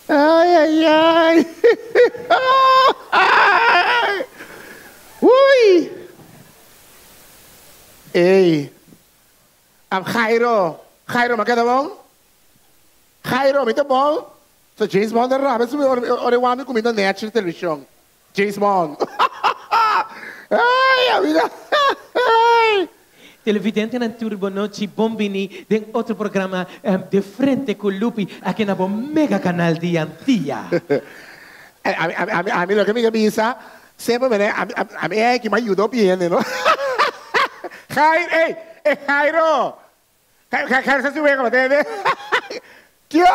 Ay, ay, ay. Uy. Ey. Am Jairo. Jairo, m'a keda bon? Jairo, mi ta bon? So James Bond a rabia su mi ora ora e wak mi kuminda nechi na televishon. James Bond. Ay, a mi ta. Televidentenan tur bo nochi bon bini den otro programa De Frente cu Lupi aki na bo mega canal di Antia. Ami ami ami loke mi ta bisa semper mene ami ami e ki mi a yuda hopi hende no. Jairo ey ey Jairo Jairo sa si wega bo tende Kio?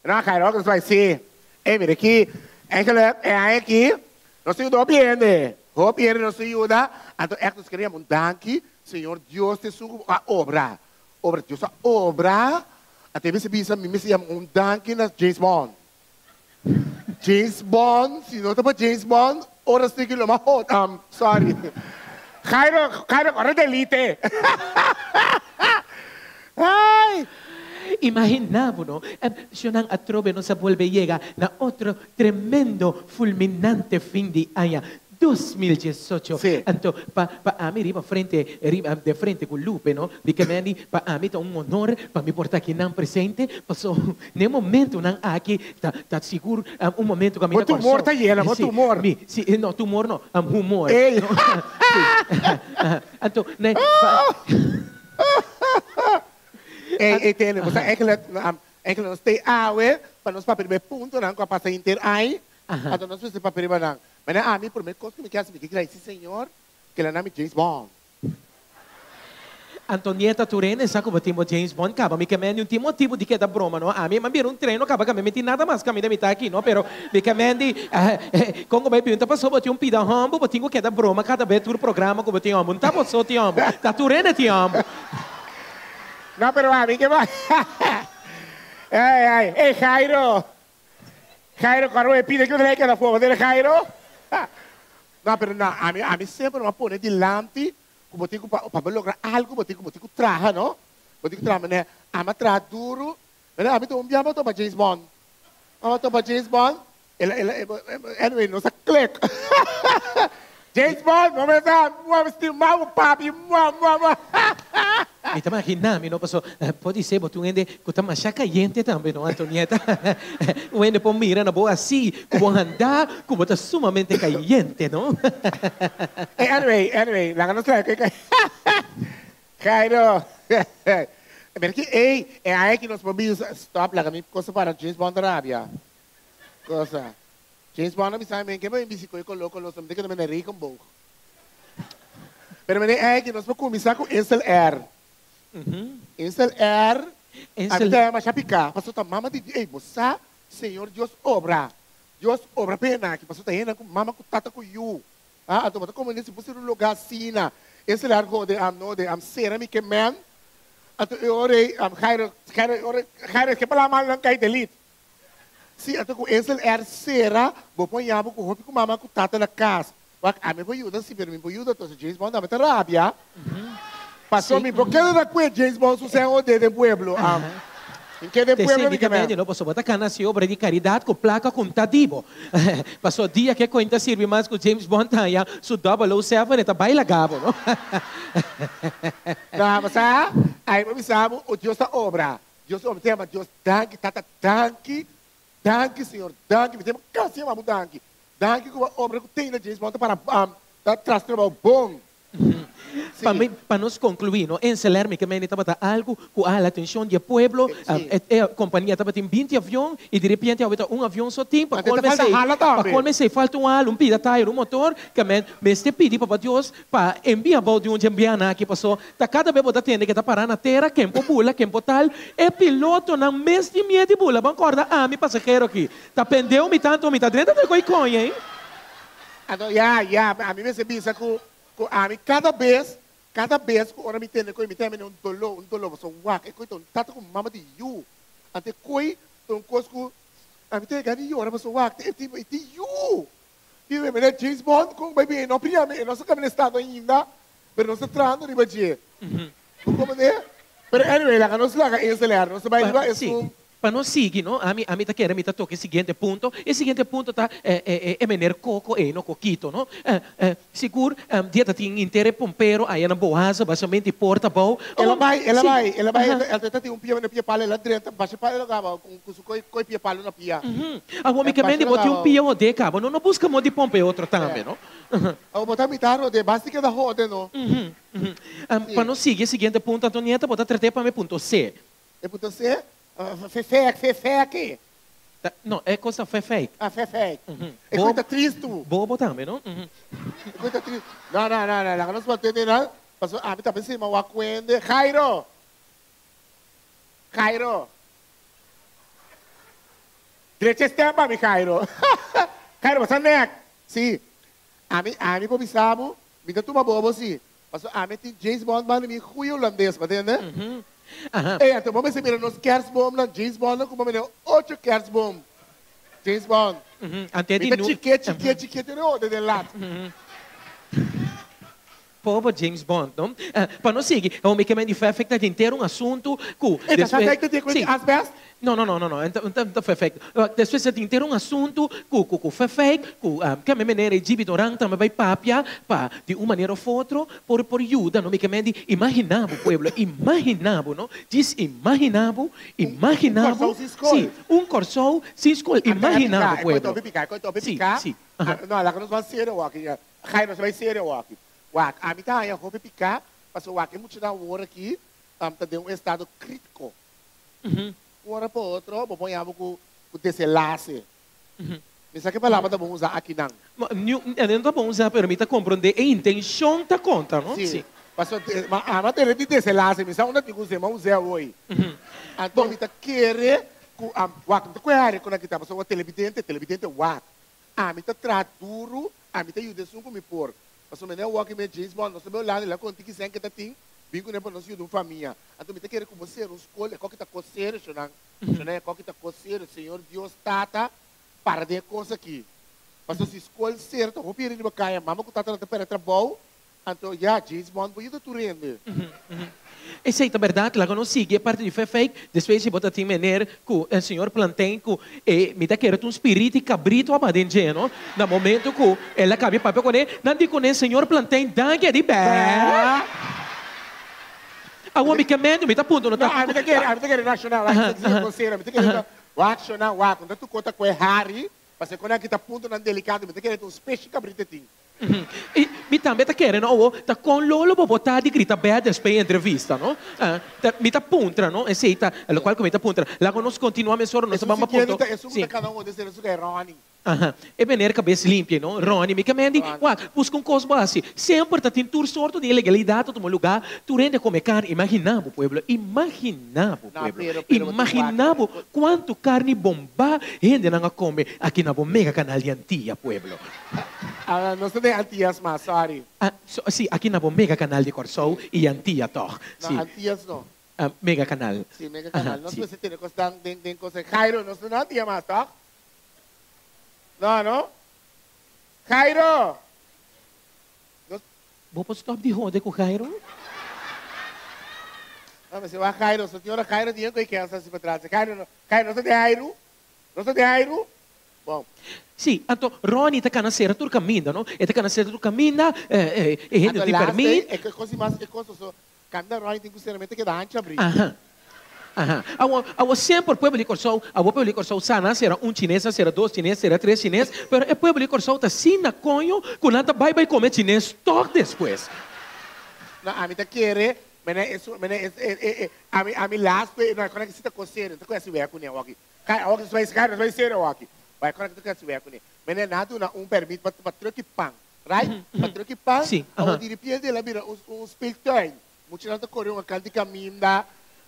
No Jairo nos bai si ey mira aki eigenlijk e aña aki nos ta yuda hopi hende hopi hende nos ta yuda anto echt nos kere yama un danki Señor Dios ta esun ku a obra obra Dios a obra anto e mester bisa mi mester yama un danki na James Bond James Bond si no ta pa James Bond ora stiki lo mas hot sorry Jairo Jairo ora delete ay. Imaginá bo no, shonnan atrobe nos a bolbe yega na otro tremendo fulminante fin di aña 2018. Sí. Anto pa pa ami riba frente riba de frente ku Lupe no, di ke meni pa ami ta un honor pa mi por ta akinan presente paso n'e momentunan aki ta ta sigur un momento ku ami Bo ta tumor Kòrsou. ta yena, bo Sí, tumor. mi sí no tumor no, humor. Ey. No, sí. Anto n'e pa. Ey, ey, tene, bo sa eigenlijk, eigenlijk nos stay awe pa nos papia riba e puntonan ku a pasa henter ai, anto nos mester papia riba nan. Manera ami, prome kos ku mi ke hasi, mi ke gradisi Señor ke el a na mi James Bond. Antonieta Turene sa ku bo tin bo James Bond kaba, mi ke mendi un tin motibu di keda broma no, ami a bira un treno kaba kami mi tin nada mas kaminda mi ta aki no, pero mi ke mendi kon ku bai bin ta paso bo tin un pida hombu, bo tin ku keda broma kada be tur programa ku bo tin hombu, no ta bo so tin hombu, ta Turene tin hombu. No, pero ami ke bai. Ay, ay. Ey, Jairo. Jairo, cuando me pide que me queda fuego, dile Jairo. No, pero no, ami, ami semper me pone dilanti, ku bo tin ku pa, pa bo logra algo, bo tin ku, bo tin ku traha, no? Bo tin ku traha, mane, ami a traha duro, mane, ami ta un biaha bo topa James Bond. Ami a topa James Bond, El a, el a, anyway, nos a click. James Bond, bo mester a stima bo papi, mua, mua, mua. Mi ta magina mi no, paso podisé bo ta un hende ku ta masha kayente tambe no, Antonieta. Un hende por mira na bo asi, ku bo handa, ku bo ta sumamente kayente no. Ey, anyway, anyway, laga nos traha ku e Jairo, mira ki, ey, e aña aki nos por bisa, stop, laga mi cosa para James Bond ta rabia. Cosa. James Bond a bisa mi, ke bo bisti ku e koló koló sa mi ta keda mene regenboog. Pero mene ei nos por kuminsá ku Insel Air. Insel Air, a mi ta masha piká, pasobra ta mama di Dios. Ey, bo sa, Señor Dios obra. Dios obra pa hende aki, pasobra ta hende ku mama ku tata ku yu. Ah, anto bo ta komende si bo ser un lugá asina. Insel Air hode am no de am sera mi ke men. Anto e ora ei, Jairo, Jairo, Jairo, ke palabra malo nan kai delete. Si ata ku Insel Air sera, bo por yama ku hopi ku mama ku tata na kas. Wak, ami por yuda si, pero mi por yuda entonces James Bond tambe ta rabia. Paso mi por keda na kue James Bond su sen ode den pueblo. Am, mi keda den Te pueblo sindi mi ke kamendi men. no, pasobra bo ta kana hasi obra di karidat ku plaka ku ta di bo. Paso dia ke kuenta sirbi mas ku James Bond ta haña su 007 e ta bai laga bo no. No, bo sa, ai bo bisa bo, Dios ta obra. Dios mi ta yama Dios danki tata danki danki señor danki mi ta yama kasi yama bo danki danki ku bo obra ku tene James Bond ta para ta tras trabou bon si. Pa mi pa nos conclui no Enseler mi ke meni tabata algu ku a hala atencion di e pueblo e e compania tabatin binti avion y di repente awe ta un avion so tin pa Antes ta colme falta esey hala pa tambe. colme esey falta un hala un pida tire un motor ke men mester pidi papa Dios Pa e bia bou di un dje bianan aki paso ta kada be bo ta tende ke ta para na tera ken por bula ken por tal e pilotonan mes tin mie di bula ban korda ami pasahero aki ta pendeu mi tanto mi ta drenta den koi koña ei. Anto ya ya ami mester bisa ku ku ami kada bes kada bes ku ora mi tende koi mi ta mene un dolo un dolo paso wak e koi ta un tata ku mama di yu anto e koi ta un kos ku ami ta yega di yora paso wak e tin e tin yu. Tin e meneer James Bond con bay bini no pria mi, e no sa caminda estado ainda, pero nos ta trahando riba dje. Bo comprende? Pero anyway, laga nos laga Insel Air, nos ta bay riba esun. Pa nos sigui, no, ami, ami ta kere mi ta toca e siguiente punto. E siguiente punto ta e, e, e, e meneer Coco ei, no, Coquito, no. Eh, eh, sigur, eh, dia ta tin inter e pompero aya na Boaza, basamente porta abou. El a Oh, bai, el a si, bai, el a bai, aha. el ta tin un pia na pia palo, el a drenta, basha palo el a gaba ku ku su koi koi pia palo na pia. Awor mi El ke basha mende el a bo tin un gaba. pia hode kaba, no, no buska mo di pompa e otro tambe, Yeah. no. Aha. Awor bo ta mita rode, basta keda hode, no. Ujú, ujú. Am, pa Si. nos sigui e siguiente punto, Antonieta, bo ta trat'é pa mi punto C. E punto C, Fefek, fefek. Ta, no, e kos ta fefek. Ah, fefek. Ujú. E Bo, kos ta tristu. bobo tambe, no? Ujú. E kos ta tristu. No, no, no, no, laga nos mantene nan, pasobra ami ta pensa mi a wak kuende. Jairo! Jairo! Drecha e stem pa mi, Jairo. Jairo, bo sa nek? Si. Ami, ami por bisa bo, mi ta tuma bobo si. Pasobra ami tin James Bond banda mi goeie Holandes, bo tende? Aha. Ey, anto bo mester mira nos kerstboomnan, James Bondnan ku bo mira ocho kerstboom. James Bond. Ante Mi di ta nu. chiké, chiké, chiké te rode den lat. Pober James Bond, no? Pa nos sigui, e mi ke men di fefek ta henter un asuntu ku E ta despues. fefek ta tin ku Sí. asbest? No, no, no, no, no, e ta fefek. Despues ta henter un asuntu ku ku ku fefek, ku ke men manera e Gibi Doran tambe bai papia pa di un manera of otro por por yuda, no? Mi ke men di imagina bo, pueblo, imagina bo, no? Djis imagina bo, Un imagina bo, Kòrsou sin skol. sí, un Kòrsou sin skol, Anto e imagina piká, bo, e pueblo. koito hopi piká, e koito hopi Sí, piká. sí, aha. No, laga nos ban serio awor aki. Jairo, nos bai serio awor aki. Wak, ami ta haña hopi piká, pasobra wak e muchanan awor aki ta den un estado krítiko. Un ora pa otro bo por haña bo ku ku desenlase. Mi sa ke palabra ta bon usa akinan. No ta bon usa, pero mi ta komprondé e intenshon ta konta, no? Sí, pasobra ma ami a tene di desenlase, mi sa unda tin ku us'é, mi a us'é awor. Anto mi ta kere ku wak, mi ta kohe aire ku nan kita, pasobra telebidente, telebidente wak. Ami ta traha duru, ami ta yuda esun ku mi por. Pasobra mi no a wòk i James Bond, nos ta bai Holanda, el a konta ki sèn ke ta tin, bin kuné pa nos yuda un famia. Anto mi ta kere ku bo sera un skol, e kòki ta kos serio, shonnan. Shonnan, e kòki ta kos serio. Señor Dios Tata, para den e kos aki. Pasobra si skol sera, ta hopi hende riba kaya, mama ku tata nan ta pèrdè trabou, Anto ya, James Bond bo yuda tur hende. Esei ta berdad, laga nos sigui e parti di fe fake, despues si bo ta tin meneer cu e señor Plantain cu e mi ta kere ta un spiriti cabrito aba den dje no, na momento cu el a cabia papia cune, nan di cune señor Plantain danki a di bè. Awor mi ke mende mi ta punto no No, ta. ami ta kere, ami ta kere reacciona, wak, mi ta kere consero, mi ta kere ta reacciona, wak, un ta tuco ta cu e Harry, pasobra cu nan kita puntonan delicado, mi ta kere ta un speshi cabrito e tin. I mi tambe ta kere no awor ta kon lolo bo por ta di grita bè despues e entrevista no. Ta mi ta puntra no esei ta lokual ku mi ta puntra. Laga nos kontinua mesora nos ta Esun bamba siguiente punto. ta esun ku Si. ta kada un di esei esun ku e Ronnie. Aha. E meneer kabes limpia no. Ronnie mi ke mendi Ronnie. wak buska un kos bo hasi. Semper ta tin tur sorto di ilegalidat ta tuma lugá tur hende kome karni. Imagina bo pueblo imagina bo No pueblo pero pero bo tin wak imagina bo kuantu karni bombá hendenan a kome aki na bo mega kanal di Antia pueblo. Ah, nos ta den Antillas mas, sorry. Ah, so, si, aki na bo mega kanal di Kòrsou i Antia tòg. No, Si. Antillas no. Ah, mega kanal. Si, mega Aha, kanal. Nos si. mester tene kosnan den, den kos. Jairo, nos no na Antia mas, tòg? No, no? Jairo! Nos. Bo por stòp di hode ku Jairo? No, mester wak Jairo. So tin ora Jairo di yen ku e kèns hasi pa tras. Jairo, no, Jairo, nos ta den Jairu? Nos ta den airu? Bon. Sí, anto Ronnie ta kana sera tur kaminda, no? E ta kana sera tur kaminda, e hende Anto no tin laatste, permit. e kos di mas, e kos so, kaminda Ronnie tin ku sera, mi ta keda hanchi abrí. Aha, aha. Awor, awor semper pueblo di Kòrsou, awor pueblo di Kòrsou sa nan sera un chines, nan sera dos chines, sera tres chines, pero e pueblo di Kòrsou ta asina koño ku nan ta bai bai kome chines tòg despues. No, ami ta kere, mene esun, mene es, e, e, e, ami, ami laatste, no, e kòrda ki si ta kos serio, no ta kos hasi wea kuné awor aki. Kai awor ki nos bai nos bai serio awor aki. Bai kòrda ki ta keda wea kuné. Mene nan a duna un permit pa pa truck i pan, right? Pa truck i pan, Sí, awor aha. di ripiente el a bira un un speeltuin. Muchanan ta kore un akal di kaminda.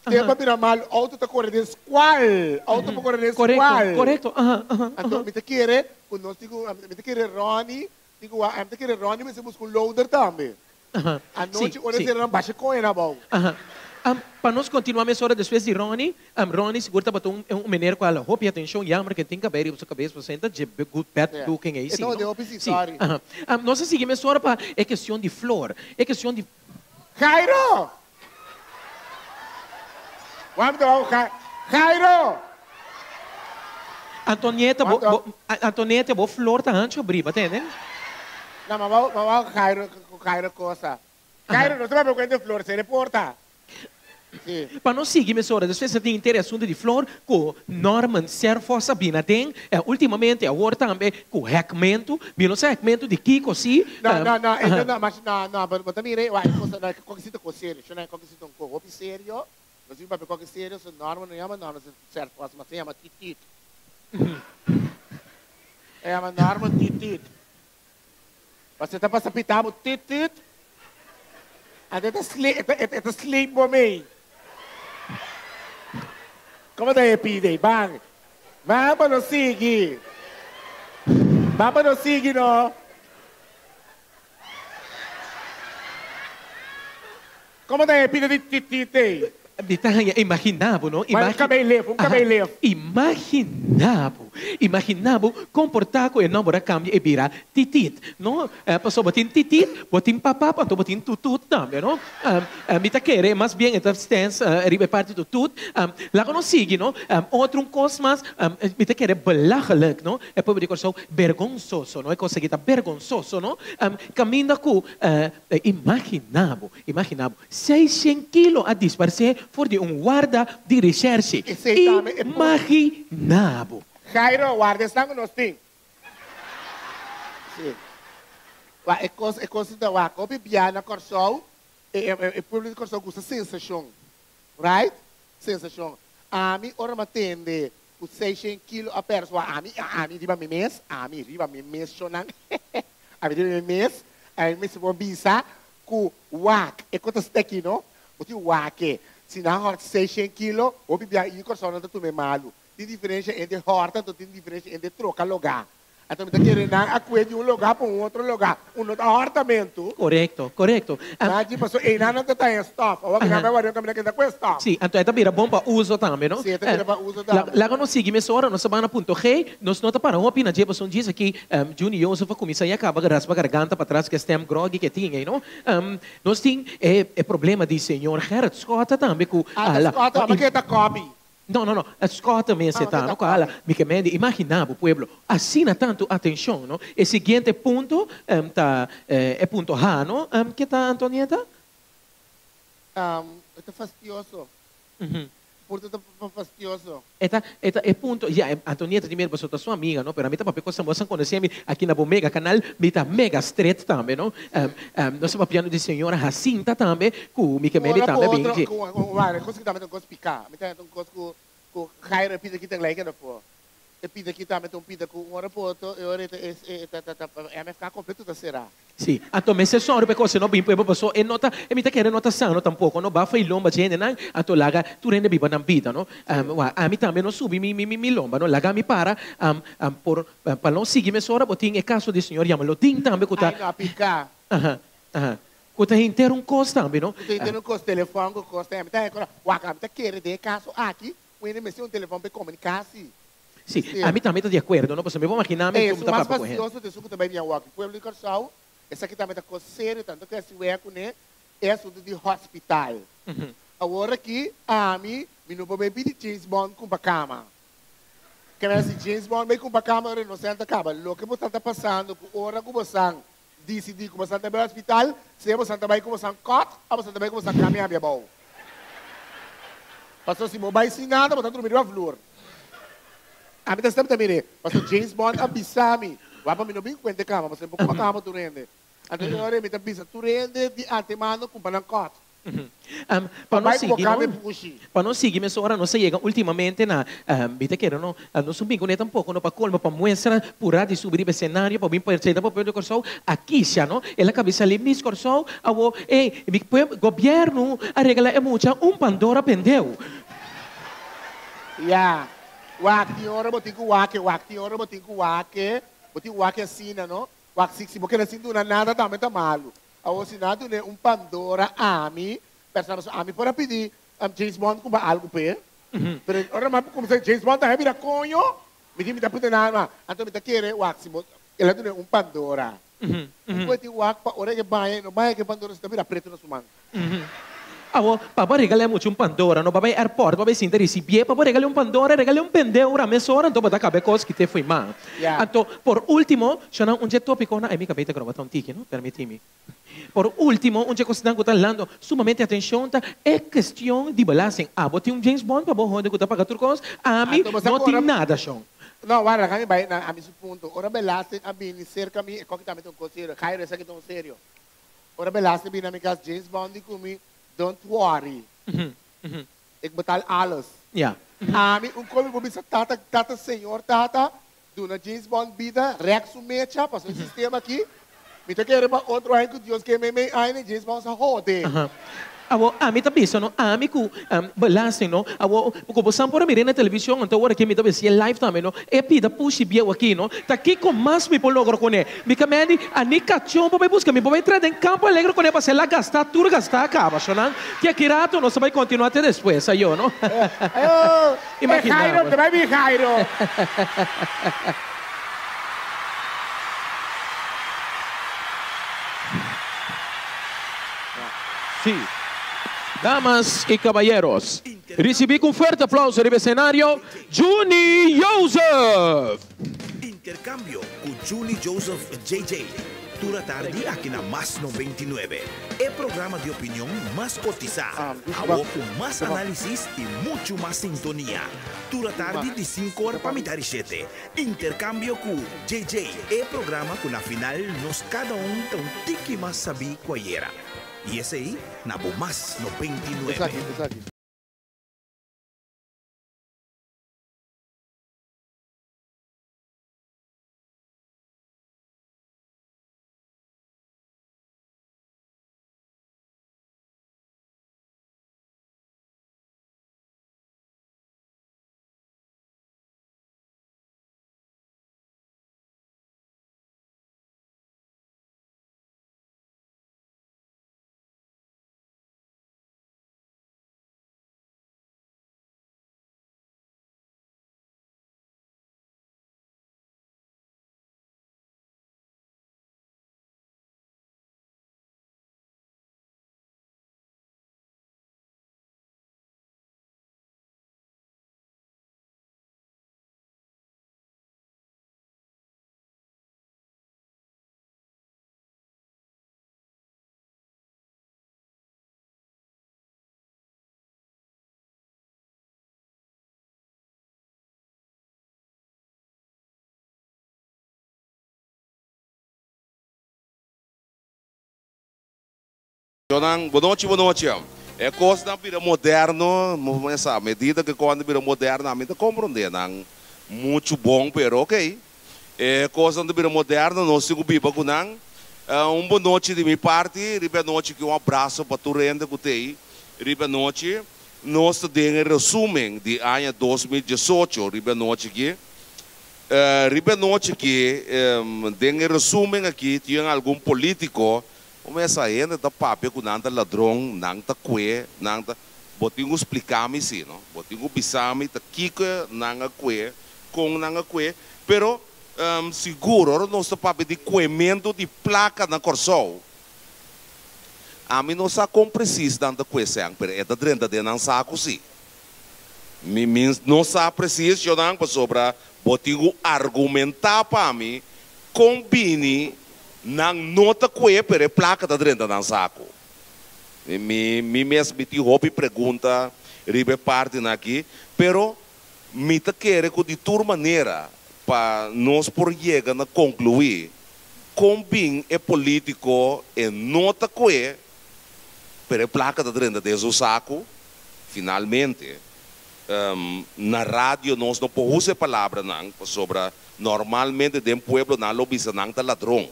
Tempu a bira malu, outo ta kore den skual. Outo por kore den Korekto, skual. korekto, aha, aha, Anto aha. mi ta kere ku nos tin ku, mi ta kere Ronnie tin ku wak, mi ta kere Ronnie mester buska un loader tambe. Aha, Anochi sí, ora sí. sera nan basha koña na abou. Aha. Am, pa nos kontinuá mesora despues di Ronnie, am, Ronnie sigur tabata un, un meneer ku a hala hopi atenshon, jammer ke tin kabei riba su kabes, pasobra e ta dje good bad Ja. looking ei E sí, tabata no? den hopi sí, Sí, sorry. aha. Am, nos a sigui mesora pa e kestion di flor, e kestion di. Jairo! Wak mi ta wak ku Jairo! Antonieta, bo, Wak, bo, Antonieta, bo flor ta hancho briba, tende? No, ma wou, ma wou Jairo, Jairo cosa. Jairo, no se papia cuenta flor, se reporta. Sí. Pa nos sigui mesora, despues a tin inter e asunto di flor cu Norman Serphos a bina den, ultimamente awor tambe cu hekmentu, mi no sa hekmentu di kico si. No, no, no, e no, no, mas no, no, bo ta mira, wak, e cosa, no, e kokisito cos serio, shona, e kokisito un cos hopi serio. Nos tin papia koke serio, su Norman no yama Norman Serphos, mas e yama Titit. E yama Norman Titit. Pasobra e ta pasa pita bo Titit, anto e ta sleep, e ta sleep bo mei. Como ta e pide? Ban, ban pa nos sigui. Ban pa nos sigui no. Como ta e pida di titite? Di ta haña, imagina bo, no? Mas un cabey lef, un cabey lef. Imagina bo, imagina bo con por ta cu e nomber a cambia e bira titit, no? Pasobra bo tin titit, bo tin papap, anto bo tin tutut tambe, no? Mi ta kere mas bien e ta stens riba e parti tutut. Laga nos sigui, no? Otro un cos mas, mi ta kere belachelijk, no? E pueblo di Corsou, bergonsoso, no? E cos aki ta bergonsoso, no? Caminda cu Imaginá bo, imaginá bo, seishen kilo a disparsé for di un warda di reshershe. Esei tambe e por. Imaginá bo. Jairo, warda esnan ku nos tin. Sí. Wak, e kos, e kos ta wak, hopi bia na Kòrsou, e, e, e pueblo di Kòrsou gusta sensashon. Right? Sensashon. Ami ora mi a tende ku seishen kilo a pèrs, wak, ami, ami riba mi mes, ami riba mi mes shonnan, ami riba mi mes, ami mester por bisa ku wak, e ku ta steki no, bo tin wak-e. Si nan hòrt seishen kilo, hopi bia i Kòrsou nan ta tuma e malu. Tin diferensha entre hòrta anto tin diferensha entre troka logá. Anto mi ta kere nan a kue di un logá pa un otro logá. Un no ta hòrtamentu. Korekto, korekto. Nan dji paso einan nan ta taña stòf. Awor ku nan bai wòrdu un kaminda keda kue stòf. Sí, anto e ta bira bon pa uso tambe, no? Sí, e ta bira pa uso tambe. Laga nos sigui mesora, nos ta ban na punto G. Nos no ta para hopi na dje paso un djis aki Juni Joseph a kuminsá i a kaba raspa garganta patras ku e stem groggy ku e tin ei, no? Nos tin e problema di señor Gerrit Schotte tambe ku Ah, ta Schotte, aba ke ta kòpi. No, no, no, Scott mester ta, no? Koala, mi ke mende, imaginá bo, pueblo, asina tantu atenshon, no? E siguiente punto ta e punto H, no? Ke ta, Antonieta? E ta fastioso. Punto ta fastioso. E ta, e ta e punto, ya, Antonieta di mira pasobra ta su amiga, no? Pero ami ta papia cos bo san conoce mi aki na bo mega canal, mi ta mega stret tambe, no? Nos ta papiando di señora Jacinta tambe, cu mi ke mende Ora tambe cu a bin otro, dje. cu, wak, e cos ki tambe ta un cos pica. Mi ta un cos cu, cu Jairo e pida ki ta gelijk ervoor. E pida ki tambe ta un pida cu un ora pa otro e ora e ta, e ta, ta, ta, MFK completo ta cera. Sí, anto mester sòru pa e kos no bin pueblo paso e no ta, e mi ta kere no ta sano tampoco no, bafa i lomba dje hendenan, anto laga tur hende biba nan bida no. Wak, ami tambe no subi mi mi mi lomba no, laga mi para por pa no sigui mesora bo tin e kaso di señor Yamalodin tambe ku ta. Ai no a piká. Aha, aha, ku ta henter un kos tambe no. Ku ta henter un kos, telefòn ku kos ta, ami ta rekòrda, wak, ami ta kere den e kaso aki, un hende mester un telefòn pa e komuniká si. Sí, ami tambe ta di akuerdo, no? Pasobra mi por maginá mi Ey, ku mi esun ta mas papia ku hende. fastioso ta esun ku ta bai Milwaukee. Pueblo di Kòrsou, esaki tambe ta kos serio, tantu ku hasi wea kuné e asuntu di hospital. Awor aki, ami, mi no por bai pidi James Bond kumpa kama. Kende si James Bond bai kumpa kama, ora no sèn ta kaba. Loke bo ta ta pasando ku ora ku bosan disidí ku bosan ta bai hospital, sea bosan ta bai ku bosan kòt òf bosan ta bai ku bosan kami habia abou. Pasobra si bo bai sin nada, bo ta drumi riba vloer. Ami ta step ta mir'é, pasobra James Bond a bisa mi, wak pa mi no bin kuenta e kama, pasobra mi por kuma kama tur hende. Anto e ora mi ta bisa tur hende di antemano kumpa nan kòt. Pa Pa nos bai ku bo sigui kama e no, pushi. pa nos sigui mesora nos a yega ultimamente na, mi ta kere no, nos un bin kuné tampoco no pa colmo pa muestra purá di subi riba e scenario pa bin presenta pa pueblo di Kòrsou a kisha no, el a kabi sali Miss Kòrsou awo ey mi pueblo gobièrnu a regala e mucha un pandora pendeu. Ya, wak tin ora bo tin ku wak e, wak tin ora bo tin ku wak e, bo tin wak e asina no, wak si si bo keda sin duna nada tambe ta malu. Awor si nan a dun'é un Pandora ami, persona pasobra ami por a pidi James Bond kumpa algu p'e, pero ora mi a kumsa James Bond ta bira koño, mi di mi ta pone nan ma, anto mi ta kere wak si bo el a dun'é un Pandora. Un koe tin wak pa ora e baña e no baña ku e Pandora si ta bira pretu na su man. Awo, pa bo regal'é mucha un Pandora, no? Bo bai airport, bo bai sinta risibié, pa bo regal'é un Pandora, regal'é un pendeura mesora, anto bo ta kaba e kos ki te fo'i man. Anto, por último, shonnan, un dje tópikonan, ai mi kabei ta groba ta un tiki, no? Permití mi. Por último, un dje kosnan ku ta lando sumamente atenshon ta e kestion di belasting. Abo tin un James Bond pa bo hende ku ta paga tur kos? Ami Anto bo sa no ku tin ora nada, shon. No, wara, laga mi bai na ami su punto. Ora belasting a bini serka mi, e koki tambe ta un kos serio. Jairo, esaki ta un serio. Ora belasting bini na mi kas, James Bond di ku mi, Don't worry. Ik betaal alles. Ami un kos mi por bisa tata, tata, señor tata, Duna James Bond bida, rek su mecha, pasobra e sistema aki, mi ta kere pa otro aña ku Dios ke meimei aña James Bond sa hode. Aha. Awor, ami ta bisa no, ami ku belasting no, awor, ku bo san por a mira na television, anto awor aki mi ta bisa e live tambe no, e pida pushi bieu aki no, ta kiko mas mi por logra kuné? Mi ka mendi, a ni kachon por bai buska, mi por bai trae den Campo Alegre kuné pa sela gastá, tur gastá a kaba, shonan, te aki rato nos ta bai kontinuá te despues, ayo no. Ayo, e Imaginá Jairo, bo. te bai bin Jairo. Sí. Damas y caballeros, ricibi cu un fuerte aplauso riba escenario, Juni Joseph! Intercambio cu Juni Joseph JJ. Tur atardi aki na Mas 99, e programa di opinion mas cotisá, awo cu mas análisis y muchu mas sintonia. Tur atardi di cinco or pa mitad di shete. Intercambio cu JJ, e programa cu na final nos cada un ta un tiki mas sabí cu ayera. Y esey na bo Mas 99. Shonnan, bo nochi, bo nochi. E kosnan bira moderno, bo sa, medida ku e kosnan bira moderno, ami ta komprondé nan muchu bon, pero ok. E kosnan ta bira moderno, nos tin ku biba ku nan. Un bo nochi di mi parti, riba e anochi aki un abraso pa tur hende ku t'ei riba e anochi. Nos ta den e resumen di aña 2018 riba e anochi aki. Riba e anochi aki, den e resumen aki tin algun politico, como esa hende ta papia cu nan ta ladron, nan ta cue, nan ta. Bo tin cu splica mi si, no? Bo tin cu bisa mi ta kico nan a cue, con nan a cue. Pero sigur ora nos ta papia di cuemento di placa na Corsou, Ami no sa kon presis nan ta kue sèn, pero e ta drenta den nan saku si. Mi mi no sa presis, Jonan, pasobra bo tin ku argumentá pa mi kon bini nan no ta kue, pero e plaka ta drenta nan saku. Mi mi mes mi tin hopi pregunta riba e partinan aki, pero mi ta kere ku di tur manera pa nos por yega na konkluí Kon bin e politico e no ta cue, pero e placa ta drenta den su saco? Finalmente, na radio nos no por usa e palabranan, pasobra normalmente den pueblo nan lo bisa nan ta ladron.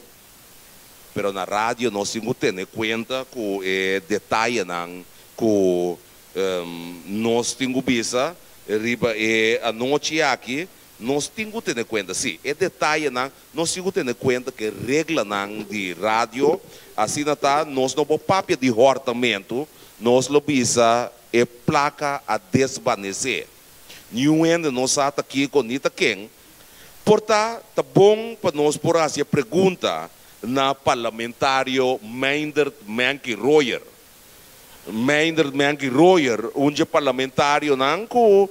Pero na radio nos tin cu tene cuenta cu e detayenan cu nos tin cu bisa riba e anochi aki. Nos tin ku tene kuenta, sí, e detayenan, nos tin ku tene kuenta ku e reglanan di radio, asina ta, nos no por papia di hòrtamentu, nos lo bisa e plaka a desbanesé. Niun hende no sa ta kiko ni ta ken. Por ta, ta bon pa nos por hasi e pregunta na parlamentario Meindert Menki Royer. Meindert Menki Royer, un dje parlamentarionan ku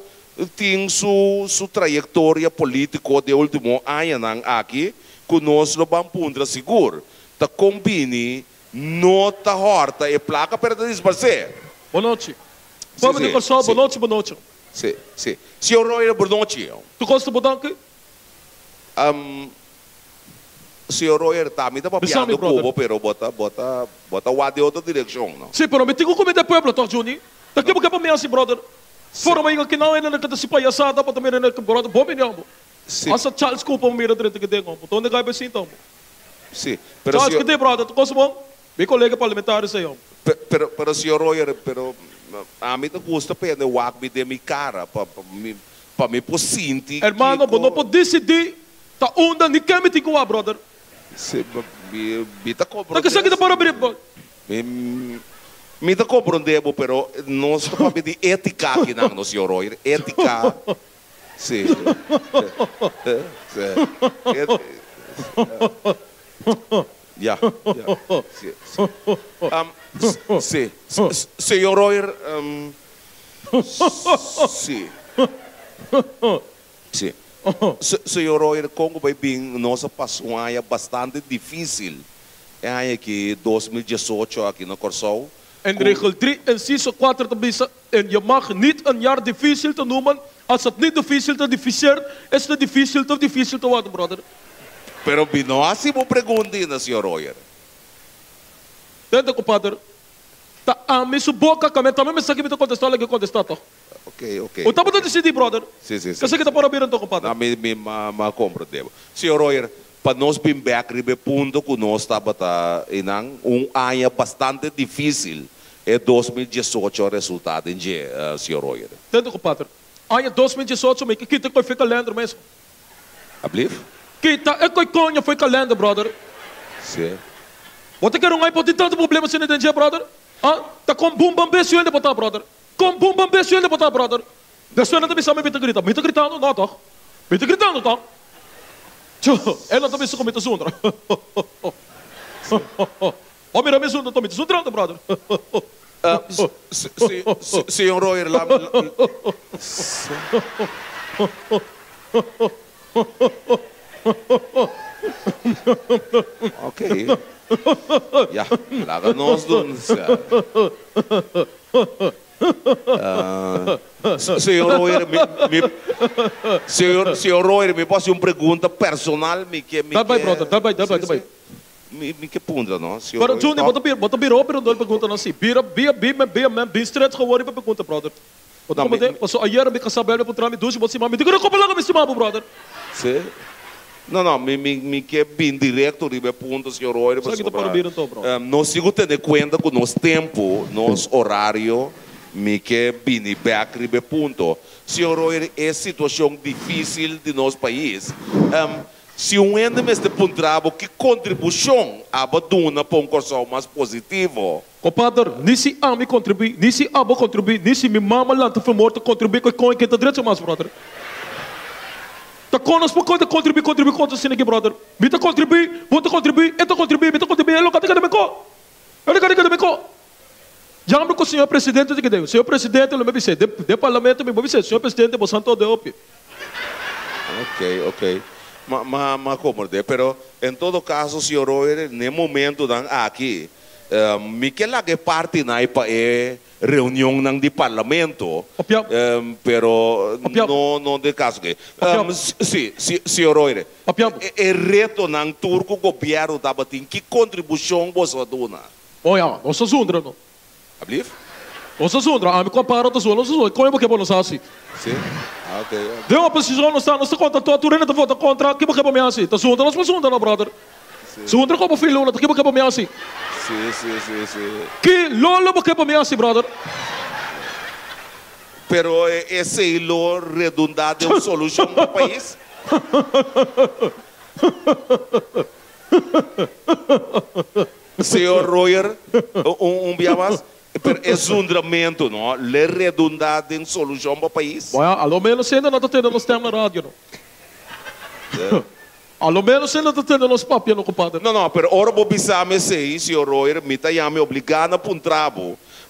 tin su su trayektoria polítiko den último añanan aki ku nos lo ban puntra sigur ta kon bini no ta hòrta e plaka pero ta disparsé. Bonochi. Si, Pueblo di si, Kòrsou, si. bonochi, bonochi. Si, si. Señor Royer, bonochi. Tur kos ta bo danki. Señor Royer, ta mi ta Bisa mi, papiando ku brother. bo pero bo ta bo ta bo ta wak den otro direkshon, no? Si, pero mi tin ku kumindá e pueblo tòg, Juni. Ta ke bo ke pa mi hasi, brother? Si. Forma yega kinan hende nan ke ta si payasada bo ta mira nan ke brother bo mini amo. Si. Hasta Charles Cooper bo mira drenta ke den amo. Ta unda gai bai sinta amo. Si, pero Charles señor. ke den brother ta cosa bon? Mi colega parlamentario esei amo. Pero pero señor Royer, pero ami ta gusta pa hende wak mi den mi kara pa pa mi pa mi por sinti Hermano, bo no kiko. por disidí ta unda ni ken mi tin ku wak, brother. Si, mi mi ta Ta komprondé kesaki ta para bri. Mi mi ta komprondé bo, pero nos ta papia di étika akinan, no señor Royer, étika. Si. Si. Ya, ya. Si, si. Si. Señor Royer, si. Si. Señor Royer, kon ku bai bin nos a pasa un aña bastante difísil e aña aki, 2018 aki na Kòrsou, En ku. regel drie, inciso kuater ta bisa, En je mag niet een jaar difísil te noemen als het niet difísil te difiseert, is te difísil te difísil te worden, brother. Pero mi no hasi bo pregunta ainda, señor Royer. Tende, compadre. Ta ami su boca ka mi tambe mester ki mi ta contesta loke contesta toch. Ok, ok. U tabata dicidi, brother. Si, si, si. Esaki ta por a bira anto, compadre. Na, mi, mi m'a comprende bo. Señor Royer, pa nos bin bek riba e punto cu nos tabata einan, un aña bastante dificil e 2018 a resulta den dje, señor Royer. Tende, compadre. Aña 2018 mi ke kita e koe fo'i kalender mes. Ablief? Kita e koe koño fo'i kalender, brother. Si. Bo ta kere un aña por tin tanto problema asina den dje, brother? Ah, ta con bum bam bes suende bo ta, brother. Kon bum bam bes suende bo ta, brother? Despues nan ta bisa mi, mi ta grita. Mi ta gritando? No, tòg. Mi ta gritando, tòg? Tjo, e no ta bisa ku mi ta zundra. Bo mira mi zundra, tòg? Mi ta zundrando, brother. Señor Royer, la. Ok. Ya, laga nos dun. Señor Royer, mi, mi, señor, señor Royer, mi por haci un pregunta personal, mi ke, mi Dal bai, ke, brother, dal bai, dal bai, sí, dal bai. sí. Mi, mi ke puntra, no, señor Pero Royer, Juni, bo toch? ta bira, bo ta bira hopi rondó e preguntanan así. Bira, bia, bia, bia, man, bin straight gewoon riba e pregunta, brother. Bo ta No, mi, komprendé? mi. Paso ayer mi kasá bel mi puntra mi, Dushi, bo stima mi? Di ku no kopa laga mi stima bo, brother. Sí. No, no, mi, mi, mi ke bin directo riba e punto, señor Royer, Sa ki ta pasobra para bira anto, brother? nos tin ku tene kuenta ku nos tempu, nos orario, mi ke bini bek riba e punto. Señor Royer, e situashon difísil di nos pais, si un hende mester puntra bo ki kontribushon abo a duna pa un Kòrsou mas positivo, Kompader, ni si ami kontribuí, ni si abo kontribuí, ni si mi mama lanta for morto kontribuí ku e kon e ke ta drecha mas, brother. Ta kon nos por konta kontribuí, kontribuí kontra asina aki, brother? Mi ta kontribuí, bo ta kontribuí, e ta kontribuí, mi ta kontribuí, e lo ka ta keda mi ko. E lo ka ta keda mi ko. Jammer ku señor presidente ta keda. Señor presidente lo mi bis'é, den den parlamento mi bo bis'é, señor presidente bo san todo e hopi. Ok, ok. Ma, ma, ma komprendé. Pero en todo kaso, señor Royer, n'e momentonan aki, Mi ke laga e partinan ei pa e reunionnan di parlamento, pero no no den kaso ke. Si, si, señor Roire, e retonan tur ku gobièrnu tabatin, ki kontribushon boso a duna? Oh ya, nos a zundra no. Ablief? Nos a zundra, ami ku Amparo ta zundra, nos a zundra, koe bo ke bo nos hasi? Si, ah ok, ok. Den oposishon nos ta, nos ta kontra tur, tur hende ta vota kontra, ke bo ke bo mi hasi? Ta zundra nos por zundra no brother. Zundra komo fi luna, ta ke bo ke pa mi hasi? Si, si, si, si. Ki lolo bo ke pa mi hasi, brother? Pero esei lo redundá den un solushon pa pais? Señor Royer, un bia mas, pero e zundramentu no le redundá den solushon pa pais? Bueno, a lo menos hende no ta tende nos stem na radio, no. A lo menos hende ta tende nos papia no, compadre. No, no, pero ora bo bisa mi esei, señor Royer, mi ta yami obligá na puntra bo.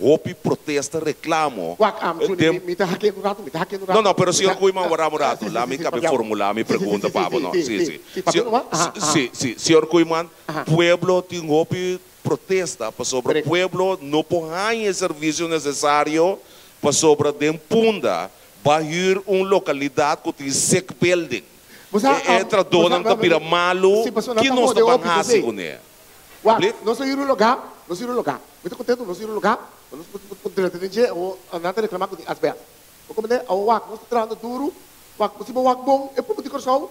hopi protesta reklamo Wak, am, Juni, den mi, mi ta hakiendo un rato, mi ta hakiendo un No, rato. no, pero Mi señor ta, Koeiman, wara un ah, rato. sí, sí, La sí, mi sí, cabe papia. formula mi Sí, sí, sí, pregunta sí, pa bo, sí, no. sí, Sí, sí. sí. Sí, papia Señor, nomás. Ajá, ajá. sí, sí, señor Koeiman, Ajá. pueblo tin hopi protesta pasobra Correcto. pueblo no por haña e servicio necesario pasobra den Punda ba huur un localidad cu tin sick building. Bo sa, E am, bo sa, tradonan ta bira malu, sí, pasobra ki nan ta nos ta hode ban hopi, haci sí. cune? Wak, Ablit? nos a yuri lugá, nos a yuri lugá. Mi ta kontentu, nos a yuri lugá, pa nos por drenta den dje, awor nan ta reklamá ku tin asbèst. Bo komprendé? Awor wak, nos ta trahando duru, wak, bo si bo wak bon, e pueblo di Kòrsou,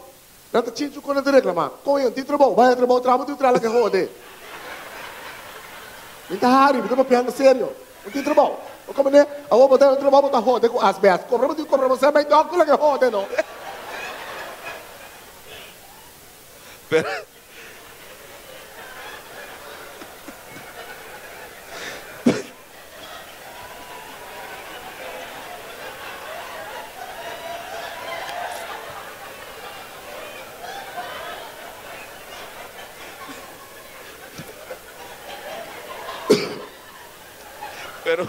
nan ta chinchu kon nan ta reklamá. Koño, tin trabou, bai a trabou, traha bo tin traha loke hode. Mi ta hari, mi ta papiando serio. No tin trabou. Bo komprendé? Awor bo ta den trabou, bo ta hode ku asbèst. Kobra bo tin kobra, bo sa bai dòkter loke hode, no. Pero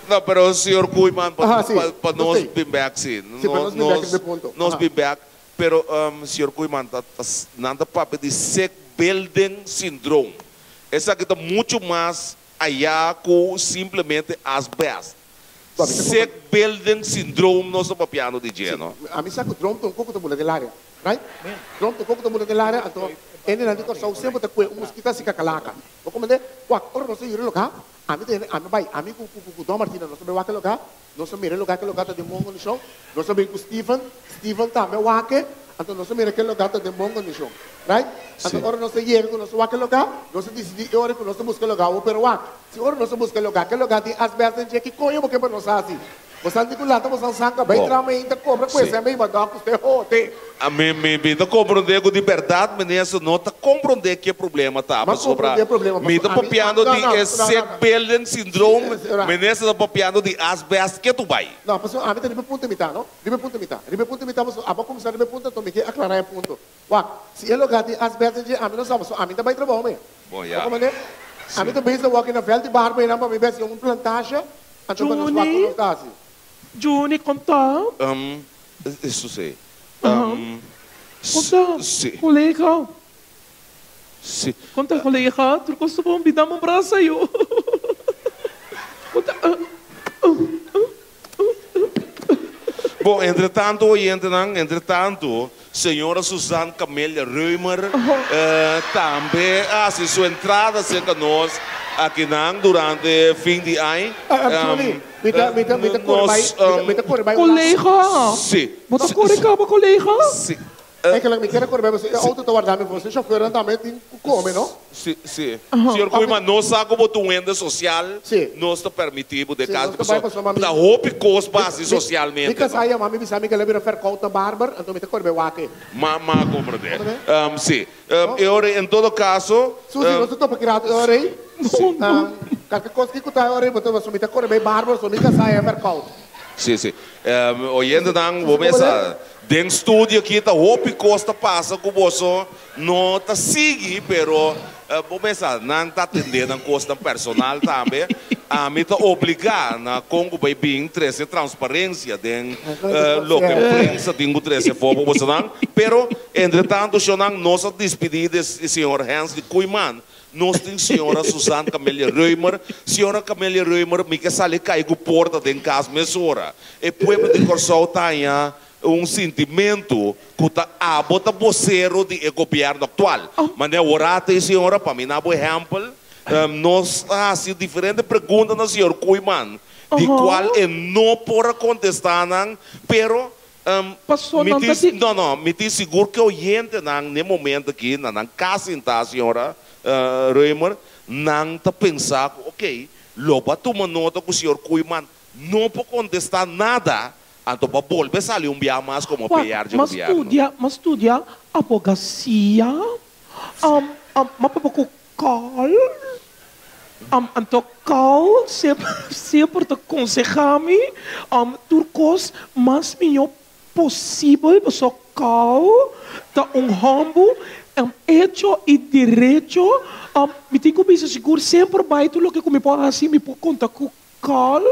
No, pero señor Koeiman, pa, Aha, sí. pa, pa Nos nos sí. bin back, sí. Sí, pa No, nos bin back nos, riba e punto. nos Aha. bin back. Pero, señor Koeiman, ta, ta, nan ta papia di sick building syndroom. Esaki ta mucho mas ayá ku simplemente asbest. Bo, mi ta Sick kompre- building syndroom nos ta papiando di dje, Sí, no? ami sa ku droom ta un koko ta bula den laria, right? Droom ta un koko ta bula den laria, anto hendenan di Kòrsou semper ta kue un muskita si kakalaka. Bo komprendé? Wak, ora nos ta yuri lugá, Ami ta hende, ami bai, ami ku ku ku Don Martina nos ta bai wak e lugá, nos a mira e lugá, ke lugá ta den bon kondishon, nos a bin ku Steven, Steven tambe a wak e, anto nos a mira ke lugá ta den bon kondishon, right? Anto Sí. ora nos a yega ku nos a wak e lugá, nos a disidí e ora ku nos ta buska e lugá awor, pero wak, si ora nos a buska e lugá, ke lugá tin asbèst den dje, ki koño bo ke pa nos hasi? Bosan di ku lanta bosan sanka bai Bon. traha mainta kobra ku Sí. esei mei badòk ku ste hote. A mi mi mi ta komprondé ku di bèrdat minister no ta komprondé ke problema ta M'a pasobra komprondé e problema mi pasobra ta ami papiando no di no e no no sick no building syndroom Ora. minister ta papiando di asbest ke tu bai. No pasobra ami ta riba e punto mitá no riba e punto mitá riba e punto mitá pasobra abo a kuminsá riba e punto anto mi ke aklará e punto wak si e lugá tin asbest den dje ami no sa pasobra ami ta bai trabou me Bon bo ya komprendé si. ami ta bezig wak na vèlt di barba einan pa mi besi un plantashe Anto pa nos wak ku Juni, nos ta hasi. Juni, kon ta? Um, eso si. Aha. Um, Kon ta, si. kolega? Si. Kon ta, kolega? Tur kos ta bon? Bin dam un brasa yo. Kon ta? Bon, entretanto, oyentenan, entretanto, señora Suzanne Camelia Römer tambe a hasi su entrada serka nos akinan durante fin di aña. Juni, mi ta, mi ta, mi ta kore bai, mi ta kore bai un laat. Kolega! Si. Bo ta kore kaba, kolega? Si. Eigenlijk mi kier a kore bai pasobra e auto ta warda mi for. Si chauffeurnan tambe tin ku kome, no? Si, si. Señor Koeiman, nos sa ku bo ta un hende sosial, nos ta permití bo den Si, kas nos ta bai pasobra pasobra mi. ta hopi kos pa hasi Mi sosialmente, kasá no? yama mi bisa mi ku el a bira verkoud na barber, anto mi ta kore bai wak e. Ma, ma komprendé. Komprendé? Si. No? E ora, en todo kaso. Susi, nos ta topa ki rato e ora ei. No, no. Kalke kos ki ku ta e ora ei, bo ta pasobra mi ta kore bai barber, pasobra mi kasá e verkoud. Sí, sí. Oyentenan, bo mesa den studio aki ta hopi kos ta pasa ku boso no ta sigui, pero bo mesa nan ta atendé nan kosnan personal tambe. Ami ta obligá na kon ku bai bin trese transparensia den loke prensa tin ku trese afó pa bosonan. Pero, entretanto, shonnan, nos a dispidí di señor Hensley Koeiman. Nos tin señora Suzanne Camelia Römer. Señora Camelia Römer, mi ke sali kai ku porta den kas mesora. E pueblo di Kòrsou ta haña un sintimentu ku ta abo ta bosero di e gobièrnu aktual. Manera awor ta e señora, pa mi na bo ehèmpel, nos a hasi diferente pregunta na señor Koeiman, di kual e no por a kontestá nan, pero Paso mi nan tin ta di. no no, mi tin sigur ku e oyentenan n'e momento aki na nan kas sintá, señora Römer, nan ta pensa ku okey, lo bo a tuma nota ku señor Koeiman no por kontestá nada, anto bo a bolbe sali un bia mas komo Wak, PR dje m'a gobièrnu. studia, m'a studia abogasia, m'a papia ku Carl. Anto Carl semper ta konsehá mi tur kos mas mihó posibel pasobra Carl ta un hòmber Um, hecho y derecho, um, mi tin cu bisa sigur semper bay tur loke cu mi por haci, mi por conta cu Call,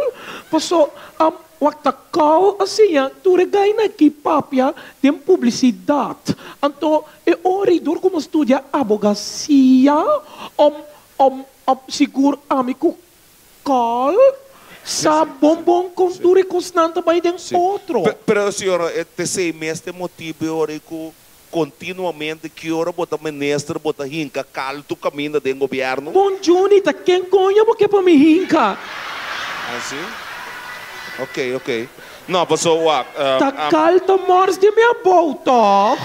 paso, um, wak ta call a siña tur e gainan aki papia den publicidad. Anto e ora y dor cu mi a studia abogacia, um, um, um, sigur ami cu Call sa bon bon con tur e cosnan ta bay den otro. Pero señora, e tesey mes ta e motibo e ora y cu continuamente ki ora bo ta minister bo ta hinca calto caminda den gobierno? Bon Juni, ta ken coño bo ke pa mi hinca? Ah si? Ok, ok. No, paso wak. Ta calto mors di mi abou toch?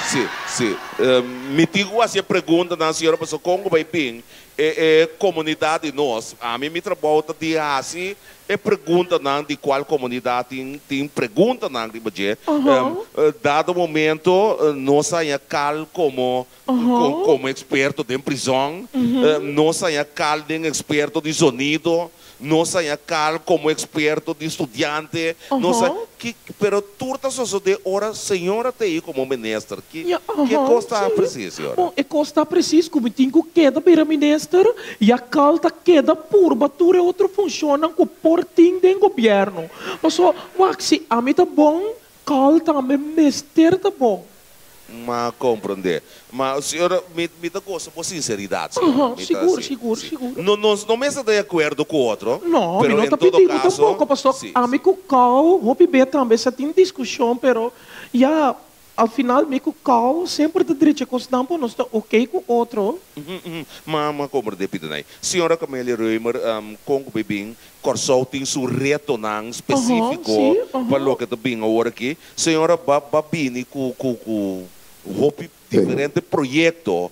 Si, si. Mi tin cu haci e preguntanan señora paso con cu bay bin E e komunidat di nos. Ami mi trabou ta di hasi e preguntanan di kual komunidat tin tin preguntanan riba dje. Dado momento nos haña kal komo komo eksperto den prizòn, nos haña kal den eksperto di zonido, Nos haña Carl como experto di studiante, nos a ki pero tur ta sosode ora señora ta ei como minister. Ki Ya, ki aha, cos ta sí. precies, señora? Bon, e cos ta precies cu mi tin cu keda bira minister, ya Carl ta keda purba tur e otro funcionnan cu por tin den gobierno. Paso, wak, si ami ta bon, Carl tambe mester ta bon. Ma comprende. Ma señora, mi mi ta gosa bo sinceridad, señora. Aha, Mi ta sigur, si, sigur, si. sigur. No, nos no mester ta di acuerdo cu otro, No, mi pero no en ta todo pidi bo caso, tampoco, pasobra si, ami si. cu Cau hopi be tambe sa tin discusion, pero ya, al final mi cu Cau semper ta drecha cosnan pa nos ta ok cu otro. Uhu, uhu. Ma, ma comprende, Pieter Ney. Señora Camelia Römer, con cu bay bin, Kòrsou tin su retonan spesífiko pa loke ta bin awor aki. Señora ba ba bini ku ku ku hopi diferente proyekto.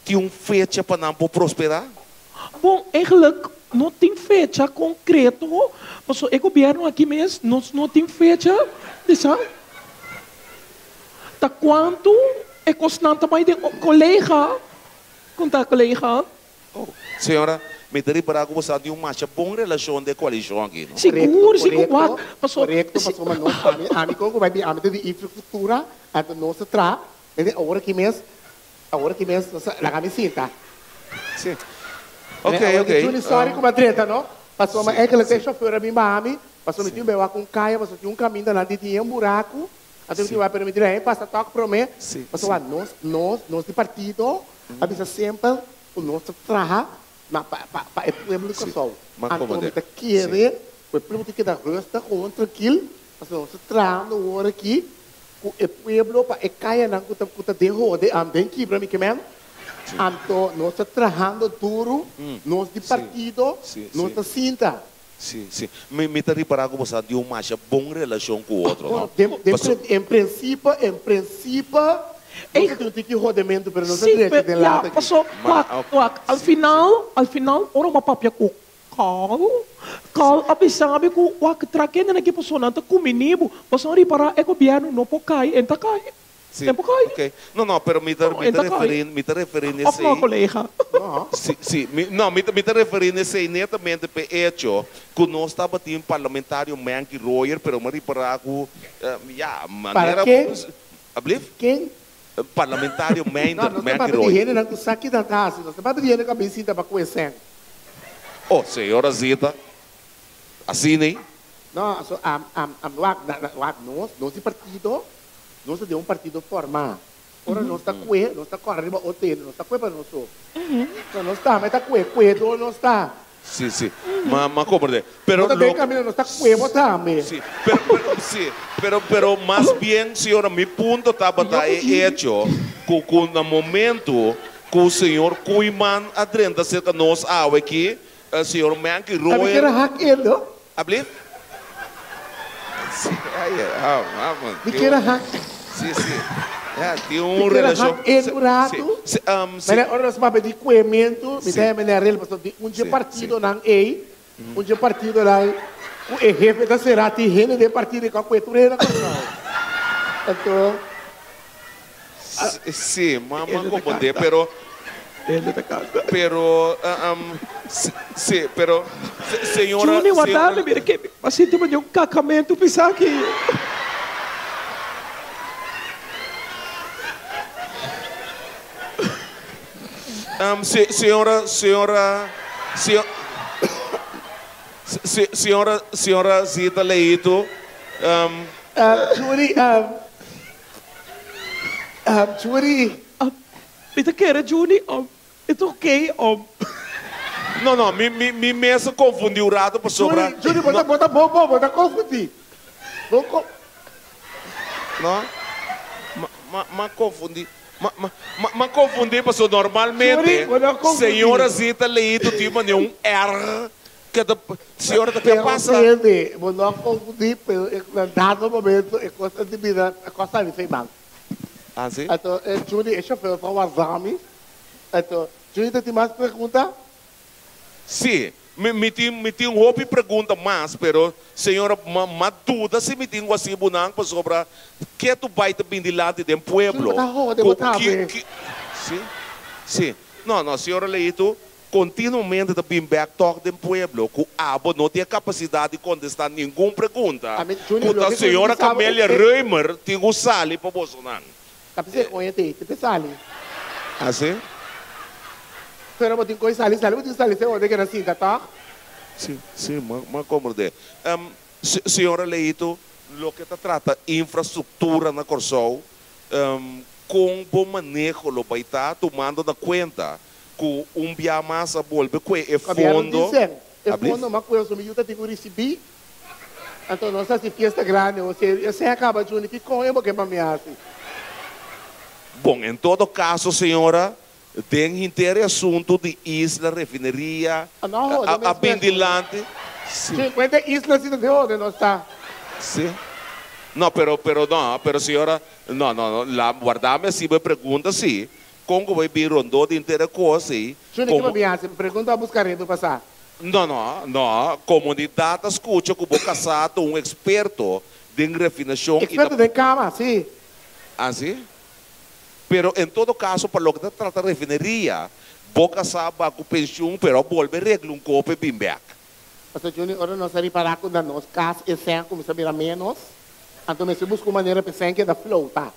Tin un fecha pa nan por prosperá? Bon, eigenlijk no tin fecha konkreto, pasobra e gobièrnu aki mes nos no tin fecha di sa ta kuantu e kosnan ta bai den. Kolega, konta kolega. Oh, señora, mi ta ripará ku bo sa tin un masha bon relashon den e koalishon aki, no? Sigur, Korekto, sigur, korekto, wak, paso, korekto, si. pasobra nos, ami, ami kon ku bai bin, ami ta di infrastruktura, anto nos ta traha, mende awor aki mes, awor aki mes nos ta, laga mi sinta. Si. Mende Ok, awor ok. aki Juni, sorry ku mi a drenta, no, pasobra Si, eigenlijk si. e shofèr a bin baha mi, pasobra mi Si. tin un wak un kaya, pasobra tin un kaminda nan di tin un buraku, anto mi Si. tin wak, pero mi di laga mi pasa tòg promé, Si, pasobra si. nos, nos, nos di partido a bisa semper, Ku nos ta traha na pa pa pa e pueblo di Sí, Kòrsou. mas Anto mi komandé. ta Sí. kere ku e pueblo tin keda rustig, gewoon trankil, pasobra nos ta trahando awor aki ku e pueblo pa e kayanan ku ta ku ta den hode, den kibra mi ke men. Sí. Anto nos ta trahando duru, nos di Sí, partido, sí, nos sí. ta sinta. Sí, sí. Mi mi ta ripará ku bo sa di un masha bon relashon ku otro, no? Den den Paso. en prinsipe, en prinsipe, nos ta tin un tiki hodementu, pero nos ta Sí, drecha pe, den ya, laat aki. paso, Ma, wak, ok. wak, al Sí, sí. final, al final, ora bo a papia ku Carl, Carl a bisa mi ku, wak, trakendenan aki paso nan ta kumini bo, paso ripará e gobièrnu no por kai, en ta kai. Sí, Tempo kai. ok. No, no, pero mi ta, No, mi en ta ta kai. referí, mi ta referí na Of no, esei. colega? No. Sí, sí, mi, no, mi ta, mi ta referí na esei netamente p'e echo ku nos tabatin parlamentario Menky Royer, pero mi a ripará ku, ya, Para manera, ken? Ablief? Ken? Parlamentario No, Meindert nos ta Menky papia di Royer. hendenan ku sa kinan ta hasi. Nos ta papia di hende ku a bin sinta pa kue sèn. Oh, señora Zita, asina ei? No, so, am, am, am, wak, na, na, wak, nos, nos di partido, Nos ta den un partido formá. Ora nos ta kue, nos ta kòrda riba otro hende, nos ta kue pa nos so. So nos tambe ta kue, kuedó nos ta. Sí, sí. Ma, ma komprendé. Pero Bo ta den lo. kaminda, nos ta kue bo tambe. Sí, pero, pero, sí, pero, pero mas bien, señora, mi punto tabata e echo ku, ku na momento ku señor Koeiman a drenta serka nos awe aki, señor Menky Ami Royer. kier a hak el, no? Ablief? Sí, ay, ah, ah, man, Mi tin kier a un, hak. sí, sí, ya, tin Mi un kier a relashon, hak el sí, un ratu. sí, um, sí. Mene, ora nos papia di kuementu, mi ta Sí. heme na rel, pasobra di un dje Sí, sí. partidonan ei, un dje partidonan ku e hefe ta será, tin hende den partido ku a kue tur hende na Kòrsou. Anto. Sí, ma ma comprende, pero pero sí, pero señora Juni, warda mi, mira ke mi a sinti manera un kakamento pisa aki. Señora, señora, señora, señora Zita Leito. Judy, Judy. Mi ta kere Judy, e ta ok. No, no, mi, mi, mi mes a confundí un rato pasobra. Judy, Judy, bo ta, bo ta bon, bon, bo ta confundí. Bo co. No, ma, ma, m'a confundí. Ma, ma, ma, m'a confundí pasobra normalmente Judy, bo no confundí. señora Zita Leito tin manera un R que ta, señora ta ke Pero pasa? tende, bo no confundí, pero e na dado momento e cos a di bira, e cos sali fei mal. Ah, si? Anto, e Judy, e chofer ta warda mi. Anto, Judy ta tin mas pregunta? Sí, mi, mi tin, mi tin hopi pregunta mas, pero señora, ma, ma duda si mi tin ku hasi bo nan pasobra ke tu bai ta bin dilanti den Judy, pueblo bo ta hode, ku bo ta ki, habe. ki, sí, sí. No, no, señora Leito, continuamente ta bin bek tòg den pueblo ku abo no tin e kapasidat di kontestá ningun pregunta Ami, Judy, ku ta loke ku mi señora bisa bo, Camelia e, Römer tin ku sali pa bosonan. Ta p'esei koña te te sali. Ah, sí? Pero bo tin koe sali, sali bo tin sali se orde keda sinta tòg? Sí, sí, m'a komprendé. Señora Leito, loke ta trata infrastruktura na Kòrsou, kon bo maneho lo bai ta tumando na kuenta ku un bia mas a bolbe kue e Gobierno fondo? dicen, e Ablief? fondo m'a kue su mi yu ta tin ku risibí, anto nos hasi fiesta grandi, ose esei a kaba Juni, ki koño bo ke pa mi hasi? Bon, en todo kaso, señora, Den henter e asuntu di Isla Refineria A no hode a mes bin mes hode. dilanti. Si. 50 isla si ta den hode nos ta. Si. No, pero, pero no, pero señora, no, no, no, la, wardami a siba e pregunta si, con cu bay bin rondó di henter e cos ey, Shuni kiba como. bin haci? Pregunta a busca redu pa sa. No, no, no, comunidad ta scucha cu bo casá ta un experto den refinacion y ta. Experto den cama, si. Ah, si? Pero en todo caso pa loke ta trata refineria, bo casa ba cu pensioen pero a bolbe regla un cope bin bek. Pastor Juni, ora nos a ripara cu na nos cas e sèn a cuminsa bira menos, anto mester busca un manera pa e sèn keda flota.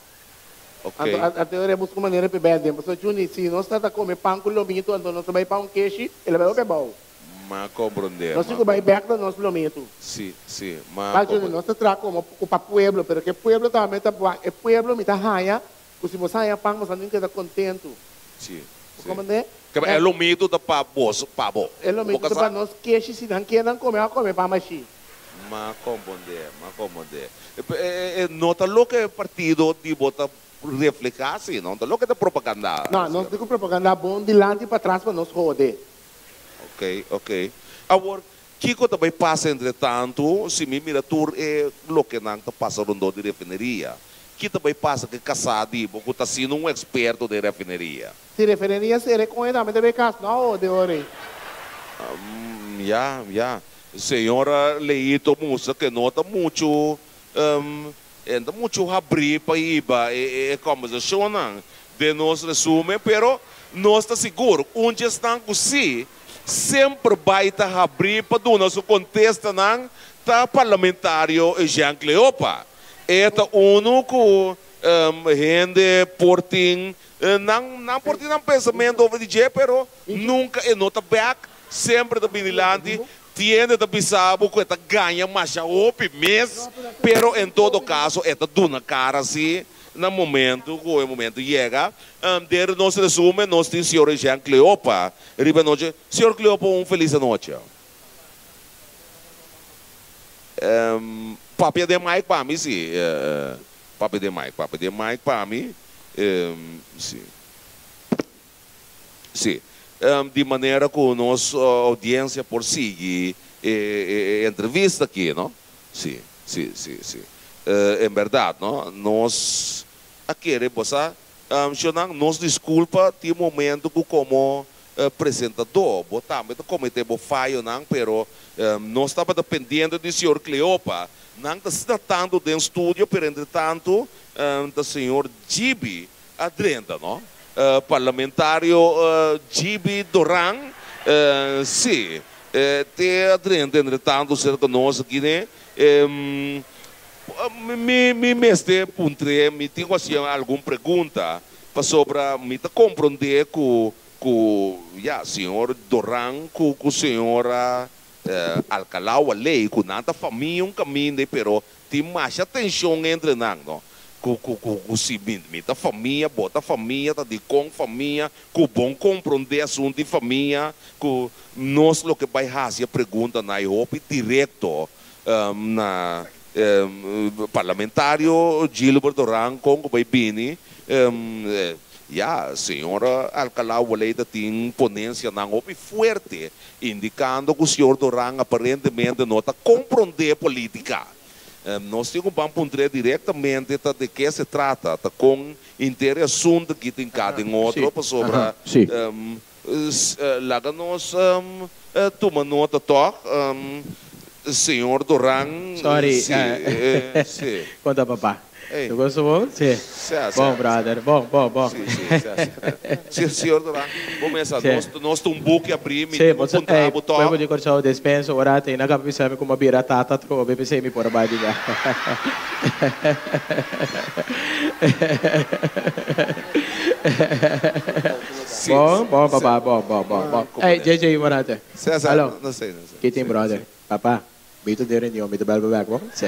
Ok. Anto a ora e busca un manera pa e bende. Pastor Juni, si nos ta ta come pan cu lomito anto nos ta bay pa un keshi, el a bay hopi abao. M'a comprende, Nos m'a tin cu bay comprende. bek na nos lomito. Si, si, m'a Pastor Juni, comprende. nos ta traha como cu pa pueblo, pero ke pueblo tambe ta buak. E pueblo mi ta haya Ku si boso haña pan, boso a tin keda kontentu. Sí, Bo sí. komprendé? Kaba e lomito ta pa boso, pa bo. E Bo lomito ta kasá? pa nos keshi, si nan ke nan kome, a kome pan bashí. M'a komprendé, m'a komprendé. E no ta loke e partido di bo ta reflehá, sí, no ta loke ta propagandá, No, nos sierto? tin ku propagandá bon dilanti i patras pa nos hode. Oké, oké. Awor, kiko ta bai pasa entretantu si mi mira tur e lokenan ta pasa rondó di refineria? Ki ta bai pasa ku e kasá di bo ku ta siendo un eksperto den refineria? Si refineria sera e koña tambe ta bai kas no hode ora ei. Ya, ya. Señora Leito mustra ku e no ta muchu, e no ta muchu habrí pa hiba e kòmbersashonnan den nos resumen, pero nos ta sigur un dje esnan ku sí semper bai ta habrí pa duna su kontestanan ta parlamentario Jean Cleopa. E ta unu ku hende por tin nan nan por tin nan pensamentu over di dje pero nunka e no ta bèk, semper ta bini dilanti, tiende ta bisa bo ku e ta gaña masha hopi mes, pero en todo kaso e ta duna kara si na momento ku e momento yega. Den nos resumen nos tin señor Jean Cleopa riba e nochi. Señor Cleopa un felis anochi. Papia den mic pa mi si. Papia den mic, papia den mic pa mi si. Si. Di manera ku nos audiencia por sigui e entrevista aki, no? Si, si, si, si. En berdad, no? Nos a kere bo sa, shownan, nos disculpa tin momento ku komo presentadó bo tambe ta kometé bo fayonan, pero nos tabata pendiente di señor Cleopa. Nan ta asina tantu den studio, pero entretantu ta señor Gibi a drenta, no? Parlamentario Gibi Doran, si, te a drenta entretantu serka nos aki ne. Mi mester puntr'é, mi tin ku hasié algun pregunta, pasobra mi ta komprondé ku. Ku ya señor Doran ku ku señora Alcalá Waley ku nan ta famia un kaminda pero tin masha tenshon entre nan no ku ku ku ku si mi mi ta famia bo ta famia ta dikon famia ku bon komprondé asuntu di famia ku nos loke bai hasi e pregunta na e hopi direkto na parlamentario Gilbert Doran kon ku bai bini Ya, señor Alcalá Waley ta tin ponencianan hopi fuerte indicando cu señor Doran aparentemente no ta comprende politica. Nos tin cu ban puntr'é directamente ta de ke se trata, ta con inter e asunto aki tin ca den otro pasobra laga nos tuma nota toch, señor Doran, Sorry, si, si. Conta papá. Ey. Tu gosto bo? Sí. Sea, sea. Bon, brother. Bon, bon, bon. Sí, sí, sea, sea. Sí, señor Doran, bo mesa, Sí. nos, nos ta un buki abrí, mi Sí, tin bo ku sa, puntra ey, bo tòg. pueblo di Kòrsou, despensa ora te na kaba bisa mi ku mi a bira tata atrobe, p'esei mi por a bai di bia. Sí, Bon, bon, sea. papá, bon, bon, bon, bon. Como Ey, ne? JJ, ora te. Sea, sea, Aló. no sé, no sé. Ki tin, Sí, brother? sí. Papá. Mi ta den reunion, mi ta bel bo bek, bo? Sí.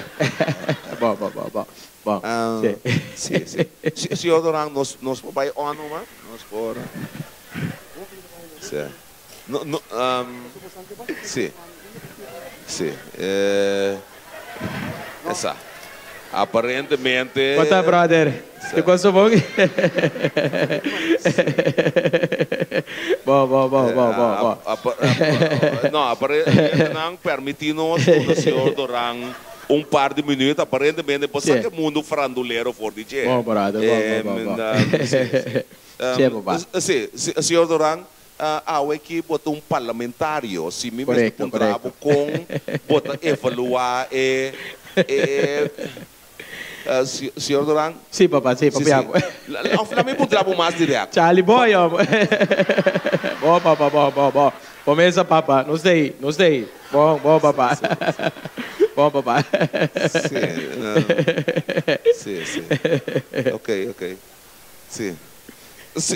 Bo, bo, bo, bo. Bo. Sí. Sí, sí. Sí, señor Doran, nos, nos por bai on numa? Nos por. Sí. No, no, sí. Sí. Eh, esa. Aparentemente. Bo ta, brother? Sí. Te gosto bon? Bo, bo, bo, bo, bo, bo. No, aparentemente nan permití nos duna señor Doran un par di minuut. Aparentemente bo sa Sí. ke mundu farandulero for di dje. Bo, brother, bo, bo, bo, bo. Sí, sí. Sí, papá. Sí, sí, señor Doran, awe aki bo ta un parlamentario. Si mi mester Korekto, puntra bo korekto. kon bo ta evaluá e e Señor Doran? Sí, papá, sí, Sí, papia sí. bo. Of laat mi puntra bo mas direct. Charlie Boy, hombre. Bon, papá, bon, bon, bon. Bon mesa, papá. Nos ta ei, nos ta ei. Bon, bon, papá. Bon, papá. Sí, sí, sí. Ok, ok. Sí.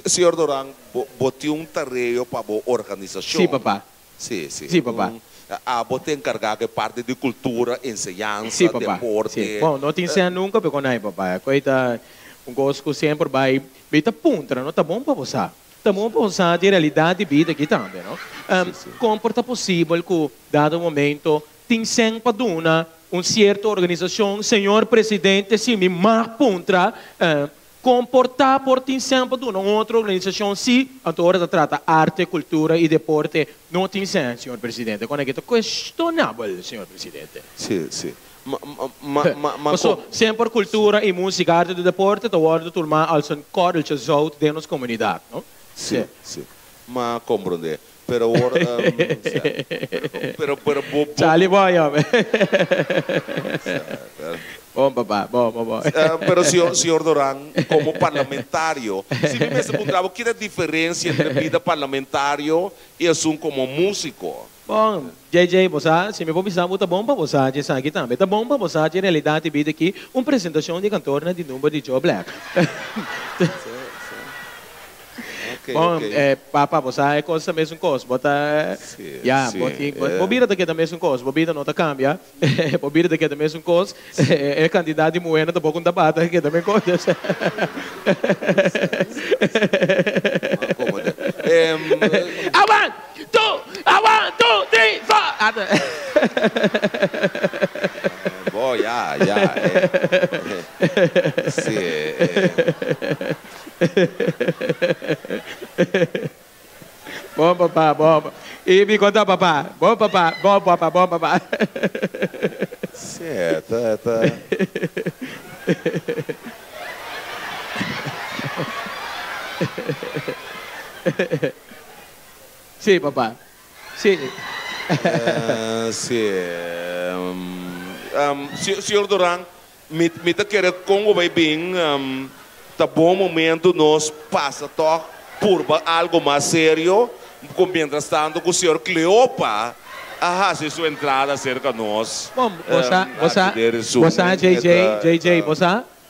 Señor Doran, bo, bo tin un tareo pa bo organisacion. Sí, papá. Sí, sí. Sí, papá. Un, abo ta encargá ku e parti di cultura, enseñansa, Sí, papá. deporte. Sí. Bon, no tin sea nunca pe con ai, papá. Cu ei ta un cos cu semper bai mi ta puntra, no? Ta bon pa bo sa. Ta bon pa bo sa di realidad di bida aki tambe, no? Sí, sí. Con por ta posibel cu dado momento tin sen pa duna un cierto organisacion, Señor Presidente, si mi mag puntra, Komportá por tin sèn pa duna un otro organisashon sí, anto ora ta trata arte, kultura i deporte no tin sèn, señor presidente. Kon aki ta kuestonabel, señor presidente. Sí, sí. Ma, ma, ma, ma Paso, ko. semper kultura i músika, arte i deporte ta wòrdu turmá als un korreltje zout den nos komunidat, no? Sí, sí. Ma komprondé. Pero awor, sa, pero, pero bo, bo. Charlie boy, hombre. Sa, Bon, papá, bon, bon, bon. Pero señor, señor Doran, como parlamentario, si mi mester puntra bo, ki ta diferencia entre bida parlamentario y esun como musico? Bon, JJ, bo sa, si mi por bisa bo ta bon pa bo sa dje esaki tambe. Ta bon pa bo sa dje realidad di bida aki, un presentacion di cantornan di number di Joe Black. Ok, Bon, ok. eh, papa, bo sa e kos ta mesun kos. Bo ta, Sí, ya, sí, bo tin, bo, bo eh. bida ta keda mesun kos. Bo bida no ta kambia. Bo bida ta keda mesun kos. E kantidat di muhernan tampoko un tabata keda men kos. Ma komo te. Em, A one, two, a one, two, three, four. Ata. Bo, ya, ya, eh. Sí, eh. Bon papá, bon. I mi konta papá. Bon papá, bon papa, bon papá. Sí, ta, ta. Sí, papá. Sí. Sí. Señor Duran, Mi mi ta kere kon bo bai bin ta bon momento nos pasa tog purba algo mas serio ku mientras tanto ku señor Cleopa a hasi su entrada serka nos Bon, bo sa, bo sa, aki den bo sa resumen JJ, e ta JJ, bo sa,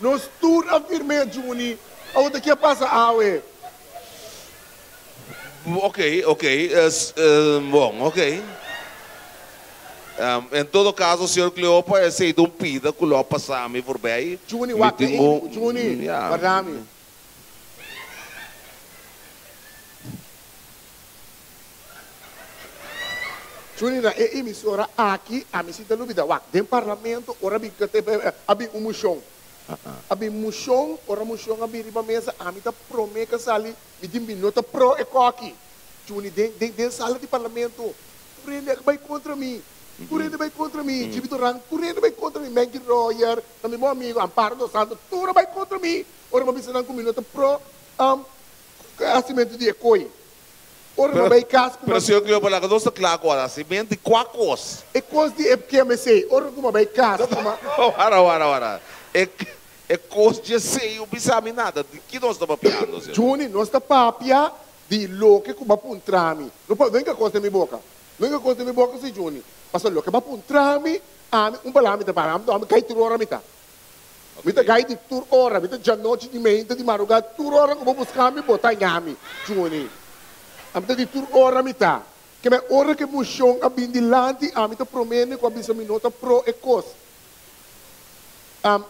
Nos tur a firm'é, Juni. Awor ta ke a pasa awe? Ok, ok, bon, ok. En todo caso, señor Cleopa, esey ta un pida cu lo a pasa mi voorbij. Juni, Mi wak, tin un, Juni, ya. warda mi. Juni, na e emisora aki, ami si ta lubida, wak, den parlamento, ora mi a bin un mushon. A bin mushon, ora mushon a bin riba mesa, ami ta prome ka sali. Mi tin bin no ta pro e koki. Juni den den den sala di parlamento. Tur hende a bai kontra mi. Tur hende bai kontra mi. Jimmy Duran tur hende bai kontra mi. Menky Royer ta mi bon amigo. Amparo dos Santos tur a bai kontra mi. Ora mi a bisa nan ku mi no ta pro hasimentu di e koi. Ora mi a bai kas ku Pero señor Cleopa laga nos ta kla ku hasimentu di kua kos? E kos di e kmc. Ora ku mi a bai kas ku mi a. Wara wara wara. E E kos dje sei u bisa mi nada, di ki nos ta papiando, señor? Juni, nos ta papia di loke ku bo a puntra mi. No pa, no hinka kos den mi boka. No hinka kos den mi boka si, Juni. Pasobra loke bo a puntra mi, ami, un palabra mi ta para, ami ta kai tur ora mi ta. Mi ta gai di tur ora, mi ta djanochi, di meinta, di marugá, tur ora ku bo buska mi, bo ta haña mi, Juni. Ami ta di tur ora mi ta. Keme ora ku e moshon a bin dilanti, ami ta promende ku a bisa mi no ta pro e kos.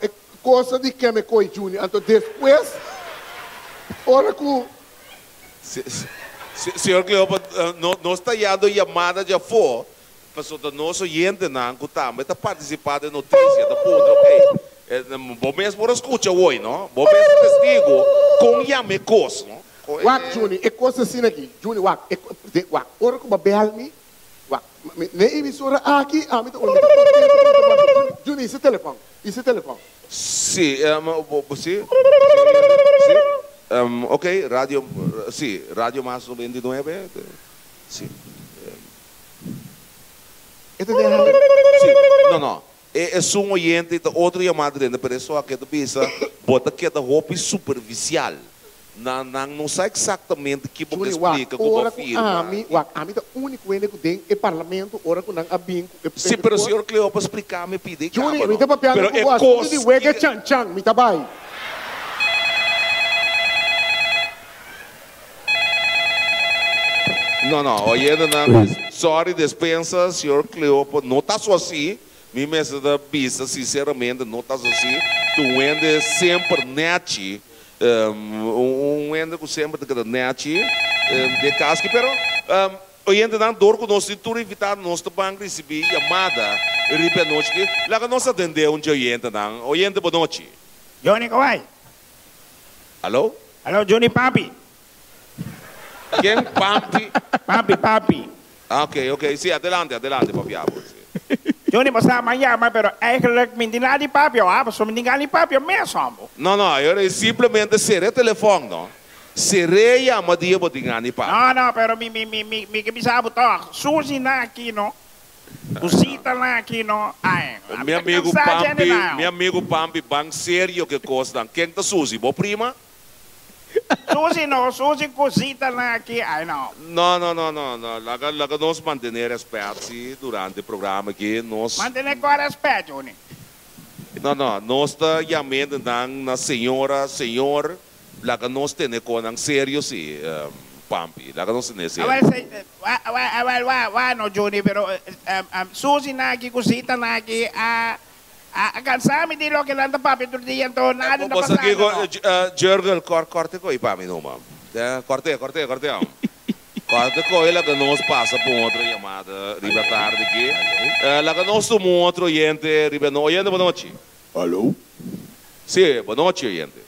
E cosa di keme koe Juni. Anto despues ora ku. Señor Cleopa, nos ta yando yamada dje afó, pasobra ta nos oyentenan ku tambe ta partisipá den notisia ta puntra, okey, bo mes por a skucha hoy, no? Bo mes ta testigu kon yama e kos, no? Wak, Juni, e kos asina aki, Juni, wak, e, wak, ora ku bo a bèl mi, Wak, mi n'e emisora aki ami ta unda mi ta contento cu mi ta papia. Juni, Juni, hisa telefon, hisa telefon. Si, bo, bo, si, si, ok, radio, si, Radio Mas 99, si. E ta den aire? Si, no, no, e esun oyente y ta otro yamada drenta, pero eso aki ta bisa, bo ta keda hopi superficial. Nan nan no sa exactamente ki bo ke Juni, wak, splica ku bo ora ku firma. ami, wak, ami ta único hende ku den e parlamento ora ku nan a bin ku e Si, pero kos. señor Cleopa splica mi pidi e Juni, caba mi no. ta papiando Pero ku e bo asuntu kos di wega ki. chan chan, mi ta bai. No, no, oyendenan, sorry despensa, señor Cleopa no ta so asi, mi mester ta bisa sinceramente no ta so asi, tu hende semper nechi. Un hende ku semper ta keda nèchi den kas aki, pero oyentenan dor ku nos tin tur invitado nos ta ban risibí yamada riba e anochi aki. Laga nos atendé un dje oyentenan. Oyente bonochi. Johnny Kawai. Alo? Alo Johnny Papi. Ken Papi? Papi, Papi. Ah ok, ok, si adelante, adelante papi abo si. Johnny bo sa man yama pero eigenlijk mi tin nada di papia wak pasobra mi tin gana di papia mes hombo. No no, ayora e simplemente sera e telefon no, ser'e yama dia bo tin gana di papia. No no, pero mi mi mi mi mi ke bisa bo toch, Suzy na aki no, Cosita na aki no, ay ami Mi ta amigo cansa djende Pampi, na. mi amigo Pampi ban serio ke kosnan, ken ta Suzy, bo prima? Suzy no, Suzy cosita nan aki, ay no. No, no, no, no, no, laga, laga nos mantene respet si durante e programa aki, nos. Mantene cua respet, Juni? No, no, nos ta yamende nan na señora, señor, laga nos tene conan serio si, Pampi, laga nos tene serio. Awel, se, awel, awel, wa, wa no, Juni, pero Suzy nan aki, cosita nan aki a. A cansa mi di loke nan ta papia tur dia anto nada ta Bo sa pasando kiko, no. Jurgel, corte koe pa mi numa. Corte, corte, corte aun. Corte koe laga nos pasa pa un otro yamada riba tardi aki. Laga nos tuma un otro oyente riba no. Oyente, bonochi. Alo. Si, bonochi oyente.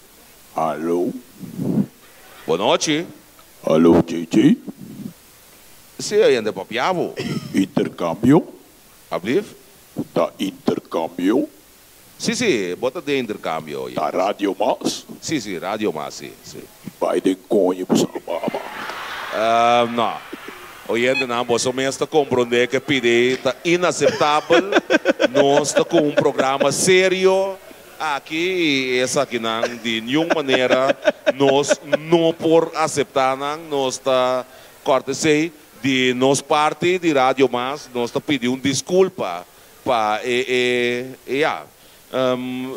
Alo. Bonochi. Alo JJ. Si, oyente, papia bo. Intercambio. Ablief? Ta intercambio? Si, si, bo ta den intercambio, oye. Ta Radio Mas? Si, si, Radio Mas, si, si. Bai den coño bo sa mama. No. Oyentenan, boso mes ta comprende ke pidi ta inaceptabel. Nos ta cu un programa serio aki y esakinan di niun manera nos no por acepta nan. Nos ta corta esey. Di nos parti di Radio Mas nos ta pidi un disculpa pa e e ya.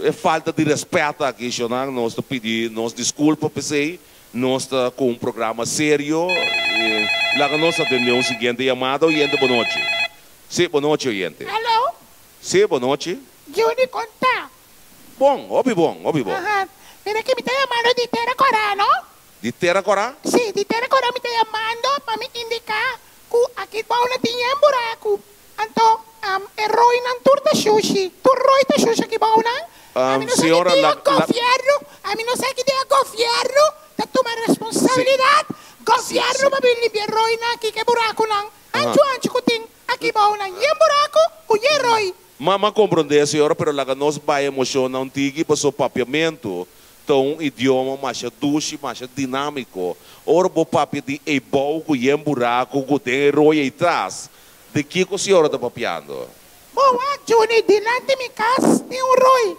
E falta di rèspèt aki, shonnan, nos ta pidi nos diskulpa p'esei. Nos ta ku un programa serio. Laga nos atendé un siguiente yamada. Oyente, bo nochi. Sí, bo nochi, oyente. Aló. Sí, bo nochi. Juni, kon ta? Bon, hopi bon, hopi bon. Aha. Mira ki mi ta yamando di Tera Kòrá, no? Di Tera Kòrá? Sí, di Tera Kòrá mi ta yamando pa mi indiká ku aki bou no tin yen buraku. Anto, e roinan tur ta shushi. Tur roi ta shushi aki bou nan. Ami no sa ki dia gobièrnu, ami no sa ki dia gobièrnu ta tuma responsabilidat. Gobièrnu pa bin limpia e roinan aki ku e burakunan anchu anchu ku tin aki bou nan. Yen buraku ku yen roi. Mama komprondé, señora, pero laga nos bai emoshoná un tiki paso papiamentu Ta un idioma masha dushi, masha dinámiko. Ora bo papia di ei bou ku yen buraku ku den e roya ei tras, di kiko señora ta papiando? Bo wak, Juni, dilanti mi kas tin un roi.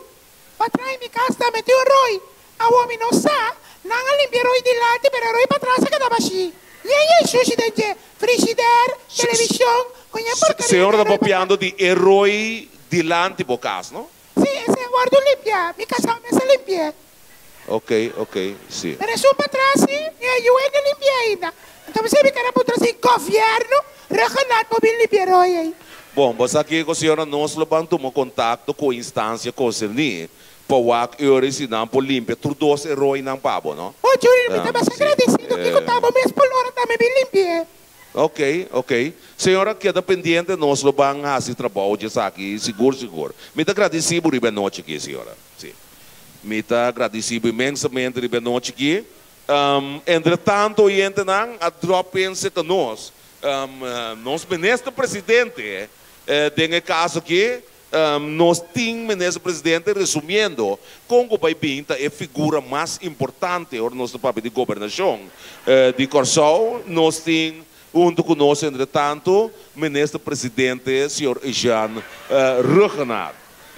Patras mi kas tambe tin un roi. Awor mi no sa, nan a limpia e roi dilanti pero e roi patras a keda bashí. Yen yen shushi den dje, frishider, televishon, ku yen porkeria Señora den e ta roi patras. papiando di e roi dilanti bo kas, no? Sí, esei a wòrdu limpiá. Mi kasá mes a limpi'é. Ok, ok, sí. Pero esun patras sí, mi a yu'é no limpi'é ainda. Anto mi sibi keda puntra si gobièrnu regional por bin limpi'é roi ei. Bon, bo sa kiko, señora, nos lo ban tuma kontakto ku instansia konserní pa wak e ora si nan por limpia tur dos e roinan pa bo, no? Oh, Junior, mi ta basta agradesido kiko ta bo mes por lora tambe bin limpi'é. Ok, ok. Señora keda pendiente nos lo ban haci trabou dje esaki sigur sigur. Mi ta gradici bo riba e nochi aki señora. Si. Mi ta gradici bo inmensamente riba e nochi aki. Entre tanto oyentenan a drop pense ta nos. Nos minister presidente den e caso aki Nos tin Minister Presidente, resumiendo, con cu bay bin ta e figura mas importante ora nos ta papia di gobernacion di Corsou. Nos tin hunto cu nos entre tanto Minister Presidente señor Jean Rhuggenaath.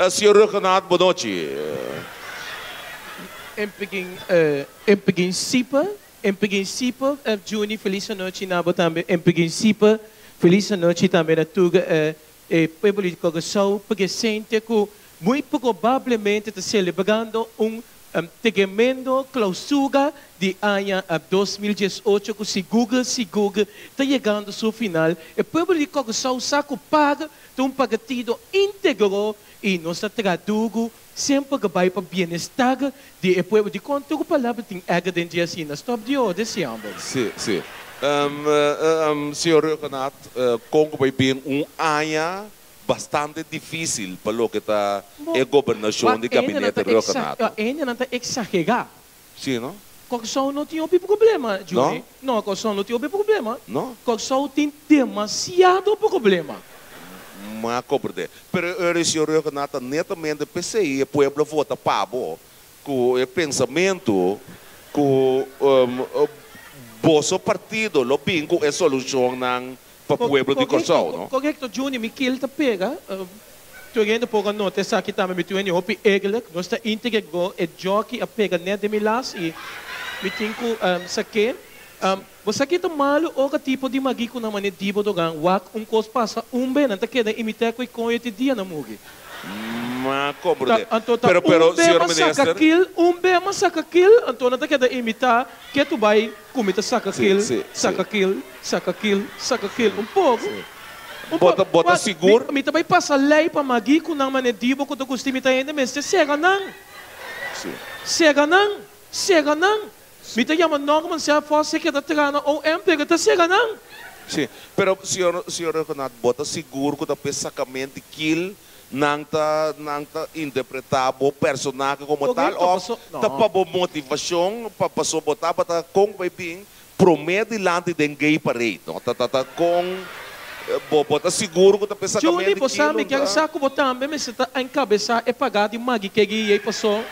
Señor Rhuggenaath, bo nochi. En begin, en principe, en principe, Juni, feliz anochi na bo tambe. En principe, feliz anochi tambe na tur E pueblo di Curaçao presente cu muy probablemente ta celebrando un tremendo clausura di aña 2018 cu sigur sigur ta yegando su final. E pueblo di Curaçao sa cu par ta un partido integro y nos ta traha duro semper cu bay pa bienestar di e pueblo. Dicon tur palabra tin erga den dje asina? Stop di orde, siamber. Sí, sí. Señor Rhuggenaath, con cu bay bin un aña bastante dificil pa loke ta e gobernacion di gabinete Rhuggenaath, no? Hendenan ta exagera. Sí, no? Corsou no tin hopi problema, Juni. No? Corsou no tin hopi problema. No? Corsou tin demasiado problema. Ma comprende. Pero e ora señor Rhuggenaath ta netamente p'esey e pueblo vota pa bo Ku e pensamentu ku boso partido lo bin ku e solushonnan pa pueblo di Kòrsou, no? Korekto, Juni, mi kil ta pega. Tur hende por a nota esaki tambe. Mi tur hende hopi eerlijk. Nos ta integregó e jockey a pega net den mi las i mi tin ku sak'é. Bo sa ki ta malu ora tipo di magi ku nan mane dibo dogan wak un kos pasa un be nan ta keda imita ku e koño te dia nan muri. Ma komprende. Anto ta Pero pero un be señor ma saka minister. kil, un be ma saka kil, anto nan ta keda imita ke tu bai ku mi ta saka Si kil, si si. saka kil, saka kil, saka kil. Un poko, Si. un Bo poko. ta bo ta Wak, mi sigur? mi ta bai pasa lei pa magi ku nan mane dibo ku ta gusta imita hende mester sera nan. Si. Sera nan, sera nan. Mi ta yama Norman sea Foster keda traha na OM pero ta sera nan. Sí, pero señor señor Rhuggenaath bo ta sigur ku ta p'e sakamenti kil nan ta nan ta interpretá bo personahe komo tal Korekto, òf paso ta no. pa bo motivashon pa paso bo tabata kon bai bin promé dilanti den gay parade no ta ta ta kon bo bo ta sigur ku ta p'e Juny, sakamenti bo sa kil mi un kier ta. sa ku bo tambe mester ta enkabesá e pagá di Maggie Kegi ei paso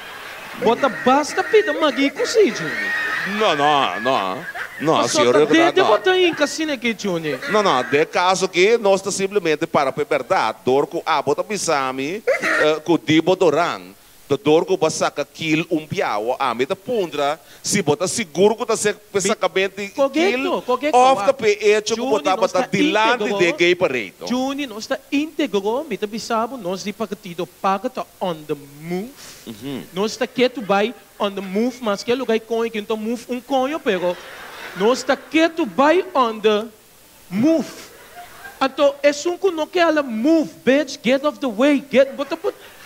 bo ta basta pida Maggie ku si, Juny. No no no no Paso señor ta Rhuggenaath dede no. bo ta hinka asina aki, Juny. No no den e kaso aki nos ta simplemente para p'e bèrdat dor ku abo ta bisa mi ku Dibo Doran. Ta dor ku bo a saka kil un biawa, ami ta puntra si bo ta sigur ku ta ser p'e sakament di kil òf ta p'e echo ku bo tabata dilanti di e gay parade. Juni, nos ta íntegro, mi ta bisa bo, nos di partido paga ta on the move. Nos ta ketu bai on the move, maske luga e koño ki no ta move un koño, pero nos ta ketu bai on the Move. Anto esun ku no ke ala move, bitch, get of the way, get, bo ta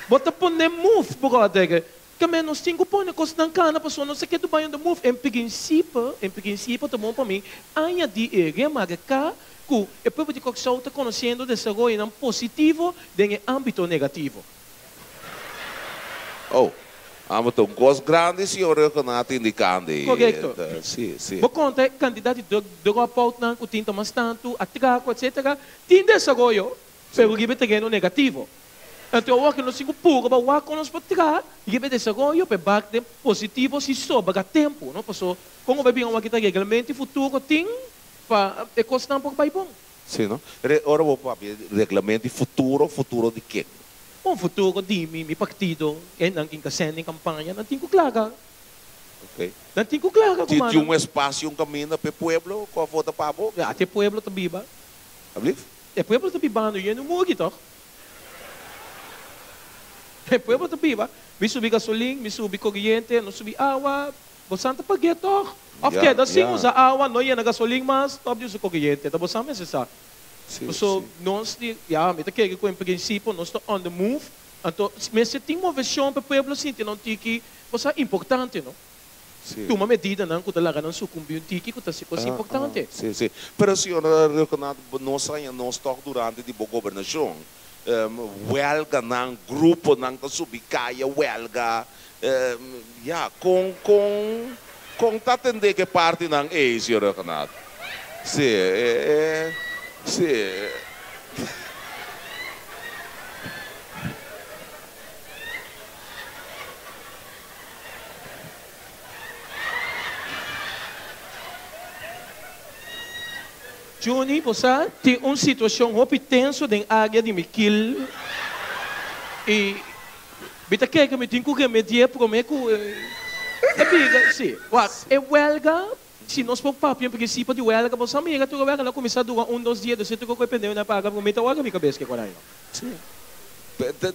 bo ta pone move, brother. Keme nos tin ku pone kosnan kana pasobra nos ta ke Dubai on the move. En prinsipe, en prinsipe ta bon pa mi añadi e remarka ku e pueblo di Kòrsou ta konosiendo desaroyonan positivo den e ámbito negativo. Oh, amo ta un kos grandi, señor Reugenat indicando ei. Korekto. Si, si. Bo konta e kantidat di dropoutnan ku tin ta mas tantu, atrako, etsetera. Tin desaroyo, pero riba e tereno negativo. Anto awor ke nos tin ku purba wak kon nos por traha riba e desaroyo pa e bak den positivo si sobra tempu, no? Paso kon bo bai bira wak ta reglamento i futuro tin pa e kosnan por bai bon. Si, no? Ora bo papia di reglamento i futuro, futuro di ken? Un futuro di mi, mi partido, e nan tin kasende den kampaña, nan tin ku klaga. Ok. Nan tin ku klaga ku Tin un espasio, un kaminda pa e pueblo ku a vota pa bo? Ya, te pueblo ta biba. Ablief? E pueblo ta bibando yendo murgi tòg? E pueblo ta biba. Mi subi gasolin, mi subi koriente, no subi awa, Bosan ta pag'é tòg? Òf keda sin usa awa, no yena gasolin mas, stòp di usa koriente. Ta bosan mester sa. Paso nos di, ya, mi ta kere ku en prinsipio nos ta on the move, anto mester tin moveshon pa e pueblo sinti nan tiki, bo sa, importante, no? Tuma medidanan ku ta laga nan sukumbí un tiki ku ta hasi kos importante. Sí, sí. Pero señor Reugenat, nos haña nos tòg durante di bo gobernashon, wèlganan, gruponan ta subi kaya wèlga, Ya, kon, kon, kon ta atendé ku e partinan ei, señor Ruggenaath? Sí, e, e, sí. Juni, bo sa, tin un situashon hopi tenso den área di mi kil i Mi ta kere ku mi tin ku remedi'é promé ku e bira. Sí. Wak, e wèlga, si nos por papia en prinsipio di wèlga, bo sa mira tur e wèlga nan kuminsá dura un, dos dia, dus e tur ku e pendeu nan paga, promé ta wòrdu mi kabes ke koraño. Sí.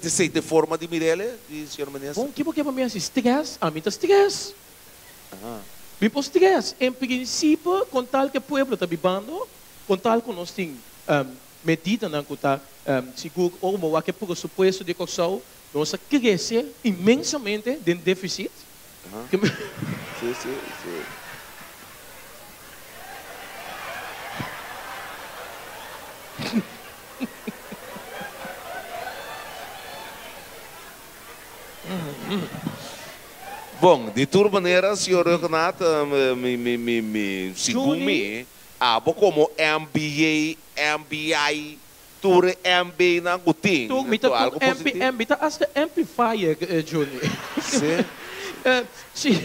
Esei ta e forma di mir'el, di señor minister? Bon, ki bo ke pa mi hasi? Strès? Ami ta strès. Mi por strès. En prinsipio, kon tal ku e pueblo ta bibando, kon tal ku nos tin Medidanan ku ta sigur ora bo wak e presupuesto di Kòrsou, nos a krese inmensamente den defisit. Sí, sí, sí. Bon, di tur manera, señor Ruggenaath, mi, mi, mi, mi, segun mi, Abo komo MBA, MBI, tur e MB-nan ku tin, Tur, mi ta to tur algu MB, positivo? mi ta hasta amplifier, Juni. Sí. Si,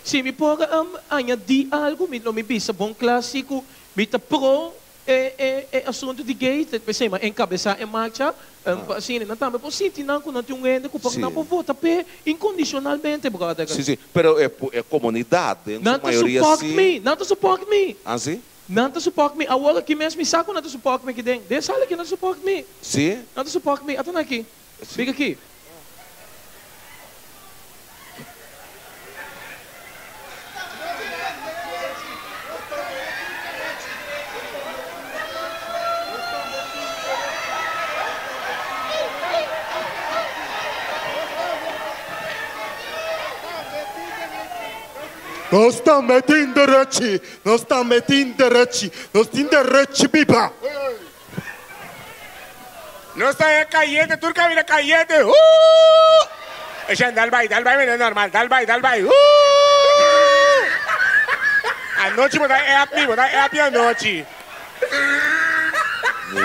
si mi por añadí algu, mi lo mi bisa bon kla si ku mi ta pro e, e, e asuntu di gay, p'esei mi a enkabesá e marcha, pa asina nan tambe por sinti nan ku nan tin un hende ku por nan por vota p'e inkondishonalmente, brother. Sí, sí, pero e, e komunidat den su Nan ta mayoria support sí. mi, nan ta support mi. Ah, sí? Nan ta support mi. Awor aki mes mi sa ku nan ta support mi aki den. Den sala aki nan ta support mi. Sí? Nan ta support mi. Ata nan aki. Mira aki. Nos tambe tin derechi, nos tambe tin derechi, nos tin derechi biba. Nos ta e cayente, tur camina cayente, huu! Eshan dal bay, dal bay mene normal, dal bay, dal bay, huu! Anochi bo ta app mi, bo ta app mi anochi.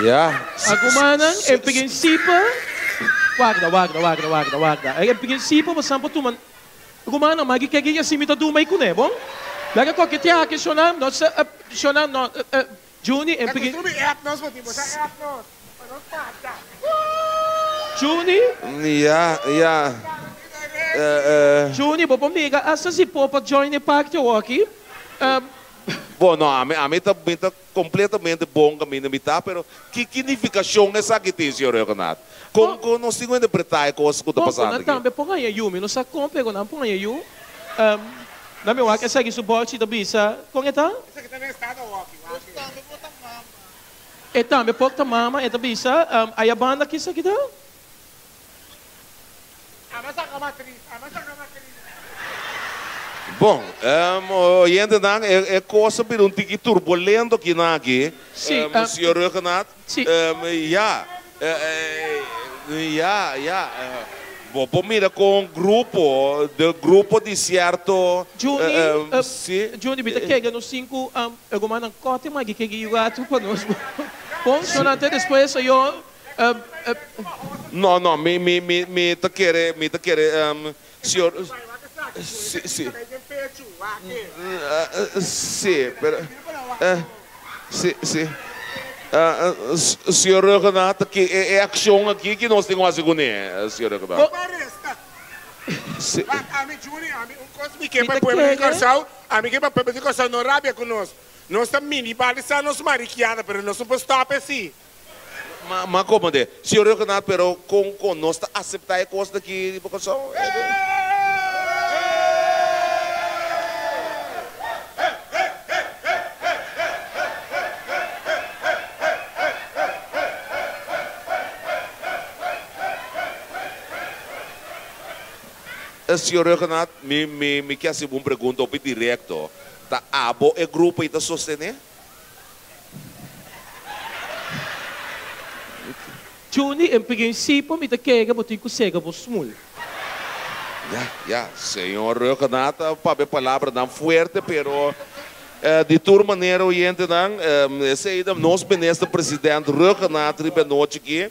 Ya. Agumanan, en principe, warda, warda, warda, warda, warda. En principe bo san por tuma Rumannan, magi ke guia si mi ta duma i kuné, bon? Laga koketeá aki, shonnan, no sa, shonnan, no, Juni, en Ta pri. kustumber app nos bo tin, bo sa app nos pa nos pasa. Juni. Ya, ya. Eh, eh. Juni, bo por miga hasta si por pa join e party awoki. Bo, no, ami, ami ta, mi ta completamente bon caminda mi ta, pero ki, ki nificacion esaki tin, señor Rhuggenaath? Con, con nos tin cu interpreta e cos cu ta Bon, pasando nan aki? tambe por haña yu. Mi no sa con, pero nan por haña yu. Nan mi wak esaki su bolchi ta bisa, con e ta? Esaki ta na estado awoki, wak. E tambe por ta mama, e ta bisa, aya banda ki esaki ta? Bon, oyentenan, e kos a bira un tiki turbulento akinan aki. Sí, Señor Rhuggenaath, sí. Ya, ya, ya. Bo por mira kon grupo, de grupo di sierto, Juni, sí. Juni, mi ta kega nos tin ku e rumannan kòte maki kega yu ratu pa nos. Bon, shonnan te despues ayo. No, no, mi, mi, mi, mi ta kere, mi ta kere, señor, si, si, si, pero, si, si, señor Rhuggenaath, ta ki e, e accion aki ki nos tin cu haci cune, señor Rhuggenaath? Si. Mi ke pa pueblo di Kòrsou, ami ke pa pueblo di Kòrsou no rabia ku nos. Nos ta minimalisá nos marikiada, pero nos no por stòp esei. Ma, ma como de? Señor Rhuggenaath, pero con, con nos ta acepta e cos aki riba Kòrsou? Señor Rhuggenaath, mi, mi, mi ke haci bo un pregunta hopi directo. Ta abo e grupo ei ta sostene? Juni, en principio mi ta kere bo tin cu sega bo smul. Ya, ya, señor Rhuggenaath a papia palabranan fuerte, pero di tur manera oyentenan, esey ta nos minister president Rhuggenaath riba e nochi aki,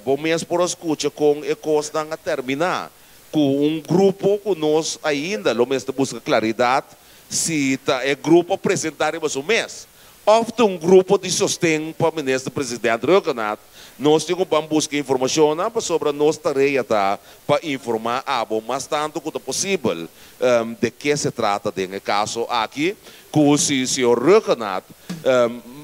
bo mes por a scucha con e cosnan a termina. Ku un grupo ku nos ainda lo mester buska klaridat si ta e grupo a presentá riba su mes òf ta un grupo di sosten pa Minister President Rhuggenaath, nos tin ku ban buska informashonnan pasobra nos tarea ta pa informá abo mas tantu ku ta posibel de ke se trata den e kaso aki ku si señor Rhuggenaath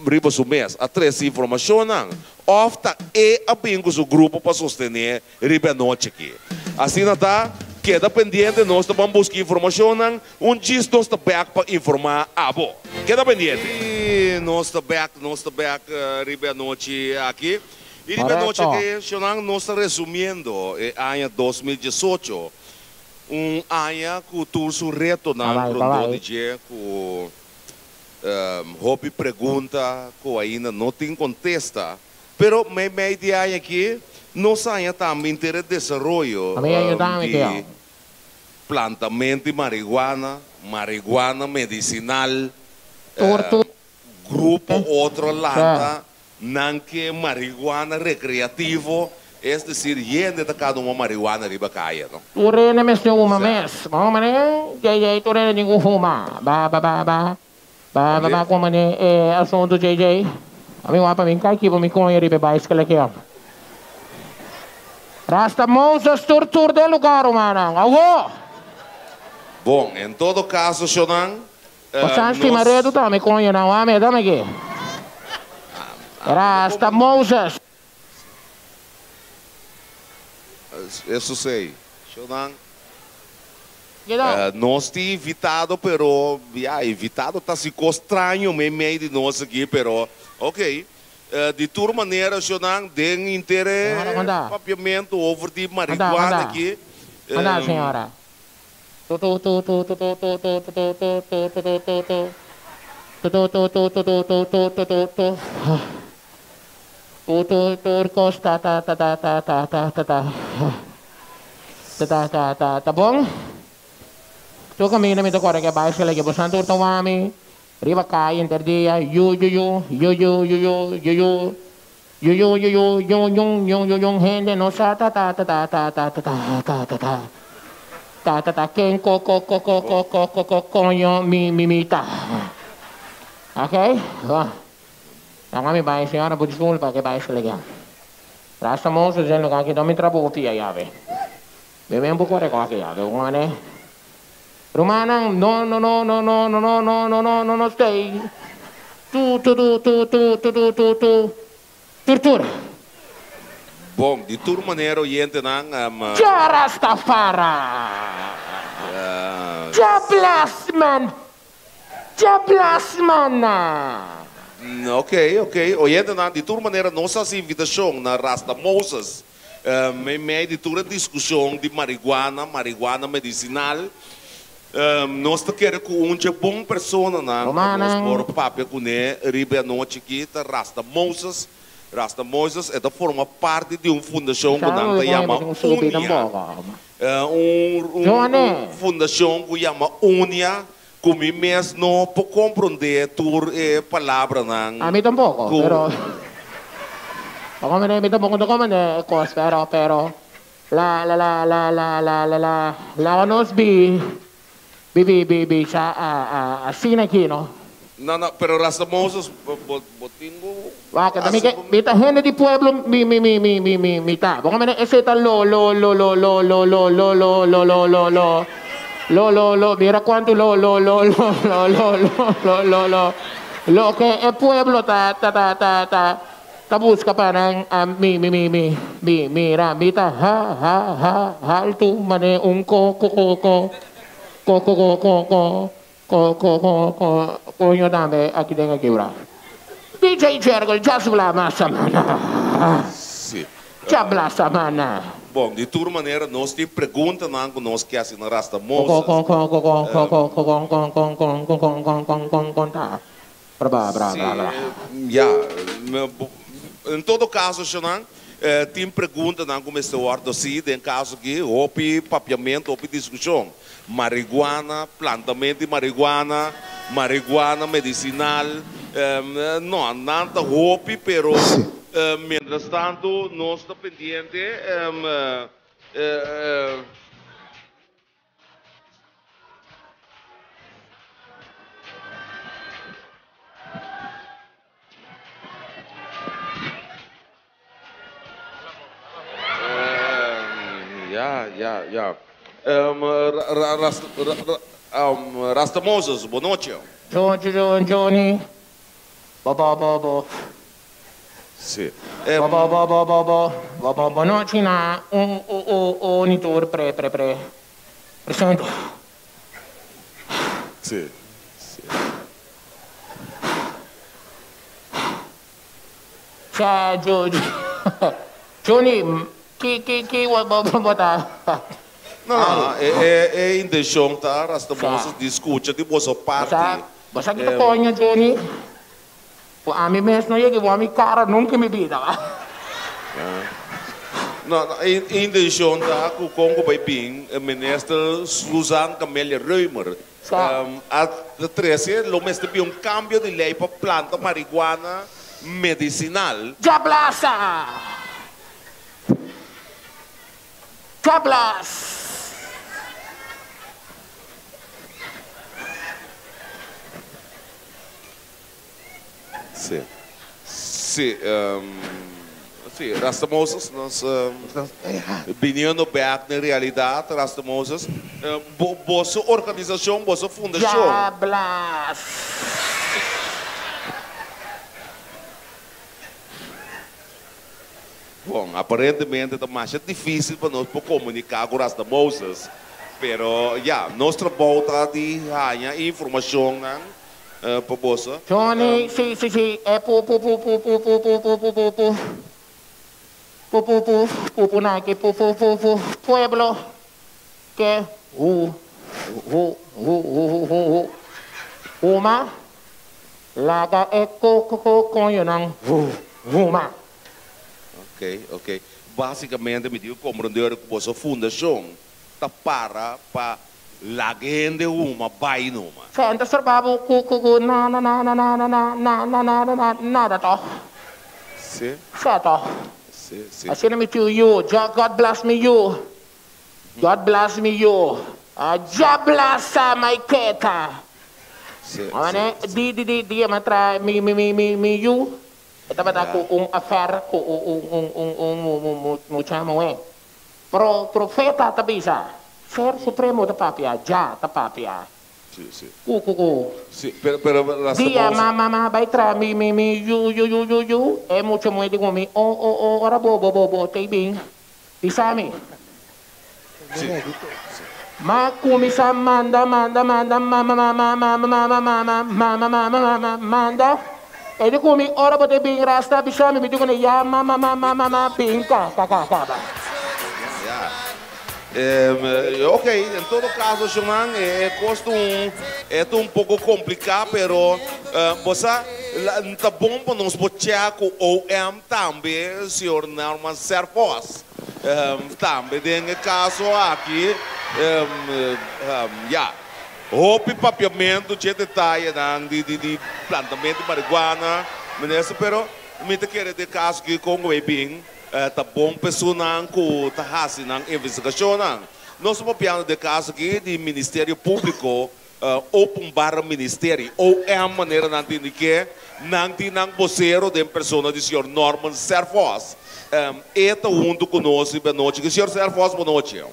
riba su mes a trese informashonnan òf ta e a bin ku su grupo pa sostené riba e anochi aki. Asina ta, keda pendiente, nos ta ban buska informashonnan, un djis nos ta bek pa informá abo. Keda pendiente! I nos ta bek, nos ta bek riba e anochi aki. I riba e anochi aki, shonnan, nos ta resumiendo e aña 2018, un aña ku tur su retonan rondó di dje, ku hopi pregunta ku ainda no tin kontesta. Pero meimei di aña aki nos haña tambe inter e desaroyo di plantamento di marihuana, marihuana medicinal, grupo otro a lanta nan ke marihuana recreativo, es decir hende ta cada uma marihuana riba caya, no? Tur hende mester huma mes. Bo mane JJ tur hende tin ku huma. Ba ba ba ba. Ba ba ba como ne e asunto JJ. Ami wak pa mi kai kibo mi coño riba e baiskel aki am. Rasta Moses tur tur den lugar rumannan. Awo! Bon, en todo caso shonan, Bo sa stima nos. redu ta mi coño nan wak mi dame aki. Rasta Moses. Eso sei. Shonan. Nos tin invitado pero ya invitado ta si cos straño mei mei di nos aki pero ok di tur manera shonan den inter e papiamento over di marihuana aki. Ta ta ta ta ta bon. Tur kaminda mi ta kore ke baiskel aki bosan tur ta wami riba kaya henter dia yu yu yu yu yu yu yu yu yu yu yu yu yu yu yun yun yu yun hende no sa ta ta ta ta ta ta ta ta ta ta ta ta ta ta ken ko ko ko ko ko ko ko ko koño mi mi mi ta okay bon nan mi bai señora bo disculpa ke baiskel aki. Rasta Moses den lugar ki no mi trabou pia yawe. Mi men por kore koki ya, pero mane. Rumannan, no, no, no, no, no, no, no, no, no, no, no, no, stay. Tu, tu, tu, tu, tu, tu, tu, tu, tu, tur, tur. Bon, di tur manera oyentenan, Jah Rastafari! Jah bless man! Jah bless man! Ok, ok. Oyentenan, di tur manera nos hasi invitashon na Rasta Moses Meimei di tur e diskushon di marihuana, marihuana medisinal, nos ta kere ku un dje bon personanan pa nos por papia kuné riba e anochi aki ta Rasta Moses. Rasta Moses e ta forma parti di un fundashon ku nan ta yama Unia. Un fundashon ku yama Unia ku mi mes no por komprondé tur e palabranan Ami tampoco, ku. pero pa komprendé mi tampoco ta komprendé e kos, pero pero la la la la la la la la laga nos bi bi bi bi bi sa a a asina aki no. No no, pero Rasta Moses bo bo bo tin ku Wak, ta mi hasi ke mi ta hende di pueblo mi mi mi mi mi mi mi ta. Bo komprendé esei ta lo lo lo lo lo lo lo lo lo lo lo lo lo lo lo lo mira kuantu lo lo lo lo lo lo lo lo lo lo loke e pueblo ta ta ta ta ta ta buska pa nan a mi mi mi mi mi mira mi ta ha ha ha haltu manera un ko ko ko ko ko ko ko ko ko Ko ko ko ko koño tambe aki den e kibra. DJ Jergel just bla masa mana. Sí. Ja bla sa mana. Bon, di tur manera nos tin preguntanan ku nos ke hasi na Rasta Ko Moses. ko ko ko ko ko ko ko ko ko ko ko ko ko ko ko ko ko ta. Bra bra bra Sí, bra bra. ya. En todo kaso, shownan, tin preguntanan ku mester wòrdu hasi den kaso aki, hopi papiamentu, hopi diskushon. Marihuana, plantament di marihuana, marihuana medicinal, no, nan ta hopi, pero mientras tanto nos ta pendiente. Ya, ya, ya. Rasta Moses, bo nochi. Jo, jo, jo, Johnny. Bo, bo, bo, bo. Si. Bo, bo, bo, bo, bo, bo. Bo, bo, bo nochi na un, u, u, u, ni tur pre, pre, pre. Presente. Si, si. Cha jo Johnny ki ki ki bo bo bo ta. No, no, e e e intencion ta Rasta Moses di scucha di boso parti. Bo sa bo sa ki ta coño Johnny cu ami mes no yega bo ami cara nunca en mi bida ba. No, no, e intencion ta cu con cu bay bin Minister Susan Camelia Römer A trece lo mester bin un cambio di ley pa planta marihuana medicinal. Djablasa! Djablas! Sí. Sí, sí, Rasta Moses, nos biniendo bek den realidad, Rasta Moses, bo, boso organisacion, boso fundacion. Diablas! Bon, aparentemente ta masha dificil pa nos por comunica cu Rasta Moses, pero ya, nos trabou ta di haña e informacionnan Pa boso. Johnny, si, si, si, e pu pu pu pu pu pu pu pu pu pu pu pu pu pu pu pu naki pu pu pu pu pueblo ke hu hu hu hu hu hu hu huma laga e ko ko ko koñonan hu huma. Ok, ok. Básicamente mi tin ku komprender ku boso fundashon ta para pa Laga hende huma bai numa. Fen ta stroba bo ku ku ku na na na na na na na na na na na na nada toch? Si. Sa toch? Si, si. Asina mi tiu yu, Ja God bless mi yu. God bless mi yu. Ah, Ja blessa my keta. Si, si, Ane, si. di di di dia mi a trae mi mi mi mi mi yu, e tabata Ya. ku un affair ku un un un un un mu mu mucha muhé. Pro, profeta ta bisa, Ser Supremo ta papia, Jah ta papia. Sí, sí. Ku, ku, ku. Sí, pero, pero Dia, lastimos. ma, ma, ma, bai tra mi, mi, mi, yu, yu, yu, yu, yu. E mucha muhé di ku mi, O, o, o, ora bo, bo, bo, bo t'ei bin. Bisa mi. Sí, sí. Ma kuminsá manda, manda, manda, mama, mama, mama, mama, mama, mama, mama, mama, manda. E di ku mi, Ora bo t'ei bin rasta, bisa mi. Mi di ku ne, Ya, ma, ma, ma, ma, ma, ma, bin, ka, ka, ka, kaba. Ya, ya. Ok, en todo caso, Sherman, e cos ta un, e ta un poco complica, pero bo sa, ta bon pa nos por check cu OM tambe, señor Norman Serphos, tambe den e caso aki, ya, hopi papiamento dje detayenan di di plantamento di marihuana, minister, pero mi ta kere den e caso aki con cu bay bin. Ta bon pa esunnan ku ta hasi nan investigashonnan. Nos ta papiando den kaso aki di Ministerio Públiko, Openbare Ministerie, OM, manera nan ta indiké. Nan tin nan bosero den persona di señor Norman Serphos. E ta huntu ku nos riba e anochi aki. Señor Serphos, bo nochi.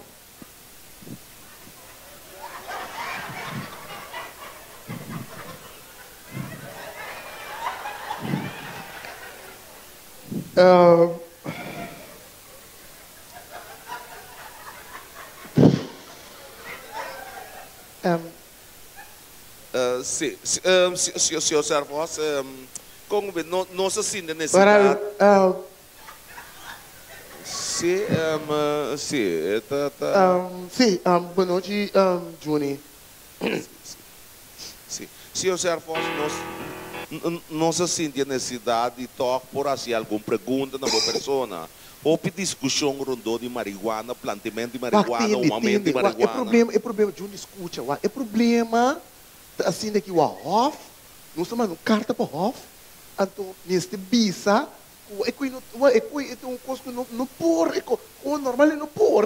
Sí, señor Servos, con nos a sinti necesidad. Sí, sí, e ta, ta. Sí, buenochi, Juni. Sí, señor Servos, nos, nos a sinti e necesidad di tog por haci algun pregunta na bo persona. Hopi discusion rondó di marihuana, plantimento di Wak, marihuana, tende, humamento tende, di wak, e marihuana. problema, e problema, Juni, scucha, wak, e problema ta asina ki wak Hof, nos ta manda un carta pa Hof, anto mester bisa Ku e kui no wa e kui e ta un kos ku no no por e ko kon normal e no por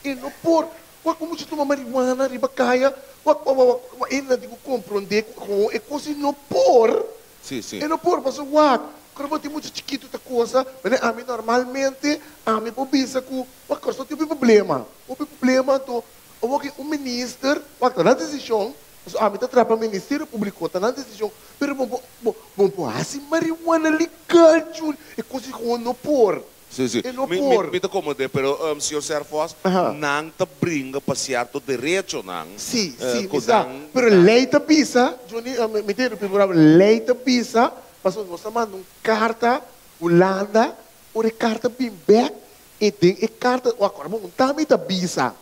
e no por wak ku mucha tuma marihuana riba kaya wak wa wa wa e nan tin ku komprondé ku kon e kos ei no por Sí, sí. e no por pasobra wak ora bo tin mucha chikitu ta kosa manera ami normalmente ami por bisa ku wak Kòrsou tin hopi problema hopi problema anto awor ki un minister wak ta nan desishon Pasobra ami ta traha pa Ministerio Publico, ta nan decision, pero bo bo bo por haci marihuana legal, Juni, e cos di gewoon no por, Sí, sí. e no Mi, mi, por. mi ta comprende, pero señor Serphos, Aha. nan ta bringa pa cierto derechonan, Sí, sí, cu mi sa, nan, pero nan. ley ta bisa, Juni, mi ta interrumpí por abo, ley ta bisa, pasobra nos a manda un carta Hulanda, ora e carta bin bek, e den e carta, wak, ora bo un tambe ta bisa,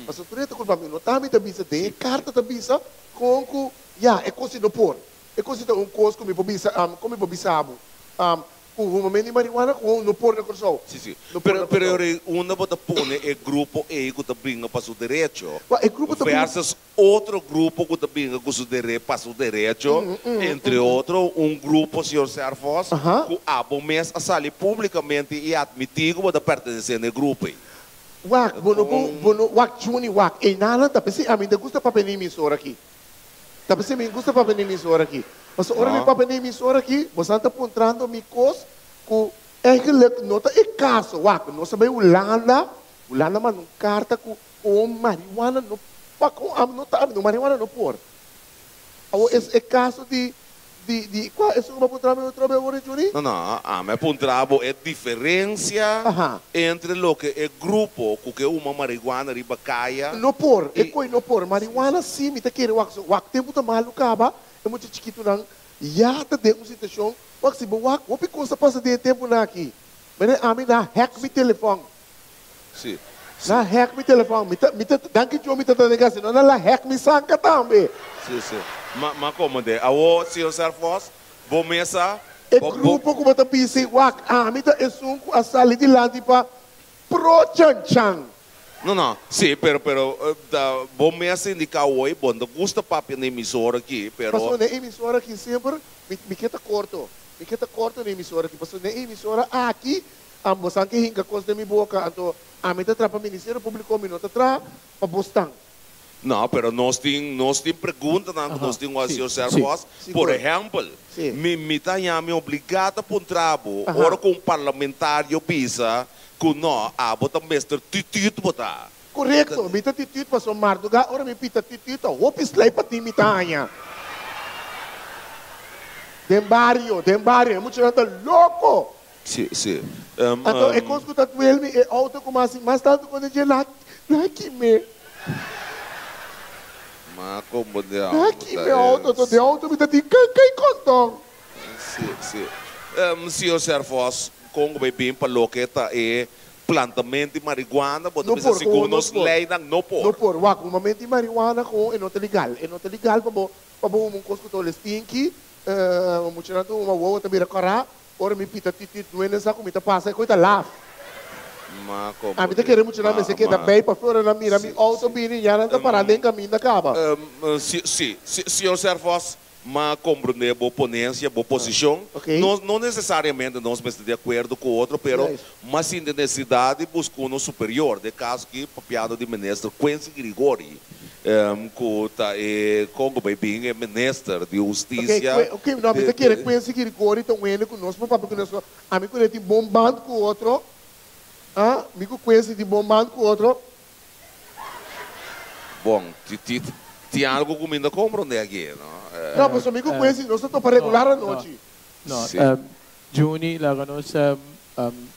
Pasobra tur e ta kulpa mi, no ta mi ta bisa, den e karta ta bisa kon ku ya e kos no por. E kos ta un kos ku mi por bisa, kon mi por bisa bo, ku humamento di marihuana ku no por na Kòrsou. Sí, sí. No por Pero, na pero Kòrsou. e unda bo ta pone e grupo ei ku ta bringa pa su derecho Wak, e grupo ta bringa. versus otro grupo ku ta bringa ku su dere pa su derecho, entre otro un grupo, señor Serphos, ku abo mes a sali públikamente i atmití ku bo ta pertenesé na e grupo ei. Wak, bo no bo, bo no, wak Juni, wak, einanan ta p'esei ami ta gusta papia n'e emisora aki. Ta p'esei mi gusta papia n'e emisora aki. Pasobra ora mi papia n'e emisora aki, bosan ta puntrando mi kos ku eigenlijk no ta e kaso. Wak, nos a bai Hulanda, Hulanda manda un karta ku un marihuana no, wak, un ami no ta, ami no marihuana no por. Awor es e kaso di di di kua esun ku bo a puntra mi otro bes awor Juni? No no, ami a puntra bo e diferencia entre loke e grupo ku ke huma marihuana riba kaya No por, e i. koi no por. Marihuana si mi ta kere wak so wak tempu ta malu kaba e mucha chikitunan ya ta den un situashon wak si bo wak hopi kos ta pasa den e tempunan aki. Mene ami na hack mi telefòn. Sí. Nan hack mi telefon. Mi ta, mi ta, danki Dios mi ta ta den cas, sino nan la hack mi sanka tambe. Sí, sí. Ma, ma como de. Awo, señor Serphos, bo mesa, E bo, bo. grupo cu bo ta bisa, wak, ami ta esun cu a sali dilanti pa pro chan chan. No, no. Sí, pero, pero, ta, bo mes a indica hoy, bo no ta gusta papia na emisora aki, pero. Pasobra na e emisora aki semper mi, mi ke ta corto. Mi ke ta corto na e emisora aki, pasobra na e emisora aki Ambos an ke hinka kos den mi boka, anto ami ta traha pa Ministerio Públiko, mi no ta traha pa bosnan. No, pero nos tin, nos tin preguntanan ku nos tin ku hasi, señor Servos. Por ehèmpel, mi, mi ta haña mi obligá ta puntra bo, ora ku un parlamentario bisa ku no, abo ta mester titut bo ta. Korekto, mi ta titut pasobra marduga ora mi pita titut ta hopi slai pa tin mi ta haña. Den bario, den bario, e muchanan ta loko. Si, si. Anto e kos ku ta duel mi, e outo ku mas mas tantu ku dje na na kime. Ma komo de Na kime outo, anto den outo mi ta tin kai kondon. Si, si. Señor Servos, kon ku bai bin pa loke ta e plantamento di marihuana, bo ta No bisa por, segun komo no nos por. leinan no por. No por. Wak, un momento di marihuana komo e no ta legal. E no ta legal pa bo pa bo huma un kos ku ta ole stinky, muchanan ta huma wowo ta bira kòrá, Ora mi pita titit nuene sa ku mi ta pasa e koi ta laf. Ma A mi ta komprendé. kere muchanan Ma, mester keda ma, bei pasobra ora nan mira mi si, outo si. bini ya nan ta para den kaminda kaba. Si, si, si, señor Servos, ma komprendé bo ponencia, bo posishon. Ok. No, no nesesariamente nos mester di akuerdo ku otro, pero Juist. ma sinti nesesidat di buska uno superior. Den kaso aki papiando di minister Quincy Grigori. Ku ta e kon ku bai bin e minister di Ok, hustisia. ok, no, mi ta kere Quincy Grigori ta un hende ku nos por papia ku nos, ami ku ne tin bon band ku otro, ah, mi ku Quincy tin bon band ku otro. Bon, tin algu ku mi no komprondé aki, no. No, pasobra mi ku Quincy nos ta topa regular anochi. No, Sí. Juni, laga nos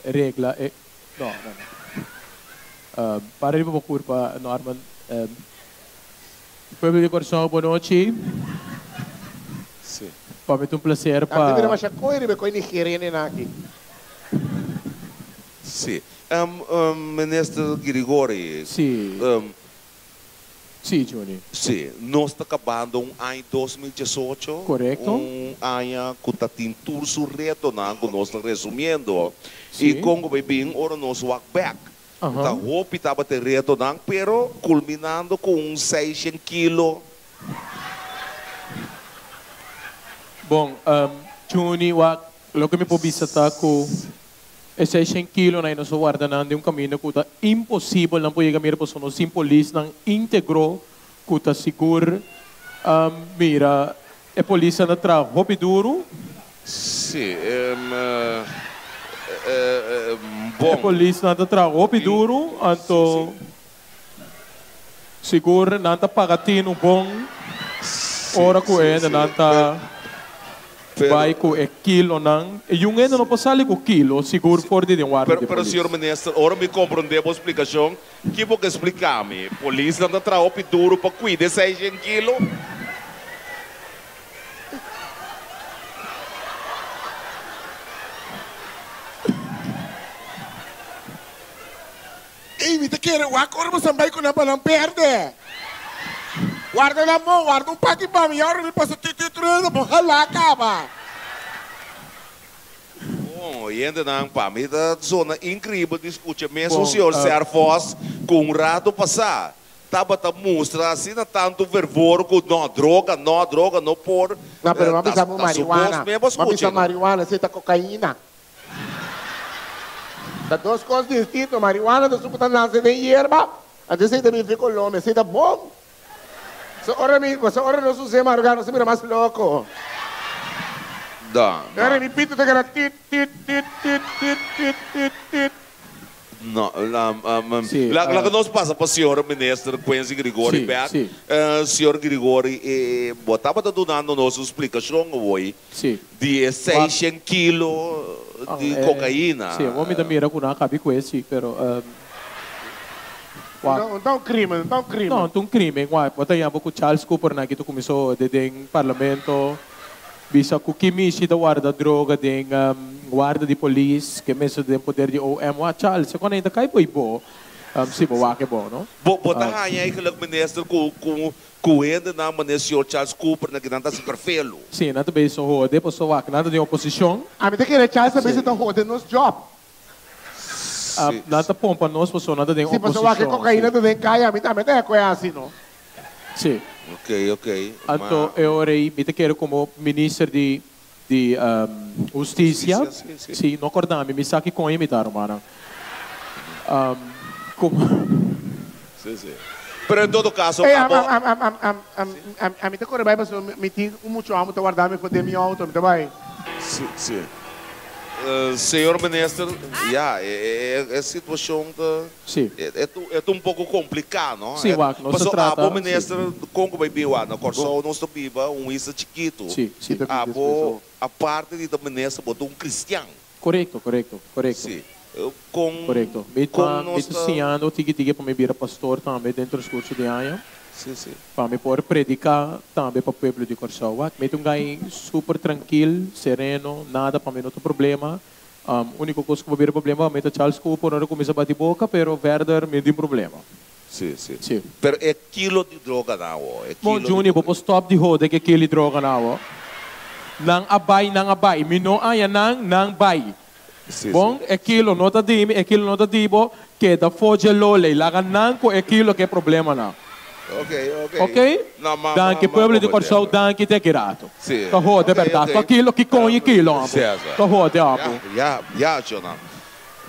regla e, no, no, no. Para riba bo kurpa, Norman. Pueblo di Kòrsou, bon nochi. Sí. Pa mi ta un plaser Antes mira pa. masha koi riba e koi Nigerianen aki. Sí. Minister Grigori. Sí. Sí, Juni. Sí, nos ta kabando un aña 2018. Korekto. Un aña ku ta tin tur su retonan ku nos ta resumiendo. Sí. I kon ku bai bin ora nos wak bèk. Aha. Ta hopi tabata e retonan, pero kulminando ku un seishent kilo. Bon, Juni, wak, loke mi por bisa ta ku E seishen kilonan nos a warda nan den un kaminda ku ta imposibel nan por yega mira pasobra nos tin polisnan íntegro ku ta sigur mira e polisnan ta traha hopi duru. Sí, E bon. polisnan ta traha hopi duru anto sigur nan ta paga tinu bon ora ku e hendenan ta. Bai ku e kilonan. E yun hende no por sali ku kilo, sigur for di den warda di Pero polis. señor minister, ora mi komprondé bo splikashon, ki bo ke splika mi? Polisnan ta traha hopi duru pa kuida e seishen kilo? Ey, mi ta kere wak ora boso bai ku nan pa nan perde. Warda nan bon, warda un paki pa mi, ora mi pasa tu tu trueno bo hala kaba. Bon, oyentenan, pa mi ta zona inkribel di skucha mesun Bon, señor Serfos ku un rato pasá tabata mustra asina tantu fervor ku no, droga no, droga no por, No, pero m'a ta bisa bo ta su bos marihuana, mes bo m'a skucha, bisa no? marihuana, esei ta kokaina. Ta dos kos distinto. Marihuana ta su ku ta nase den yerba, anto esei ta bin fi Colombia. Esei ta bon. So ora mi, so ora nos us'é marugá nos ta bira mas loko. Da, Ora ma. mi pito ta keda tit, tit, tit, tit, tit, tit, tit, tit. No, Sí, laga nos pasa pa señor minister Quincy Grigori sí, bek. sí. Señor Grigori, bo tabata dunando nos un splikashon awoi Sí. di e seishen kilo di kokaina. Sí, awor mi ta mira ku nan a kabi ku e sí, pero wak. No ta un krimen, no ta un krimen. No, no ta un krimen, wak. Bo ta yama ku Charles Cooper nan aki ta kuminsó hode den parlamento, bisa ku ki mishi ta warda droga den warda di polis, ke mester den poder di OM. Wak, Charles, e kon ainda kai bo i bo, si bo wak e bo, no? Bo ta haña eigenlijk minister ku Ku hendenan manera señor Charles Cooper na kinan ta hasi perfelu. Sí, nan ta bisa hode, pasobra wak, nan ta den oposishon. Ami ta kere Charles ta bisa ta hode nos job. Sí. Nan ta pompa nos pasobra nan ta den Sí, pasobra wak e oposishon. kokaina ta den kaya, ami tambe ta koe hasi no. Sí. Ok, ok. Anto Ma. e ora ei mi ta kere komo minister di di hustisia, Hustisia, sí, sí. sí, no korda mi, mi sa ki koña mi ta rumannan. Komo. Sí, sí. Pero en todo caso, Ey, abo. am, am, am, am, am, am, am, ami ta kore bai pasobra mi tin un mucho amo ta warda mi for den mi auto, mi ta bai. Sí, sí. Señor Minister, ya, e situacion ta, Sí. e ta un poco complica, no? Sí, wak, nos ta Pasobra trata, abo, sí. Minister, con cu bay biba? Na Corsou nos ta biba un isla chikito. Sí, sí. Abo, aparte di ta Minister, bo ta un cristian. Corecto, corecto, corecto. Sí. Con, Corecto. Mi con ta, mi nos ta ta. siñando tiki tiki pa mi bira pastor tambe den transcurso di aña. Sí, sí. Pa mi por predica tambe pa pueblo di Corsou. Wak, mi ta un guy super trankil, sereno, nada pa mi no ta problema. Unico cos cu por bira problema pa mi ta Charles Cooper ora cuminsa bati boca, pero verder mi no tin problema. Sí, sí. Sí. Pero e kilo di droga nan awo, e Bon, kilo di Juni, bo droga. por stop di hode cu e kilo di droga nan awo? Nan a bay, nan a bay. Mi no haña nan, nan bay. Sí, Bon, sí. e kilo no ta di mi, e kilo no ta di bo, keda foge lole. Laga nan cu e kilo cu e problemanan. Ok, ok. Ok? No, ma, ma, Danki ma pueblo di comprende. Corsou, danki te ki rato. Sí. Ta hode Ok, berdad. ok. Ta kilo ki coño kilo abo. Sí, sí. Ta hode abo. Ya, ya, ya, Jonah.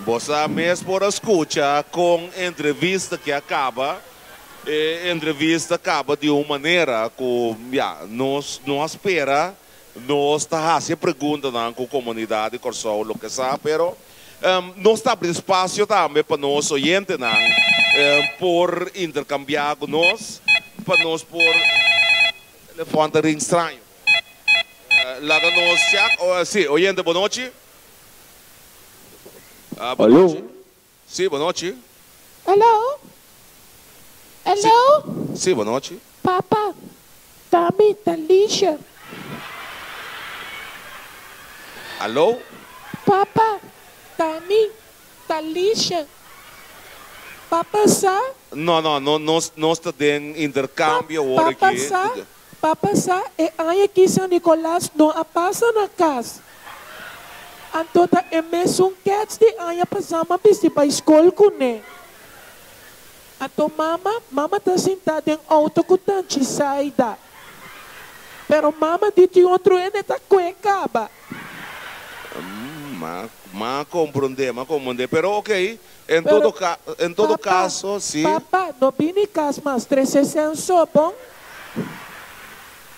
Bo sa mes por a scucha con entrevista ki a caba. E entrevista caba di un manera cu, ya, nos no a spera. Nos ta haci e preguntanan cu comunidad di Corsou loke sa, pero nos ta abri espacio tambe pa nos oyentenan por intercambia cu nos, pa nos por. Telefon ta ring straño. Laga nos check. Si, oyente, bonochi. Bonochi. Si, bonochi. Hello? Hello? Si, bonochi. Papa, ta mi, ta Lisha. Alo? Papa, ta mi, ta Lisha. Papa sa? No, no, no, nos, nos ta den intercambio awor Papa aki. sa, papa sa e aña ki San Nicolas no a pasa na cas. Anto ta e mesun kets di aña pasá m'a bisti bai skol kuné. Anto mama, mama ta sintá den outo ku Tanchi Saida. Pero mama di tin otro hende ta kue kaba. M'a, m'a komprondé, m'a komprondé. Pero okey, en Pero, todo ka, en todo papa, kaso, si. papa, no bini kas mas, trese senso, bon?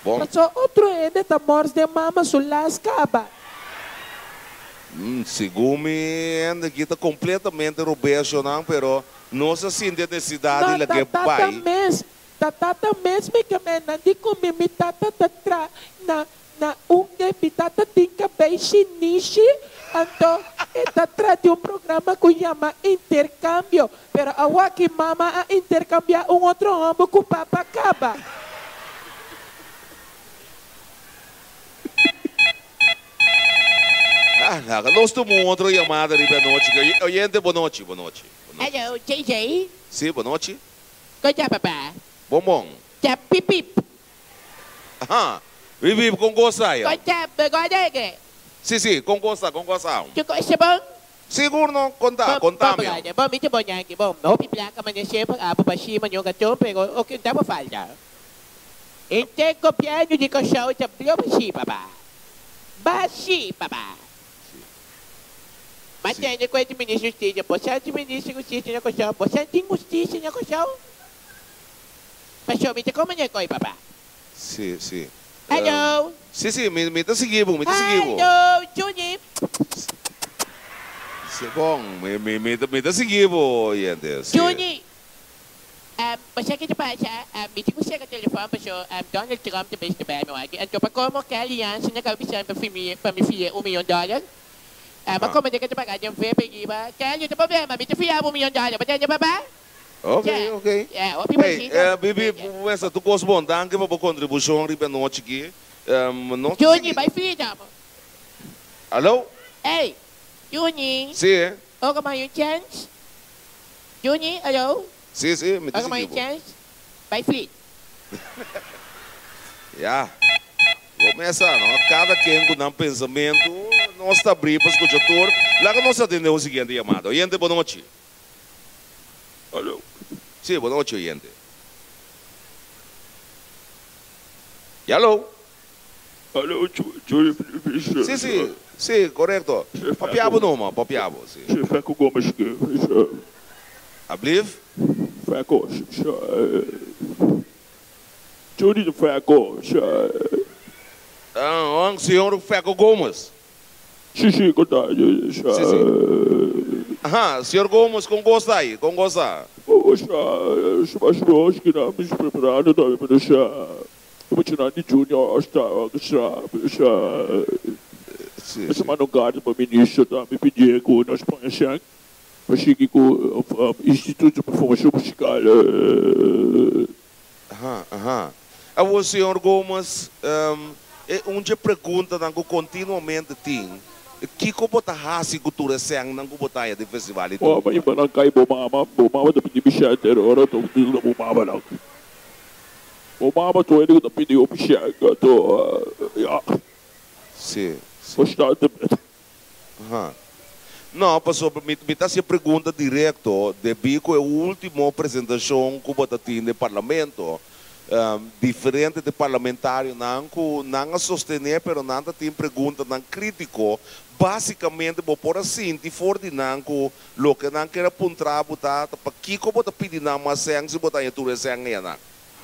Bon. Paso otro hende ta mors den mama su las kaba. Segun mi hende aki ta completamente robeshonan, pero nos a sinti e necesidad di No, ta lag'é tata bai. mes, ta tata mes mi ke men nan di ku mi, mi tata ta tra na na un de mi tata tin kabei shinishi, anto e ta tra di un programa ku yama Intercambio, pero awaki mama a intercambia un otro homber ku papa kaba. Ah, laga nos tuma un otro yamada riba e anochi. Oyente, bonochi, bonochi, bonochi. Hello, JJ. Sí, bonochi. Kon ta, papá? Bon, bon. Ta pip pip. Aha, pip pip, kon gosa ya? Kon ta, brother? Sí, sí, kon gosa, kon gosa. Tur kos ta bon? Sigur no, konta, konta mi. Bon, brother, bon, mi ta bon yanki. Bon, hopi plaka mane semper abo bashí manio gato, pero oke ta bo falta. Henter gobièrnu di Kòrsou ta blo bashí, papá. Bashí, papá. Ma tende ku e di Minister Hustisia. Bo sa di Minister Hustisia na Kòrsou? Bo sa tin hustisia na Kòrsou? Pasobra mi ta komo n'e koi, papá. Sí, sí. Hallo. Sí, sí, mi, mi ta sigui bo, mi ta sigui bo. Hallo, Juni. Sí, bon, mi, mi, mi, mi ta sigui bo, oyente. Sí. Juni. Bo sa ke ta pasa? Mi tin ku sera telefòn paso Donald Trump ta bes ta bai mi wak. Anto pa komo ke aliansa na kaba bisa pa mi pa mi fia un miyon dòler? Ma komo den ke ta paga den VP riba? Kelly ta problema, mi ta fia bo un miyon dòler, bo tende papá? Ok, ok. Hopi Hey, bashita. Bibi, mester tur kos bon. Danki pa bo kontribushon riba e nochi aki. Nos ta Juni, sigui. bai fia damo. Alo? Ey, Juni. Si. Ora mi hay un chèns? Juni, alo? Sí, sí, mi ta Ora mi sigui hay un bo. chèns? Bai flit. Ya. Bo mesa, no? Kada ken ku nan pensamentu, nos ta abrí pa skucha tur. Laga nos atendé un siguiente yamada. Oyente, bonochi. Alo. Sí, bonochi, oyente. Yalo. Alo, Juni. Sí, sí, sí, korekto. Papia bo numa, papia bo, sí. Feco Gomes ke. Ablief? Feco, Juni Feco. Ah, señor Feco Gomes. Si, si, con ta. Si, si. Aha, señor Gomes, con cos ta ahí? Con cos ta? Si, si. Aha, aha. Awor, señor Gomes, e un dje preguntanan ku kontinuamente tin, kiko bo ta hasi ku tur e sènnan ku bo ta haña di Festival di Tumba? Sí, sí. Aha. No, pasobra mi mi ta hasi e pregunta direkto debí ku e último presentashon ku bo ta tin den parlamento, diferente di parlamentarionan ku nan a sostené pero nan ta tin preguntanan krítiko, básikamente bo por a sinti for di nan ku loke nan ker a puntra bo ta ta pakiko bo ta pidi nan mas sèn si bo ta haña tur e sèn enan.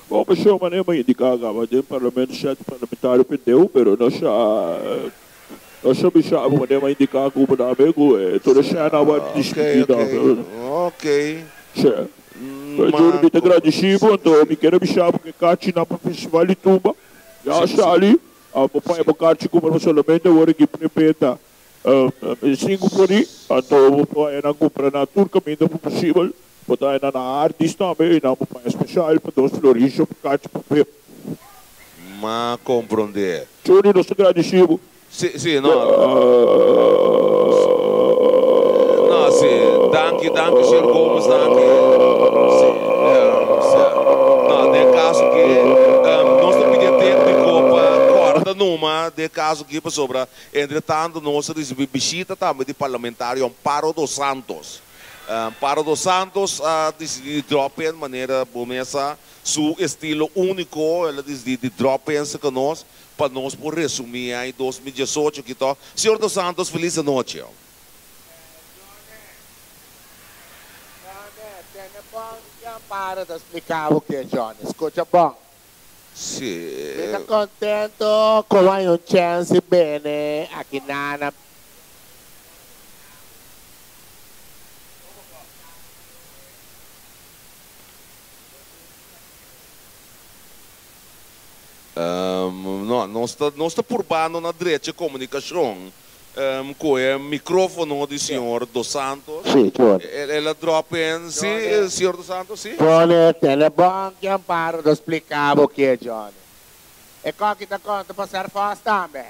Bon, pasobra manera mi a indiká kaba den parlamento shèt parlamentario pendeu, pero nos a nos a bisa bo manera mi a indiká ku bo tambe ku e tur e sèn a wòrdu Ok, diskutí ok, tambe. ok. Sè. Pero Ma Juni mi ta gradisí bo, anto si, mi kier a bisa bo ku e kachinan pa festival di tumba ya a si, si, sali, a bo paña si. bo kachi kumpra bo solamente awor aki prepeta Sinku por di, anto bo por haña nan kumpra na tur kaminda ku posibel. Bo ta haña nan na Hardee's tambe i nan bo paña spesial pa dos florisho pa kachi pa pep. M'a komprondé. Juni, nos ta gradisí bo. Sí, sí, no. No, sí. Danki, danki, señor Gomes, danki. Sí, sí. No, den e kaso aki, nos ta pidi e tékniko pa kòrta numa den e kaso aki pasobra Entre tanto nos a ricibi bishita tambe di parlamentario Amparo dos Santos. Amparo dos Santos a dicidi di drop in manera bo mes sa su estilo unico, el a dicidi di drop in cerca nos pa nos por resumi aña 2018 aki to. Señor dos Santos feliz anochi. Johnny, tene bon di Amparo ta splica bo ke Johnny, scucha bon. Sí. Mi ta contento cu hay un chance bene aki nana. No, nos ta nos ta purbando na drecha comunicacion cu e microfono di señor Dos Santos. Sí, Johnny. El a drop in, sí, señor Dos Santos, sí. Johnny, tene bon ki Amparo ta splica bo ke, Johnny. E koki ta konta pa Serfos tambe.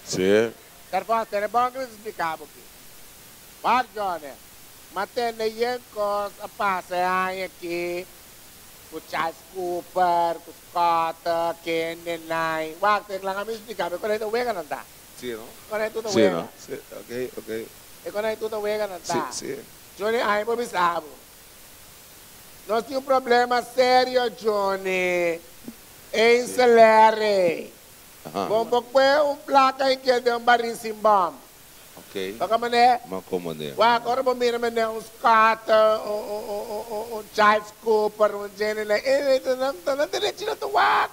Sí. Serfos, tene bon ki mi ta splica bo ki. Wak, Johnny, ma tende yen kos a pasa e aña aki ku Charles Cooper, ku Scott, kende, nai. Wak, te laga mi splica bo, e kon ei ta wega nan ta. Sí, no? Kon ei tur ta Sí, wega. no? Sí, ok, ok. E kon ei tur ta wega nan Sí, ta. sí. Johnny, ai por bisa bo. Nos tin un problema serio, Johnny. Ein Sí. Seleri. Aha. Bo por kue un plaka i keda den un barí sin bòm. Ok. Baka manera? Ma kon manera? Wak, ora bo mira manera un Scott, un, un, un, un, un, un Charles Cooper, un Jenny, nan, e, e, nan, nan derechi nan ta wak.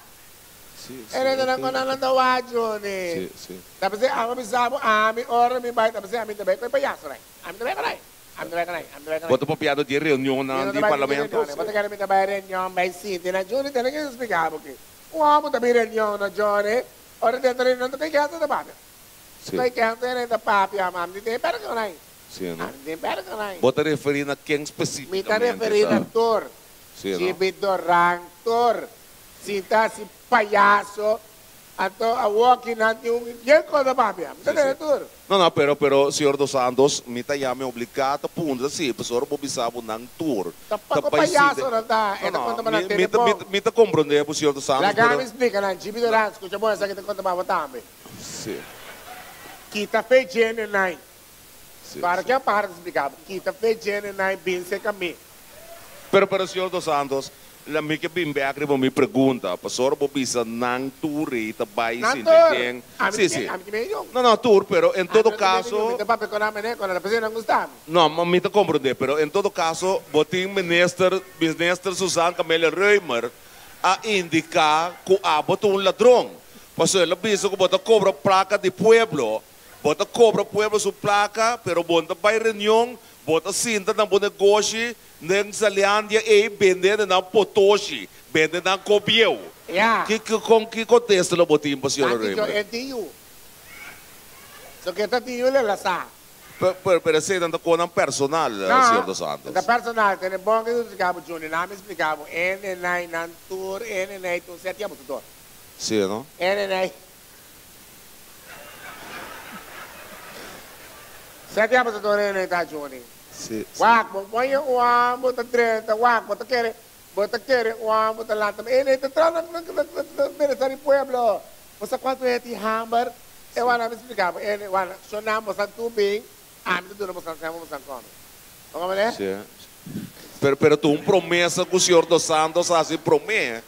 E rendenan ku nan ta wak Johnny. Ta p'esei amo bisa bo ami ora mi bai ta p'esei ami ta bai ku e payaso rei. Ami ta bai ku rei. Ami ta bai ku rei. Ami ta bai ku rei. Bo ta papiando di e reunionnan di parlamento? Bo ta kere mi ta bai reunion bai sinti na Johnny tene ke splika bo ki un homo ta bin reunion na Johnny ora den ta reunion ta kai kende ta papia. Kai kende ta papia ma ami tin pera ku rei. Ami tin pera ku rei. Bo ta referi na ken Mi ta spesifikamente? referi na tur. Chibi Doran tur. Sinta hasi payaso, anto awor ki nan tin un bien cosa papia. Mi ta tene tur. No, no, pero, pero, señor Dos Santos, mi ta yami obligá ta puntra si, pasobra bo bisa bo nan tur Ta ta pako bai payaso sinta. nan ta, No, e ta no, konta pa nan mi, tene mi ta, mi bon. ta, mi ta komprondé bo, señor Dos Santos, Laga pero. mi splika nan, Chibi Doran, skucha bon esaki ta konta pa bo tambe. Si. Kita fe djene nai. Si, Para si. ke a para ta splika bo. Kita fe djene nai bin serka mi. Pero, pero, señor Dos Santos, La mi ke bin bek riba mi pregunta, pasobra bo bisa nan tur rei ta bai Nan sinti tur! den. Ami Sí, tin sí. ami tin medio. No, no, tur, pero en Ami todo no tin medio, caso. mi ta papia con nan mene, con nan ta gusta mi. No, ma mi ta comprende, pero en todo caso bo tin minister, minister Susan Camelia Römer a indica cu abo ta un ladron, pasobra el a bisa cu bo ta cobra placa di pueblo. Bo ta cobra pueblo su placa, pero bo no ta bay reunion, bo ta sinta na bo negoshi den Zaleandia ey bende na nan potoshi, bende nan kobieu. Ya. Ki ki con ki contesta lo bo tin pa señora Tanki yo Raymer? e tin yu. So ke ta tin yu le la sa. Pero pero esey nan ta con nan personal, No, señor Dos no Santos. ta personal. Tene bon ke splica bo Juni. Nan mi splica bo. Ene nai nan tur, ene nai tur seti abo tur. Si, no? Ene nai. Seti abo tur ene nai ta Juni. Si, si. Wak, bo ponye un ambo ta drenta, wak, bo ta kere, bo ta kere un ambo ta lanta. Ene ta tra na na na na bienestar di pueblo. Bo sa cuanto e tin hamber? E wana mi splica bo. Ene wana, shonnan bo san tur bin, ami ta duna bo san sèn, bo san kome. Bo kome Si. Pero pero ta un promesa cu señor Dos Santos a haci prome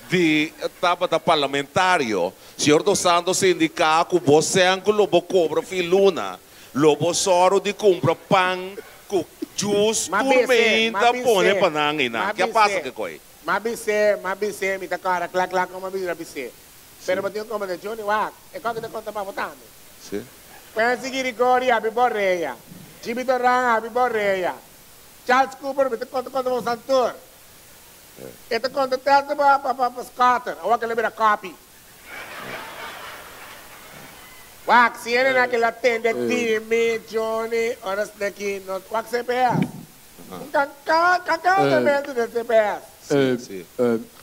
di tabata parlamentario. Señor Dos Santos a indica cu bo sèn cu lo bo cobra fin luna, lo bo sòru di cumpra pan cu juice Ma tur bis'é, ma meinta pone bis'é, pa nan ma einan. Ke a pasa bis'é, ke koe? ma bis'é, ma bis'é, mi ta kòrda kla kla kon ma bira bis'é. Pero bo tin un komende, Johnny, wak, e kòke ta konta pa bo tambe. Si. Quincy Girigori abi bo rea. Jimmy Doran abi bo rea. Charles Cooper mi ta konta konta bo santur. E ta konta tèlta pa pa pa pa Scotter, awor ke lo bira copy. Wak, si hende nan kila tende Timmy, Johnny, ora Sneki, no wak CPS. Un kan kan kan kantamento den CPS. Si, si.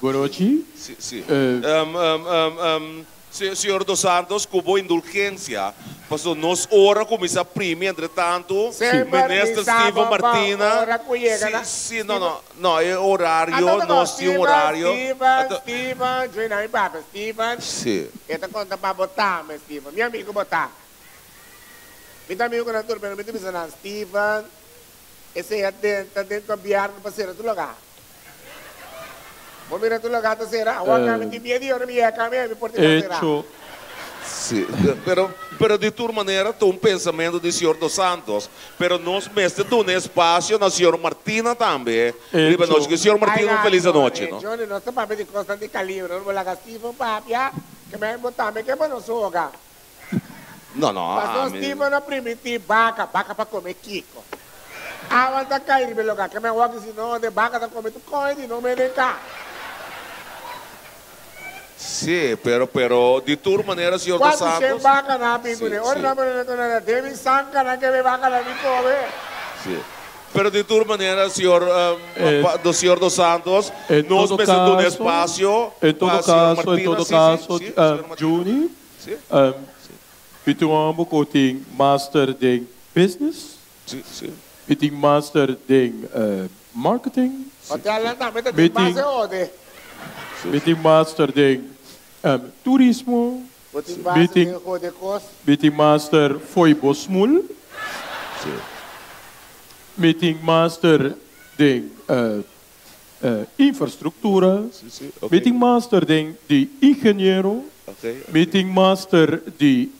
Gorochi. Si, si. Um, um, um, um, Señor Dos Santos, cu bo indulgencia, paso nos ora cuminsa primi, entre tanto, Semper Minister mi sa Steven bo pa Martina, ora cu yega si, na si, no, Steven. no, no, e horario, Anto ta nos tin un Steven, horario, Steven, anto, Steven, join na mi papia, Steven, Si. e ta conta pa bo tambe, Steven, mi amigo bo ta. Mi ta amigo cu nan tur, pero mi ta bisa nan, Steven, Esei a denta den gobierno pa sera tur lugar. Bo mira tur lugar ta sera, awor mi tin miedo di ora mi yega mi mi por tin ta sera. Hecho. Sí, pero, pero di tur manera ta un pensamento di señor Dos Santos, pero nos mester duna espacio na señor Martina tambe riba Hecho. nochi. Cu señor Ay Martina un na, feliz anochi, Johnny, no? Johnny, nos ta papia di cosnan di calibre, nos bo laga Steven papia, ke mi bo tambe ke pa nos hoga. No, no, Pastor ami. Steven a primintí baka, baka pa kome kiko. Awa ta kai riba e lugá. Ke men wak di si no, de baka ta kome tur koi di no mende ka. Sí, pero, pero di tur manera, señor Dos Kuantu shen Santos. baka nan a bin Sí, kuné? Ora sí. nan pone nan na Debbie sanka nan ke be baka nan bin kome. Sí. Pero di tur manera, señor, Eh, do señor Dos Santos, en nos todo mester duna caso, espacio en todo pa señor caso, en Martina. todo Sí, sí, caso, sí, señor Martina. Juni, Sí. Mi tin un homber cu tin master den business. Sí, sí. Mi tin master den marketing. Hotelnan tambe ta Mi tin tin base ode. Mi tin master den turismo. Bo tin Mi base tin den hode cos. Mi tin master fooi bo smul. Sí. Mi tin master den infrastructura. Sí, sí, ok. Mi tin master den di ingeniero. Ok, ok. Mi tin master di.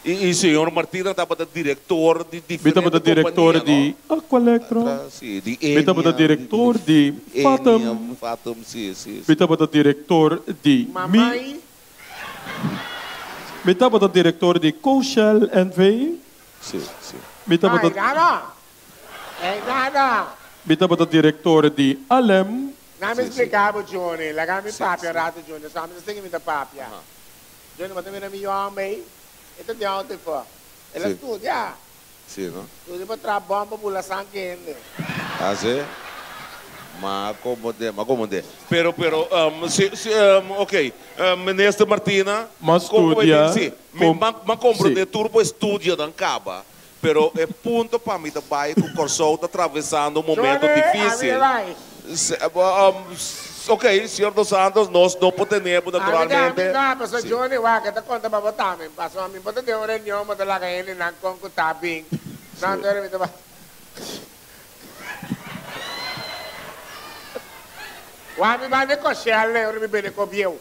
I, i señor Martina tabata director di Mi diferente tabata director compania, no? di Aqualectra. Atra, sí, di Mi tabata Enia, di, director di di Enia, Fatum. Fatum, sí, sí, Mi sí. tabata director di Mi. Mamai. Mi tabata director di Coshell NV. Sí, sí. Mi tabata. Ay, nada. Ey, nada. Mi tabata director di Alem. Na mi Sí, sí. splica bo, Johnny. Laga mi Sí, papia sí. rato, Johnny. Sa mi ta sigui mi ta papia. Aha. Johnny, bo ta mira mi yombe ei? E ta di auto efo. El a Sí. studia. Sí, no? Studia pa traha bom pa bula sangue hende. Ah, sí? Ma como de, ma como de. Pero, pero, um, si, si, um, ok. Um, Minister Martina, Ma como bo studia tin? Sí. Mi, com ma, ma comprende sí. tur bo estudio dan caba. Pero e punto pa mi ta bai cu Corsou ta atravesando un momento Johnny, a mi difícil. bai. Ok, señor Dos Santos, nos no por tene bo A mi ta, a mi naturalmente. no, paso Sí. Johnny wak, e ta conta pa bo tambe. Paso mi por ta den un reunion, bo ta laga hende nan con cu ta bin. No, Sí. anto mi ta bai. Wak mi bai den Coshell, ora mi bini con bieu.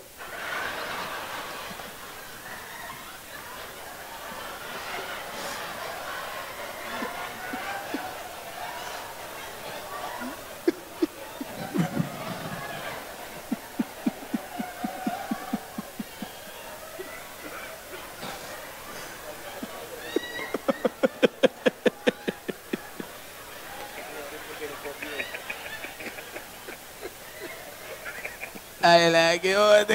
I like it.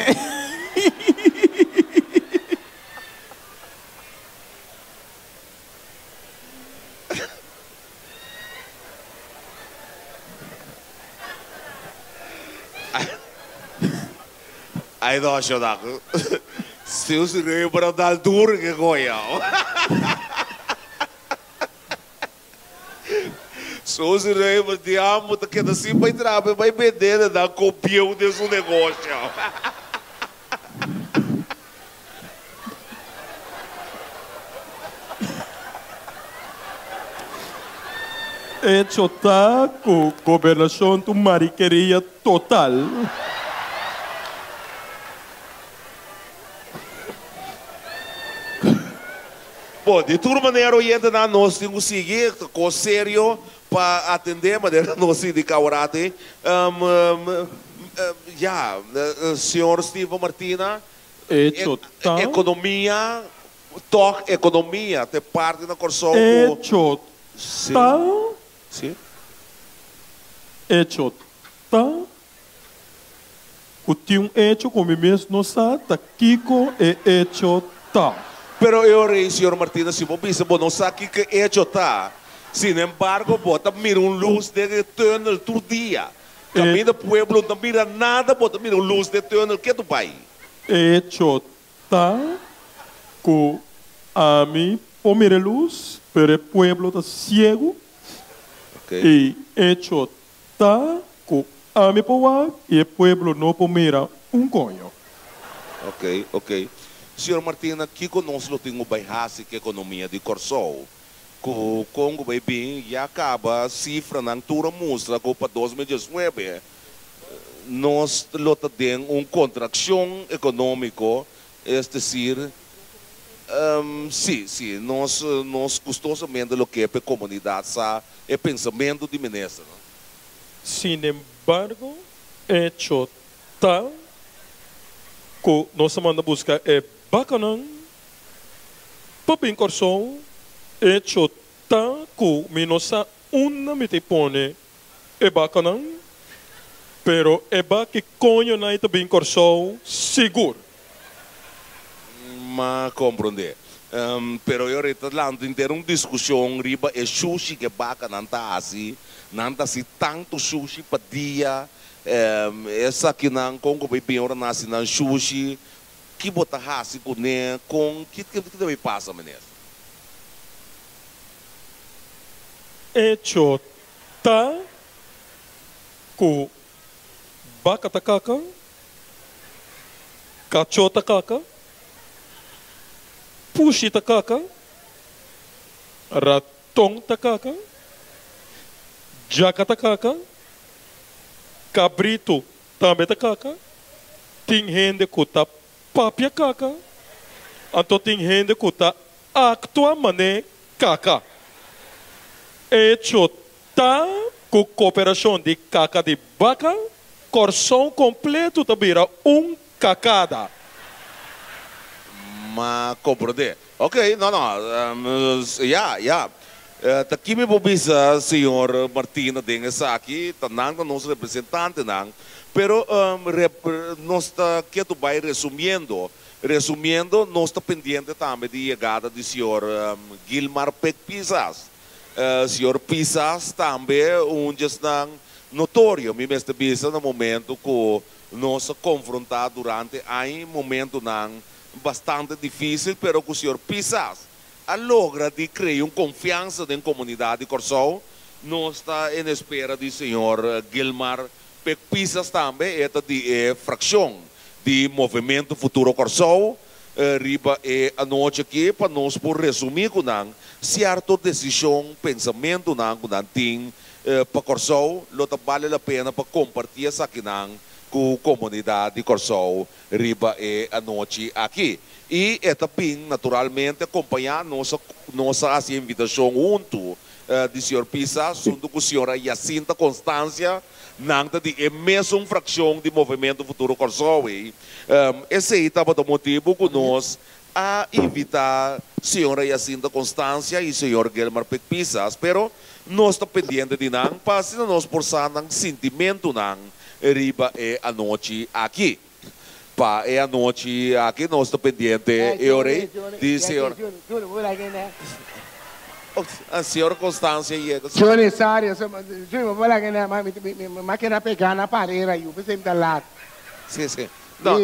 Ai no, Shonak. Si un cerebro dal duro ke goya. Su cerebro di amo ta keda sin bai traha, bai bende na nan kopieu den su negoshi. Hecho ta ku gobernashon ta un marikeria total. Bon, di tur manera oyentenan nos tin ku sigui kos serio pa atendé manera nos indiká awor-ati. Ya, señor Steven Martina, Hecho ta. Ekonomia, tòg ekonomia ta e parti na Kòrsou ku. Hecho ta. Si. Hecho ta. Ku tin un hecho ku mi mes no sa ta kiko e hecho ta. Pero e ora ei, señor Martina, si bo bisa bo no sa kiko e hecho ta, sinembargo bo ta mira un lus den e tùnel tur dia. Kaminda pueblo no ta mira nada, bo ta mira un lus den e tùnel. Ke tu bai? E hecho ta ku ami por mira e lus, pero e pueblo ta siegu. E hecho Ta ku ami por wak i e pueblo no por mira un koño. Ok, ok. Señor Martina, kiko nos lo tin ku bai hasi ku ekonomia di Kòrsou? Ku kon ku bai bin ya kaba sifranan tur a mustra ku pa 2019 nos lo ta den un kontrakshon ekonómiko, es desir, sí, sí, nos nos gustosamente lo ke pa e komunidat sa e pensamentu di minister. Sinembargo, echo ta ku nos a manda buska e bakanan pa bin Kòrsou, echo ta ku mi no sa unda mi ta pone e bakanan, pero e baki koñonan ei ta bin Kòrsou sigur. M'a komprondé. Pero e ora ei ta lanta henter un diskushon riba e shushi ku e bakanan ta hasi. Nan ta hasi tantu shushi pa dia. Esakinan kon ku bai bin ora nan hasi nan shushi? Ki bo ta hasi kuné? Kon ki ta bai pasa, minister? Echo ta ku baka ta kaka. Kachó ta kaka, pushi ta kaka, raton ta kaka, djaka ta kaka, kabritu tambe ta kaka, tin hende ku ta papia kaka, anto tin hende ku ta aktua mané kaka. Echo Ta ku koperashon di kaka di baka, Kòrsou kompletu ta bira un kakada. M'a komprondé. Ok, no, no, ya, ya. Ta ki mi por bisa señor Martina den esaki, ta nan ta nos representantenan, pero nos ta ketu bai resumiendo, resumiendo nos ta pendiente tambe di yegada di señor Gilmar Pek Pisas. Señor Pisas tambe un djesnan notorio, mi mester bisa na momento cu nos a confronta durante aña momentonan bastante dificil, pero cu señor Pisas a logra di crea un confiansa den comunidad di Corsou. Nos ta en espera di señor Gilmar Pek Pisas tambe, e ta di e fraccion di Movemento Futuro Corsou. Riba e anochi aki pa nos por resumí ku nan sierto desishon, pensamentunan ku nan tin pa Kòrsou, lo ta bale la pena pa kompartí esakinan ku komunidat di Kòrsou riba e anochi aki. I e ta bin naturalmente akompañá nos nos a hasi e invitashon huntu di señor Pisas huntu ku señora Jacinta Constancia. Nan ta di e mesun frakshon di Movemento Futuro Kòrsou ei. Esei tabata motibu ku nos a invitá señora Jacinta Constancia i señor Gilmar Pek Pisas, pero nos ta pendiente di nan pa asina nos por sa nan sintimentunan. Riba e anochi aki. Pa e anochi aki nos ta pendiente e ora ei di señor. Señor Constancia yega. Johnny, sorry, Johnny, bo por laga mi mi a keda pega na parera yu, p'esei mi ta lat. Si, si. No,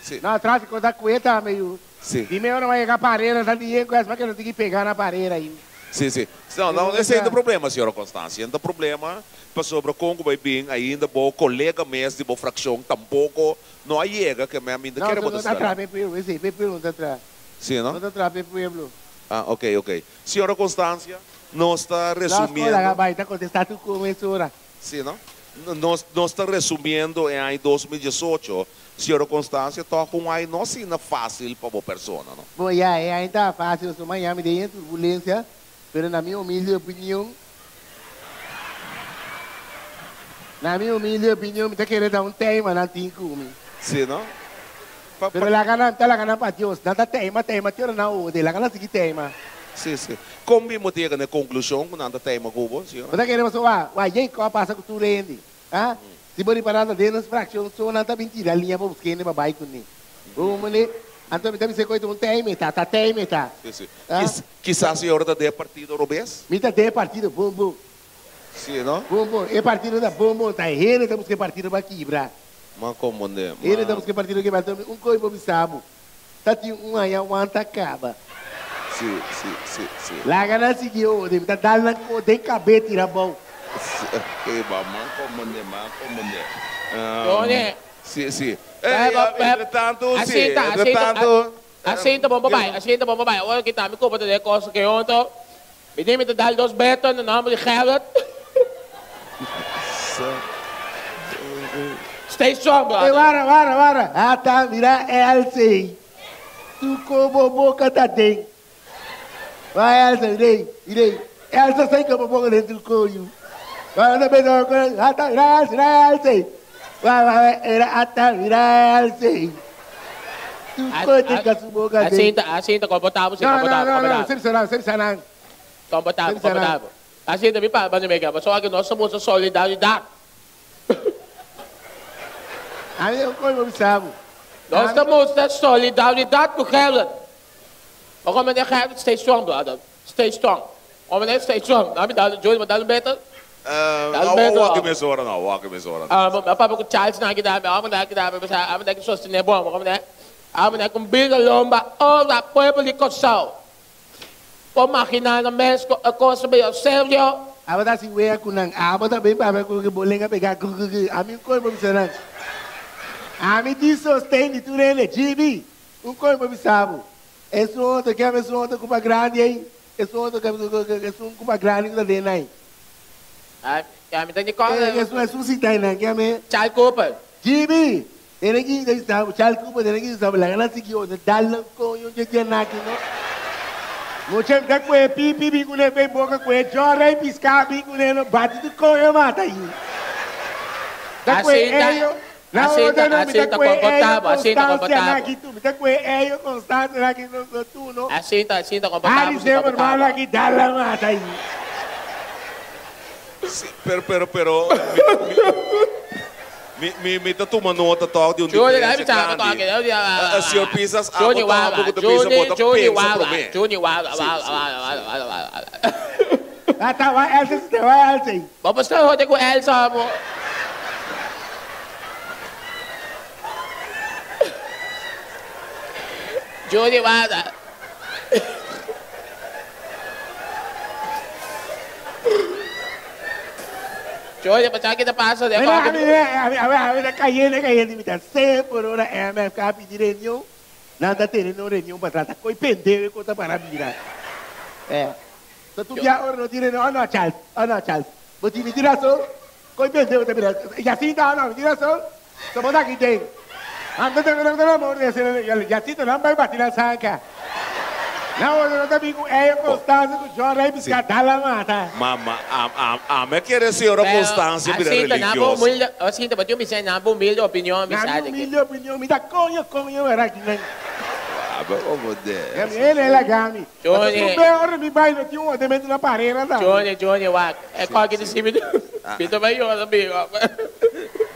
si. No, tráfico ta kue tambe yu. Si. Di mi ora mi a yega parera ta di yen ku es mi a keda tiki pega na parera yu. Si, si. No, no, esei no ta problema, señora Constancia. No ta problema. Pasobra kon ku bai bin ainda bo kolega mes di bo frakshon tampoko no a yega ke mi a minta No, kere bo no ta ta sera. traha pa e pueblo, esei pa e pueblo no ta traha. Si no? No ta traha pa e pueblo. Ah, ok, ok. Señora Constancia, nos ta La skola resumiendo. a bai ta kontestá tur kon mesora. Si no? Nos, nos ta resumiendo e aña 2018, señora Constancia, tòg un aña no asina fásil pa bo persona, no? Bon, ya, e aña ta fásil, pasobra Miami den e turbulensia, pero na mi humilde opinion, Na mi humilde opinion mi ta kere ta un teima nan tin ku mi. Sí, no? Pa, Pero pa. laga nan, ta laga nan pa Dios. Nan ta teima, teima te ora nan ode. Laga nan sigui teima. Sí, sí. Kon mi bo ta yega na e konklushon ku nan ta teima ku bo, Bo señora? ta kere pasobra wa, wa Jacob a pasa ku tur hende. Ha? Si bo ripara ta den nos frakshon so nan ta bin tira liña pa buska hende pa bai kuné. Bo mende, anto mi ta bisa ku e ta un teime ta, ta teime ta. Sí, sí. Ha? Kis, kisas e ora ta den e partido robes? Mi ta den e partido bon bon. Sí, no? Bon bon. E partido ta bon bon. Ta hende ta buska e partido pa kibra. Ma komprendé. Hende ta Ma. buska e partido kibra. Anto mi un koi bo bisa bo. Ta tin un aña wanta kaba. Sí, sí, sí, sí. Laga nan sigui ode. Mi ta dal nan ko den kabé tira abou. Sí, ok, ba. Ma komprendé, ma komprendé. Tony. Sí, sí. Beb, Ey, beb. entre tanto, sí. Así ta, Entre así ta, tanto. así ta bon pa bai, así ta bon pa bai. Awor kita mi kopa ta den kos ke otro. Mi tin mi ta dal dos beto na nomber di Gerrit. Stay strong, Ey, brother. wara, wara, wara. Ata, mira Elsie. Tu como boca ta den. Vai, Elsa, mirei, mirei. Elsa sai como boca den tu coño. Vai, anda bem, ata, mira Elsa, mira Elsie. Vai, vai, vai, era ata, mira Elsie. Tu coño ka su boca den. Así ta, así ta, komportabo, sí, No, no, komportabo, no, no, komportabo. sempre será, sempre será. Komportabo, Sempre será. komportabo. Así ta, mi pa, bani mega, pasobra ku nos ta mustra solidaridad. A mi un coño mi sabe. Nos ta mustra solidaridad ku Gerrit. Ora meneer Gerrit, stay strong, brother. Stay strong. Ora meneer, stay strong. Dami dal, Joey, ma dal un beter. Dal un beter. Wak mes ora no, wak mes ora no. Ah, ma papia ku Charles na kita, amo na kita, amo na sostener bom, ora meneer. Amo na ku bira lomba ora pueblo di Kòrsou. Por maginá nan mes ku e kos ta medio serio. Abo ta hasi wea ku nan. Abo ta bin papia ku bo lenga pegá ku ku ku. Ami un koi bo bisa nan. Ami tin sosten di tur hende. GB, un koi bo bisa bo. Esun otro ke esun otro kupa grandi ei. Esun otro ke esun kupa grandi ku ta den nan. Ami ta di kòrda. Esun esun sita ei nan ke ami. Charles Cooper. GB, Tene ki bisa bo, Charles Cooper tene ki bisa bo, laga nan sigui otro dal nan koño dje dje naki no. Mucha mi ta kue pipi bin kune fe boka kue jora i piská bin kune no bati tu koño mata yu. Ta kue eyo na otro no mi ta kue eyo Constancia naki tu mi ta kue eyo Constancia naki no no tu no. Harry Zimmerman naki dal nan mata yu. Sí, pero pero pero mi mi mi ta tuma nota tòg di un Juni, diferensia grandi. Señor Pisas, abo tampoco ta bisa bo ta pensa promé. Sí, sí, sí. Ata wak Elsa si ta wak Elsa ei. Bo por sta hote ku Elsa amo. Juni wak. Juni, pa ki ta pasa den Mira, ami, ami, ami, ami ta kayente, kayente, mi ta se por ora MFK a pidi reunion, nan ta tene un reunion pa trata koe pendeho e kos ta para bira. Eh, so tur bia ora no tin reunion, oh no Charles, oh no Charles, bo tin mi tin rason, koe pendeho ta bira, Jacinta, oh no, mi tin rason, so bo ta aki den. Anto ta ta ta amor de ser Jacinta nan bai bati nan sanka. Nan otro no ta bin ku Eyo Constancia ku John Ray Pisca dal a mata. Ma ma a a a me kere señora Constancia bira Así ta nan bo religioso. humilde, así ta bo bisa nan bo humilde opinion Na bisa mi de ke. humilde opinion mi ta koño koño wera aki nan. A be como de. Mi hende laga mi. Pasobra Johnny. un be ora mi bai no tin un otro mete na parera tambe. Johnny, Johnny, wak. E koki di si mi mi ta bai yora mi.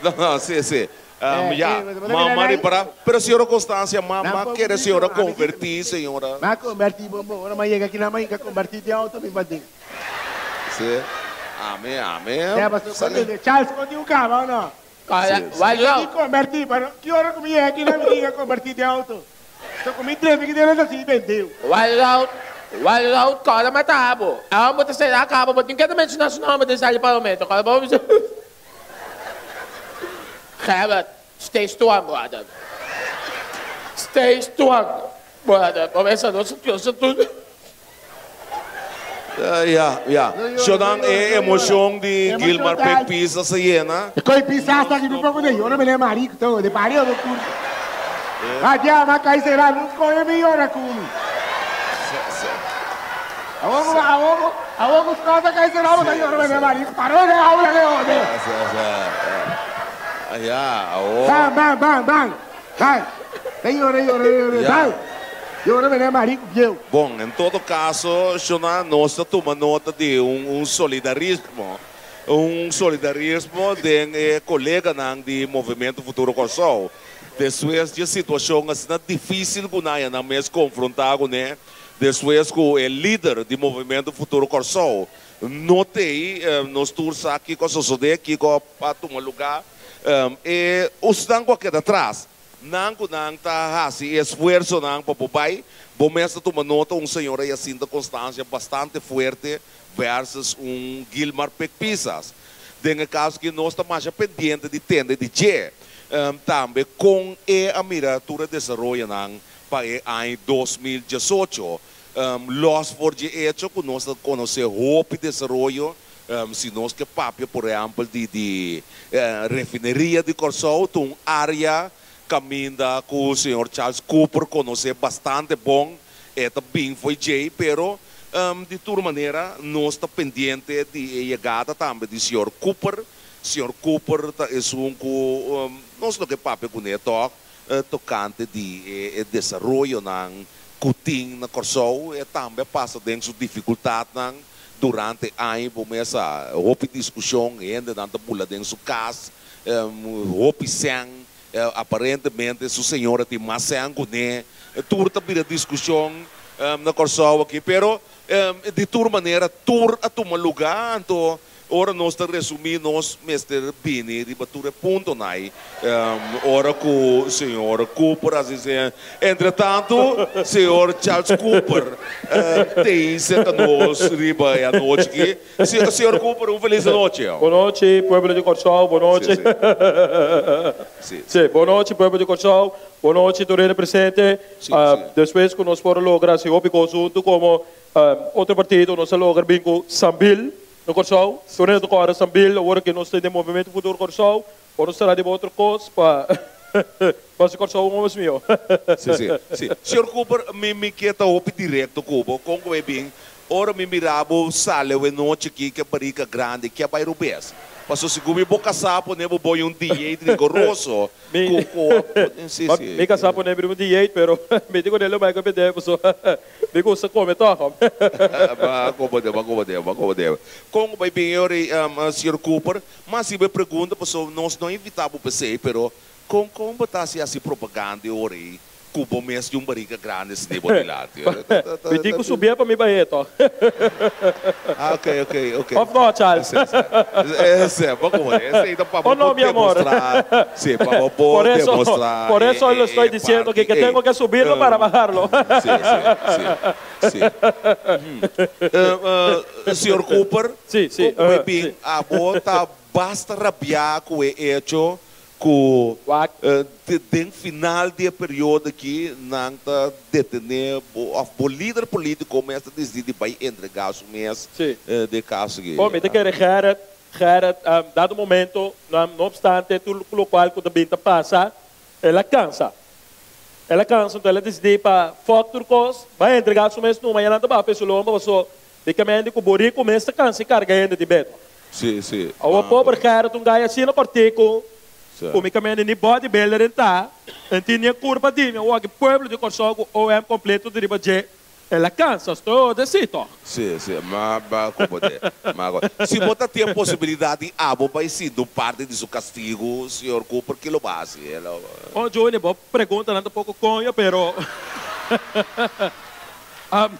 No, no, si, si. Um, ya, mama ripara. Pero señora Constancia, mama quiere señora convertir, señora. Ma convertí, bombo. Ora ma llega aquí na ma inca convertí de auto mi badin. Si. Ame, ame. Ya, pastor, Charles, contigo cama o no? Why convertí, pero ¿qué hora que me llega aquí na mi inca convertí de auto? So con mi tres, mi quiere así, vendido. Wild out, wild out, kala matabo. Ako mo ta sa akabo, but yung kita mencionar su nombre de sali parlamento. Kala ba mo Gerrit, stay strong, brother. Stay strong, brother. Promesa, no se Dios tu. Ya, ya. Shonan e emocion di Gilmar Pek Pisa se yena. Koi pisa hasta que un poco de llora me le marico todo, de parió do curso. Allá va a caer será, no coge mi llora cumi. Abogo, abogo, abogo, cosa que será, no llora me le marico. Paró de habla de joder. Ya, oh. Bam, bam, bam, bam. Bam. Llora, llora, llora, bam. Llora me le marico, viejo. Bom, en todo caso, Shonan, nos toma nota de un solidarismo. Un solidarismo de colega nan di Movimento Futuro Kòrsou. Despues di situacion asina dificil cu nan nan mes confronta cu ne, despues cu e lider di Movimento Futuro Kòrsou no tey, nos tur sa kico a sosode, kico a tuma lugar, e usnan cu a keda atras, nan cu nan ta haci e esfuerzonan pa bo bay, bo mes ta tuma nota un señora Jacinta Constancia bastante fuerte versus un Gilmar Pek Pisas. Den e caso aki nos ta masha pendiente di tende di dje tambe con e a mira tur e desaroyonan pa e aña 2018. Los for dje hecho cu nos ta conoce hopi desaroyo, si nos ke papia por ehempel di di refineria di Corsou ta un area caminda cu señor Charles Cooper conoce bastante bon, e ta bin fo'i djey, pero di tur manera nos ta pendiente di e yegada tambe di señor Cooper. Señor Cooper ta esun cu nos lo ke papia cune tog tocante di e desaroyonan cu tin na Corsou. E tambe a pasa den su dificultadnan durante aña. Bo mes sa hopi discusion, hendenan ta bula den su cas, hopi sèn. Aparentemente su señora tin mas sèn kuné. Tur ta bira diskushon na Kòrsou aki. Pero di tur manera tur a tuma lugá. Anto ora nos ta resumí nos mester bini riba tur e puntonan ei. Ora ku señor Cooper a hasi Entretantu señor Charles Cooper tin serka nos riba e anochi aki. Señor Cooper, un feliz anochi. Bon nochi, pueblo di Kòrsou, bon nochi. Sí, bon nochi, pueblo di Kòrsou, bon nochi tur hende presente. Despues ku nos por a logra hasi hopi kos huntu komo otro partido, nos a logra bin ku Sambil na Kòrsou. Tur hende ta kòrda Sambil, awor ke nos ta den Movimento Futuro Kòrsou, por nos traha riba otro kos pa hasi Kòrsou un homes mihó. Sí, sí, sí. Señor Cooper, mi ke ta hopi direkto ku bo. Kon ku e bin? Ora mi mira bo sali awe nochi aki ke barika grandi ke a bai rubes. Paso sigur mi bo kasá pone bo boi un dieet rigoroso ku ku a pone si si. Mi kasá pone mi un dieet pero mi tin ku nel lo bai ku bende paso mi gusta kome tòg. Ba komode ba komode ba komode. Kon ku bai bin e ora ei señor Cooper? Mas si bo e pregunta paso nos no invita bo p'esei pero kon kon bo ta hasi hasi propaganda e ora ei Ku bo mes di un bariga grandi si di bo dilanti. Mi tin ku subié pa mi bah'é tòg. Ah, ok, ok, ok. Òf no, Charles? Esei, bo komo esei ta pa bo por demostrá, sí, pa bo por demostrá Por eso lo estoy diciendo que que tengo que subirlo para bajarlo. Sí, sí, sí, sí. Señor Cooper, kon bo bin abo ta basta rabiá ku e echo Ku den final di e periodo aki nan ta detené bo òf bo lider polítiko mes ta disidí di bai entregá su mes den e kaso aki. Bo mi ta kere Gerrit, Gerrit, dado momento, no obstante tur lokual ku ta bin ta pasa, el a kansa. El a kansa, enton el a disidí pa fòk tur kos, bai entregá su mes numa, ya nan ta baha pe su lomba paso di kemendi ku boriku mes ta kansa i karga hende di beto. Sí, sí. Awor pober Gerrit un gai asina kòrtiku ku mi kaminda ni bodybuilder en ta, en tin ni e kurpa di mi. Awor aki pueblo di Kòrsou ku OM kompleto di riba dje. El a cansa sto de si toch. Si, si, ma ma comprende, ma Si bo ta tin e posibilidad di abo bay sinti un parti di su castigo, señor Cooper, ki lo bo haci? El a. Oh, Juni, bo preguntanan ta poco coño, pero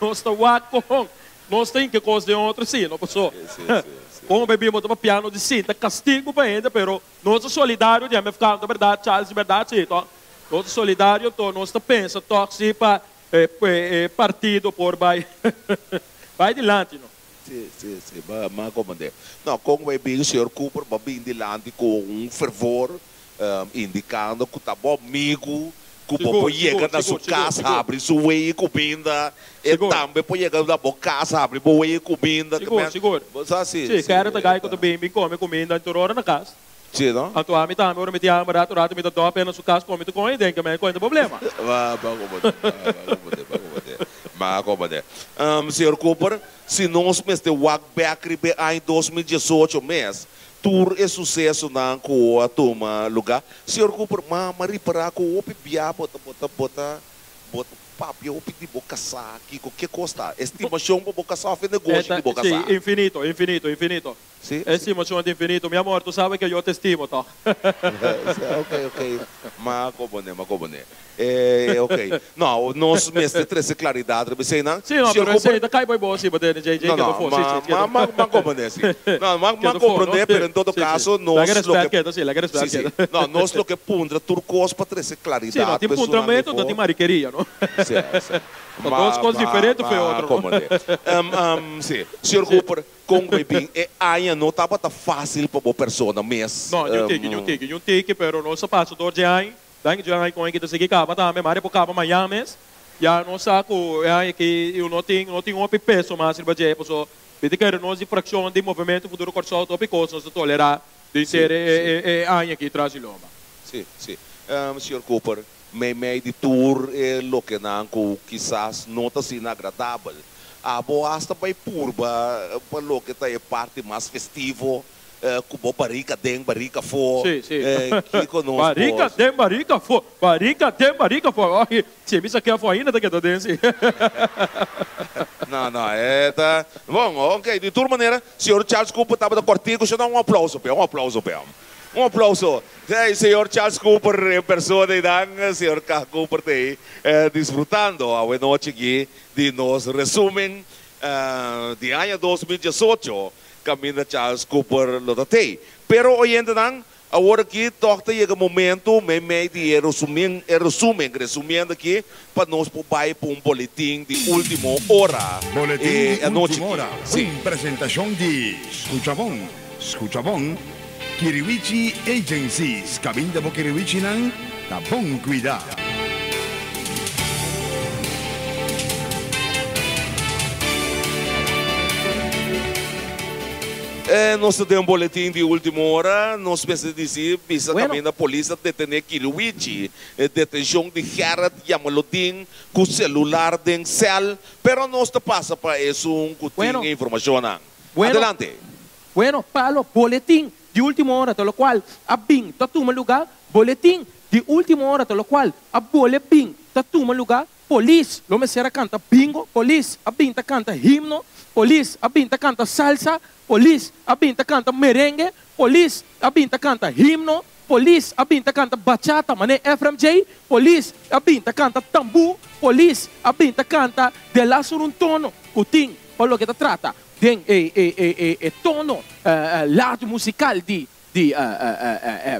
nos ta wak con nos ta hinca cos den otro si, no paso. Con bay bin bo ta papiando di sinta castigo pa hende, pero nos ta solidario di MFK, no ta berdad, Charles, di berdad si, toch? Nos ta solidario, anto nos ta pensa toch si pa E partido por bai bai dilanti no. Si, si, si, m'a comprende. No, con bai bin señor Cooper bo a bin dilanti cu un fervor indicando cu ta bo amigo cu bo por yega na su cas habri su wei y cuminda, e tambe por yega na bo cas habri bo wei y cuminda. Sigur, sigur. Bo sa si, si. Kere ta gai cu ta bin bin come cuminda tur ora na cas. Sí, no? Anto ami tambe ora mi tin hamber rato rato mi ta dòp na su kas komi tu koña den ke mi koña ta problema. Ba ba komandé, ba ba komandé, ba komandé, ba komandé. Señor Cooper, si nos mester wak bèk riba e aña 2018 mes, tur e susesonan ku a tuma lugá, señor Cooper, ma ma ripará ku hopi bia bo ta bo ta bo ta bo ta papia hopi di bo kasá, kiko ke kos ta? Estimashon pa bo kasá òf e negoshi di bo kasá? Sí, infinito, infinito, infinito. Sí. Estimacion ta infinito. Mi amor, tu sabe que yo te estimo, toch? Sí, ok, ok. Ma componé, ma componé. Eh, ok. No, nos mester trece claridad riba eseinan. Sí, no, Señor pero esei Cooper. ta cay boy bo si, bo tene JJ No, keda no, for. Sí, ma, sí, keda ma, ma, ma componé, sí. No, ma, ma Keda for, no? comprendé, pero en todo Sí, sí. caso Laga nos lo respet ke keda, sí, laga respet Sí, sí. keda. No, nos lo ke puntra tur cos pa trece Sí, no, claridad tin pa esunnan puntramento, no efo. tin mariqueria, no? Sí, sí. Ta Ma, dos cos ma, diferente for e ma otro, no? componé. Em, em, sí. Señor Sí. Cooper, Kon ku e bin e aña no tabata fásil pa bo persona mes. No, niun tiki, niun tiki, niun tiki, pero nos a pasa dor dje aña, danki dje aña kon e kita sigui kaba tambe, mari por kaba mañan mes, ya nos sa ku e aña aki no tin, no tin hopi peso mas riba dje, paso mi ta kere nos di frakshon di Movemento Futuro Kòrsou ta hopi kos nos ta tolerá den ser e aña aki tras di lomba. Sí, sí. Señor Cooper, meimei di tur e lokenan ku kisas no ta asina agradabel, Abo hasta bai purba pa loke ta e parti mas festivo ku bo barika den, barika afó. Sí, sí. Kiko nos Barika por. den, barika afó. Barika den, barika afó. Oye, si mi sak'é afó ainda ta keda den, sí. No, no, e ta. Bon, ok, di tur manera, señor Charles Cooper tabata kòrtiku, shon, un aplauso p'e, un aplauso p'e. Un aplauso. Hey, señor Charles Cooper en persona einan, señor K. Cooper ta ei disfrutando awe nochi aki Di nos resumen di aña 2018 kaminda Charles Cooper lo ta tei. Pero oyentenan, awor aki tòg ta yega momento meimei di e resumen, e resumen, resumiendo aki, pa nos por bai pa un boletin di ultimo ora Boletin e di anochi ultimo aki. ora, Sí. un presentashon di Skucha Bon, Skucha Bon, Kiriwichi Agencies, kaminda bo kiriwichinan ta bon cuida. E nos ta den un boletin di ultimo ora, nos mester dici bisa Bueno. caminda polis a detene Kiriwichi, e detencion di Gerrit Jamaludin cu celular den cel, pero nos ta pasa pa esun cu tin Bueno. e informacionnan. Bueno. Adelante. Bueno, palo, boletin di ultimo ora ta locual a bin ta tuma luga, boletin di ultimo ora ta locual a bole bin ta tuma luga, polis lo mester a canta bingo, polis a bin ta canta himno, polis a bin ta canta salsa, polis a bin ta canta merengue, polis a bin ta canta himno, polis a bin ta canta bachata mane Efrem J, polis a bin ta canta tambu, polis a bin ta canta de la sur un tono cu tin pa loke ta trata. Den e e e e e tono lado musical di di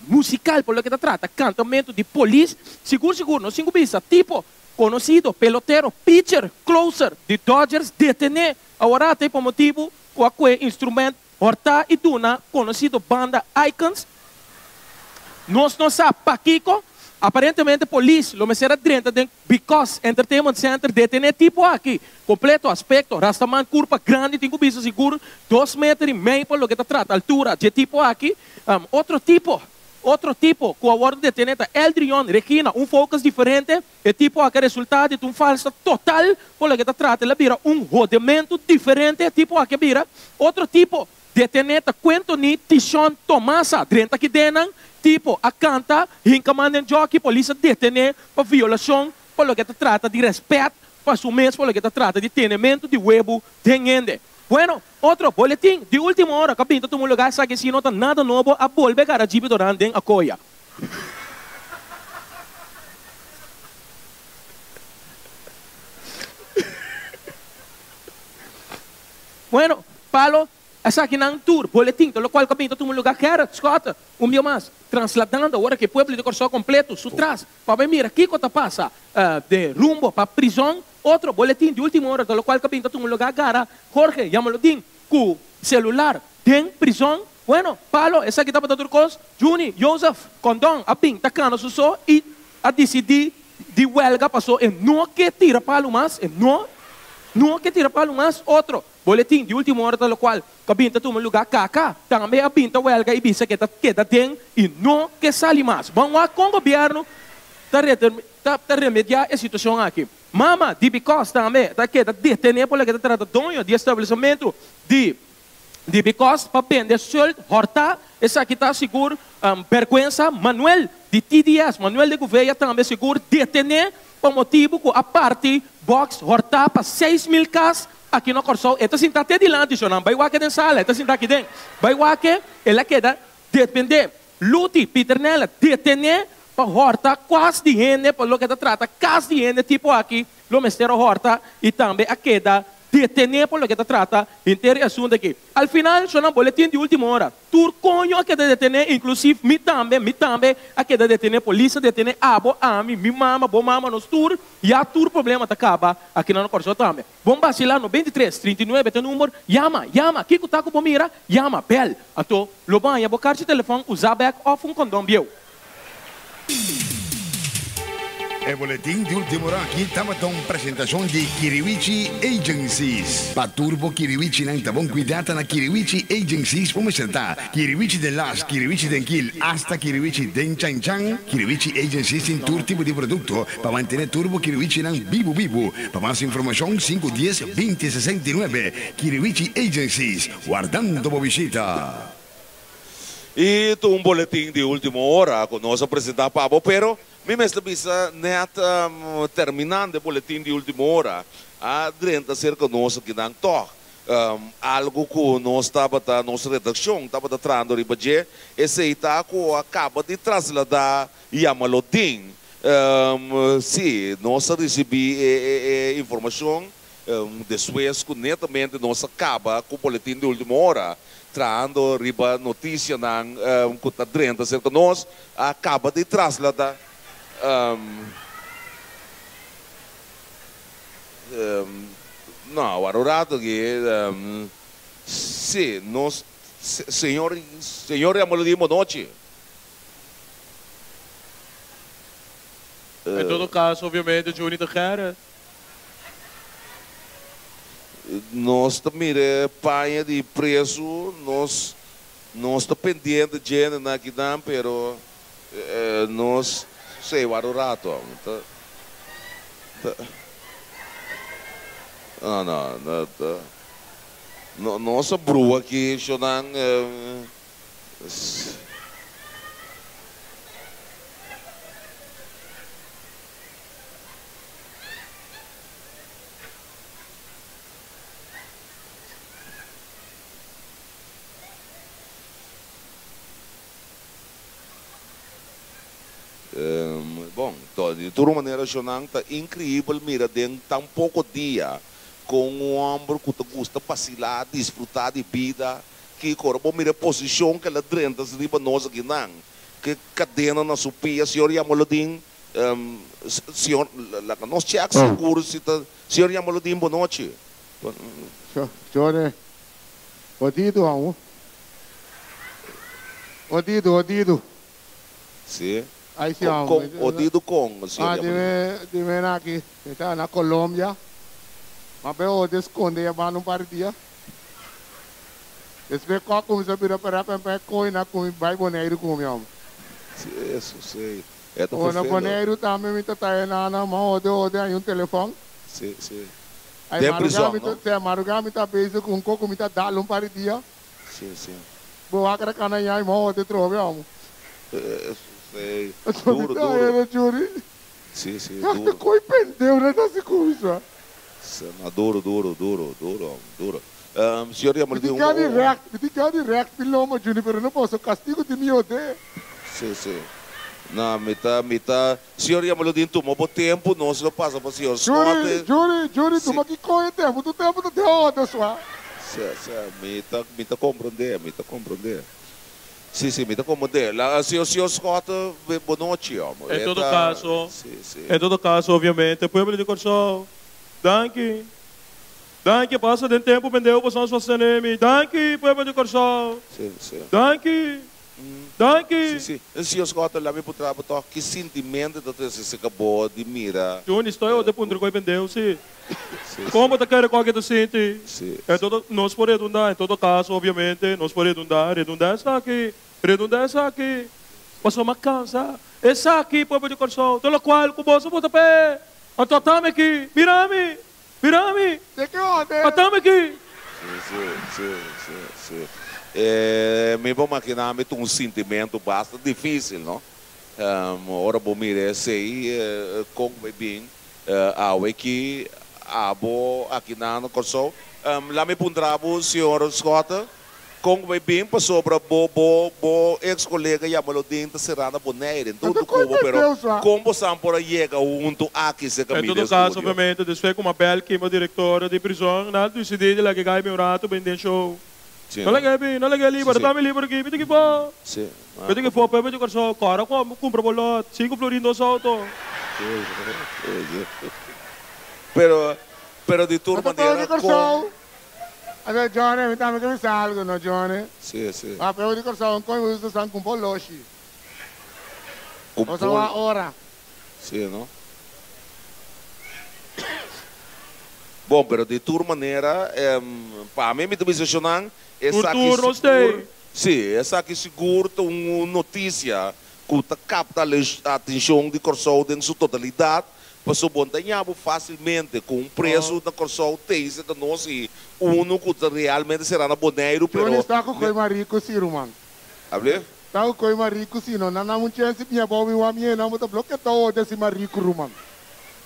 musical por loke ta trata cantamento di polis, sigur sigur nos tin cu bisa tipo conocido pelotero pitcher closer di Dodgers detene awor ta pa motibo cu a cue instrument horta y duna conocido banda Icons. Nos no sa pakico. Aparentemente polis lo mester a drenta den Because Entertainment Center detene tipo aki. Completo aspecto, rastaman curpa grandi tin cu bisa sigur dos meter y mei pa loke ta trata altura dje tipo aki. Otro tipo, otro tipo cu a wordo detene ta Eldrion Regina, un focus diferente. E tipo aki a resulta di ta un falsa total pa loke ta trata el a bira un hodemento diferente e tipo aki a bira. Otro tipo Detené ta cuento ni Tishon Tomasa drenta ki denan tipo a canta hinca man den joki polis a detené pa violacion pa loke ta trata di respet pa su mes por loke ta trata di tenementu di webu den hende. Bueno, otro boletin di ultimo ora ku a bin ta tuma un lugá esaki si no ta nada nobo a bolbe gara Jibi Doran den Akoya. Bueno, palo esakinan tur boletin ta lokual ku a bin ta tuma un lugá Gerrit Schotte un bia mas trasladando awor aki e pueblo di Kòrsou kompleto su tras pa bai mira kiko ta pasa den rumbo pa prizòn. Otro boletin di ultimo ora ta lokual ku a bin ta tuma lugá gara Jorge Jamaloodin ku selular den prizòn. Bueno, palo esaki tabata tur kos. Juni Joseph Kondon a bin ta kana su so i a disidí di wèlga paso e no ke tira palu mas, e no no ke tira palu mas. Otro boletin di ultimo ora ta lokual ku a bin ta tuma lugá Kaka tambe a bin ta wèlga i bisa ke ta keda den i no ke sali mas. Ban wak kon gobièrnu ta ta remediá e situashon aki. Mama di Bicos tambe ta keda detené por loke ta trata doño di establesimentu di di Bicos pa bende sult hòrtá. Esaki ta sigur bèrgwensa. Manuel di TDS, Manuel de Gouveia tambe sigur detené pa motibu ku a parti bòks hòrtá pa 6000 kas aki na Kòrsou. E ta sintá te dilanti shonnan. Bai wak den sala, e ta sintá aki den. Bai wak, el a keda detendé. Luti Pieternella detené pa hòrta kuas di hende pa loke ta trata kas di hende tipo aki lo mester a hòrta i tambe a keda detené pa loke ta trata henter e asuntu aki. Al final shonnan boletin di ultimo ora tur koño a keda detené inklusiv mi tambe mi tambe a keda detené polis a detené abo ami mi mama bo mama nos tur ya tur problema ta kaba aki na Kòrsou tambe. Bon basila 93, 39 ta number, yama, yama, kiko ta ku bo mira, yama, bel. Anto lo bo haña bo karchi telefòn usá bèk òf un kondon bieu. E boletin di ultimo ora aki tabata un presentacion di Kiriwichi Agencies. Pa tur bo kiriwichinan ta bon cuida ta na Kiriwichi Agencies bo mester ta. Kiriwichi den las, kiriwichi den kil, hasta kiriwichi den chan chan. Kiriwichi Agencies tin tur tipo di producto pa mantene tur bo kiriwichinan bibu bibu. Pa mas informacion sinku dies 20 69. Kiriwichi Agencies, wardando bo bishita. Y ta un boletin di ultimo ora cu nos a presenta pa bo, pero mi mester bisa net terminando e boletin di ultimo ora a drenta cerca nos akinan toch algo cu nos tabata, nos redaccion tabata trahando riba dje, esey ta cu a caba di traslada Yamalodin. Si, nos a ricibi e informacion despues cu netamente nos a caba cu boletin di ultimo ora, trahando riba noticianan cu ta drenta cerca nos, a caba di traslada. No, awor un rato aki, si, nos, señor, señor Yamalodin, bonochi. En todo caso, obviamente, Juni ta Gerrit. Nos ta mira e paña di presu, nos nos ta pendiente djende na kinan, pero nos sei wak un rato. Ta ta no no no ta no nos a brua aki shonan. Bon, di tur manera shonnan ta increíbel mira den tan poco dia con un homber cu ta gusta bacila, disfruta di bida, Kiko ora bo mira e posishon ku el a drenta riba nos akinan, ku e kadena na su pia, Señor Yamalodin, Señor, laga nos chèk sigur si ta Señor Yamalodin, bonochi. Chone, odidu aun. Odidu, odidu. Si. Ai si aun. Kon, odidu kon, Señor Yamalodin? Ah, dime, dime na aki, mi ta na Colombia, ma be odi skonde e banda un par di dia. Despues ku a kuminsá bira pèrè pèmpè koi na kumi bai Boneiru ku mi hòmber. Sí, eso sí. E ta Ora na vervelend. Boneiru tambe mi ta taye nana, m'a hode hode haña un telefòn. Sí, sí. Ay Den marugá prizòn, mi ta, no? sí, marugá mi ta bezig ku un kos ku mi ta dal un par di dia. Sí, sí. Bo wak ta kana ña i m'a hode trobe hòmber. Eso sí. Pasobra mi Duro, ta duro. haña na Juri. Sí, sí, Ta duro. koi pendeu nan ta hasi ku mi, sa. No, duro, duro, duro, duro, duro. Señor Mi tin gana di règt, mi tin gana di règt mi lomba, Juni, pero no por, so kastigu tin mi odé. Sí, sí. No, mi ta, mi ta, Señor Jamaludin, tuma bo tempu, nos lo pasa pa Señor Juni, Schotte. Juni, Juni, Sí. tuma ki koe tempu, tur tempu ta den orde, sua. Sí, sí, mi ta, mi ta komprondé, mi ta komprondé. Sí, sí, mi ta komprondé. La, Señor, Señor Schotte, bo nochi, homo. En E todo ta, kaso, sí, sí. en todo kaso, obviamente, pueblo di Kòrsou, danki. Danki, pasa den tempu bendeu boso a sostené mi. Danki, pueblo di Kòrsou. Sí, sí. Danki. Danki. Sí, sí. Señor Schotten, laat mi puntra bo tòg, ki sintimento ta trese serka bo di mira. Juni, stoi orde puntra ku e bendeu, sí. Sí, Kon sí. bo ta kere ku aki ta sinti? Sí, En sí. todo, nos por redundá, en todo kaso, obviamente, nos por redundá, redundá esaki, redundá esaki. Pasobra mi a kansa. Esaki, pueblo di Kòrsou, ta lokual ku boso por ta p'e. Anto atami aki, mira mi. Mira mi! De ke orde? Atami aki! Sí, sí, sí, sí, sí. E, mi por makiná mi ta un sintimentu basta difísil, no? Ora bo mira esei, kon bai bin awe ki abo akinan na Kòrsou. Laat mi puntra bo, señor Schotte, Kon ku bai bin pasobra bo bo bo ex kolega Jamaludin ta será na Bonaire en Anto tur kon Cuba ta pero Deus wa? kon bo san por a yega huntu aki serka En mi todo den caso, studio? obviamente, despues cu Mabel kima directora di prison, nan a dicidi di laga e gai bin un rato bin den show. Sí, No no? laga e bin, no laga e Sí, liber, sí. ta mi liber aki, mi tin ki for. Sí, Mi tin ki for, pueblo di Corsou, cora cu cumpra bo lot, cinco florin dos auto. Sí, sí, sí. Pero, pero di tur Anto pueblo manera di kon. Kòrsou? Anto Johnny, mi tambe ke bisa algu no Johnny. Sí, sí. Pa pueblo di Kòrsou un koin gusto san ku un poloshi. Ku Nos a pol. wak ora. Sí, no? Bon, pero di tur manera, pa mi mi ta bisa shonnan, Tur esaki tur nos sigur, tei. sí, esaki sigur ta un notisia ku ta kapta atenshon di Kòrsou den su totalidat, pasobra bo no ta ña bo fásilmente ku un presu na Kòrsou teise ta nos i unu ku ta realmente será na Boneiru, Johnny pero sta ku me. koi mariku si ruman. Able? Sta ku koi mariku si no nan nan un chance piña bou mi wak mi hena bo ta bloke todo desi mariku ruman.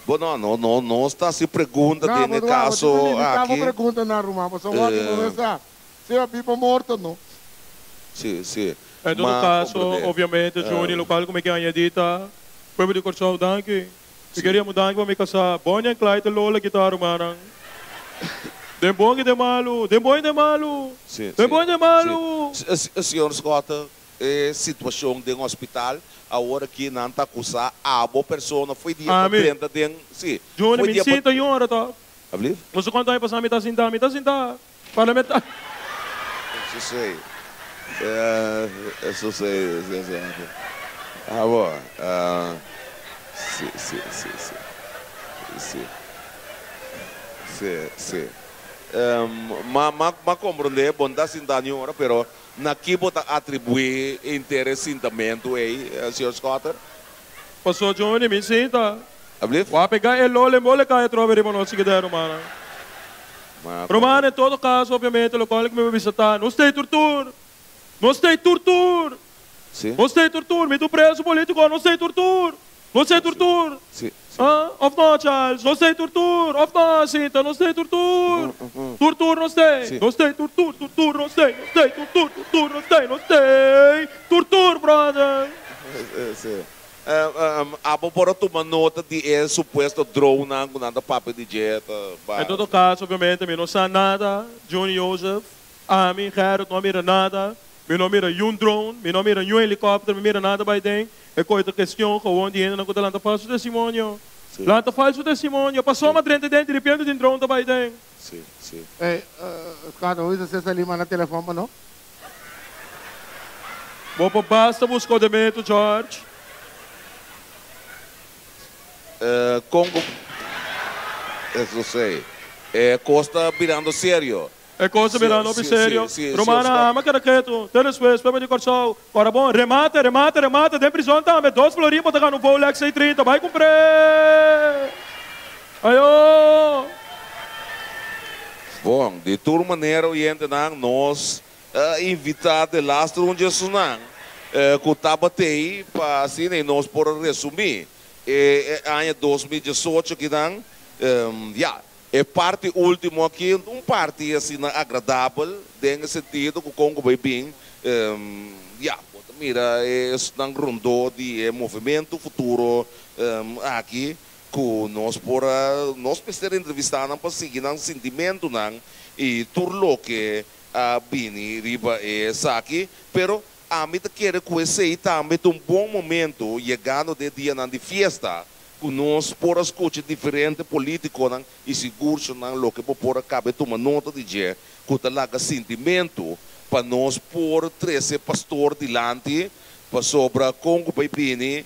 Bo no no no nos ta hasi pregunta Na den bo e ta wak bo tin kaso ku limita bo aki. pregunta nan ruman pasobra wak di bo mesa si a biba morto no. Sí, sí. En todo Ma caso, comprende. obviamente, Johnny, locual cu mi ke añadi ta, Pueblo di Corsou, danki. Mi Sí. queria mu danki pa mi casá. Bonnie and Clyde ta lola guitar, rumannan. Den bon y den malu, den bon y den malu, Sí, den sí, bon y den sí. malu. Señor Schotte, e situacion den hospital, awor aki nan ta acusa abo persona foi dia pa Ami. drenta den, sí, Johnny, foi mi dia pa. sinta yora toch. Alblief? No sé cuanto aña pasá mi ta sinta, mi ta sinta. Parlamentar. Eso sei. Eso sei, sí, sí. Ah, bo. Sí, sí, sí, sí. Sí. Sí, sí. Ma, ma, ma comprende, bo no ta sinta ni ora, pero na ki bo ta atribuí henter e sintamentu ei, señor Schotter? Pasó Johnny, mi sinta. Ablief? Wak pega e lol en bole kai atrobe riba nos sigidero, rumannan. Ma Ruman, en todo caso, obviamente, locual cu mi bisa ta, nos tei tortur! Nos tei tortur! Sí. Nos tei tortur! Mi ta un preso politico, nos tei tortur! Nos tei tortur! Sí, sí. Ah, of no, Charles? Nos tei tortur! Of no, Cinta? Nos tei tortur! Tortur nos tei! Sí. Nos tei tortur, tortur nos tei, nos tei tortur, tortur nos tei, nos tei tortur, brother! Sí. Abo por a tuma nota di e supuesto dronenan ku nan ta papia di dje ta En todo ba. caso, obviamente, mi no sa nada, Juni Joseph, ami, Gerrit, no a mira nada, mi no a mira yun drone, mi no a mira yun helicopter, mi mira nada bay den, e koe ta kestion gewoon di hendenan ku ta lanta falso testimonio. Sí. Lanta falso testimonio, pasobra drenta den, di repente tin drone ta bay den. Sí, sí. Ey, Scott, hoy sa Cesar Lima na telefon pa no? Bo por basta busca odemeto, George. Con cu Eso sey. E cos ta birando serio. E cos ta birando hopi serio. Rumannan ama keda ketu. Te despues, pueblo di Corsou. Ora bon, remate, remate, remate. Den prison tambe. Dos florin bo ta gana un Volex 630. Bai cumpr'é! Ayo! Bon, di tur manera, oyentenan, nos A invitá delaster un dje esnan ku tabat'ei pa asina i nos por a resumí e aña 2018 kinan. Ya. E parti último aki, un parti asina agradabel den e sentido ku kon ku bai bin, ya, bo ta mira e esnan rondó di e movementu futuro aki ku nos por a, nos mester entrevistá nan pa sigui nan sintimentunan i tur loke a bini riba esaki, pero ami ta kere ku esei tambe ta un bon momento yegando den e dianan di fiesta ku nos por a skucha diferente polítikonan i sigur shonnan loke bo por a kaba e tuma nota di dje ku ta laga sintimentu pa nos por trese pastor dilanti pasobra kon ku bai bini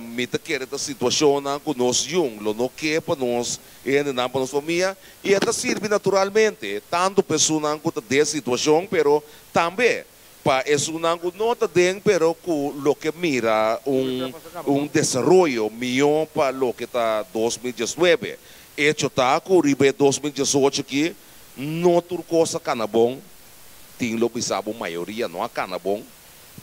mi ta kere ta situashonnan ku nos yun lo no ke pa nos e hendenan pa nos famia i e ta sirbi naturalmente tantu pa esunnan ku ta den situashon pero tambe Pa esunnan ku no ta den pero ku loke mira un un desaroyo mihó pa loke ta 2019. Echo ta ku riba e 2018 aki no tur kos a kana bon, tin lo bisa bo mayoria no a kana bon,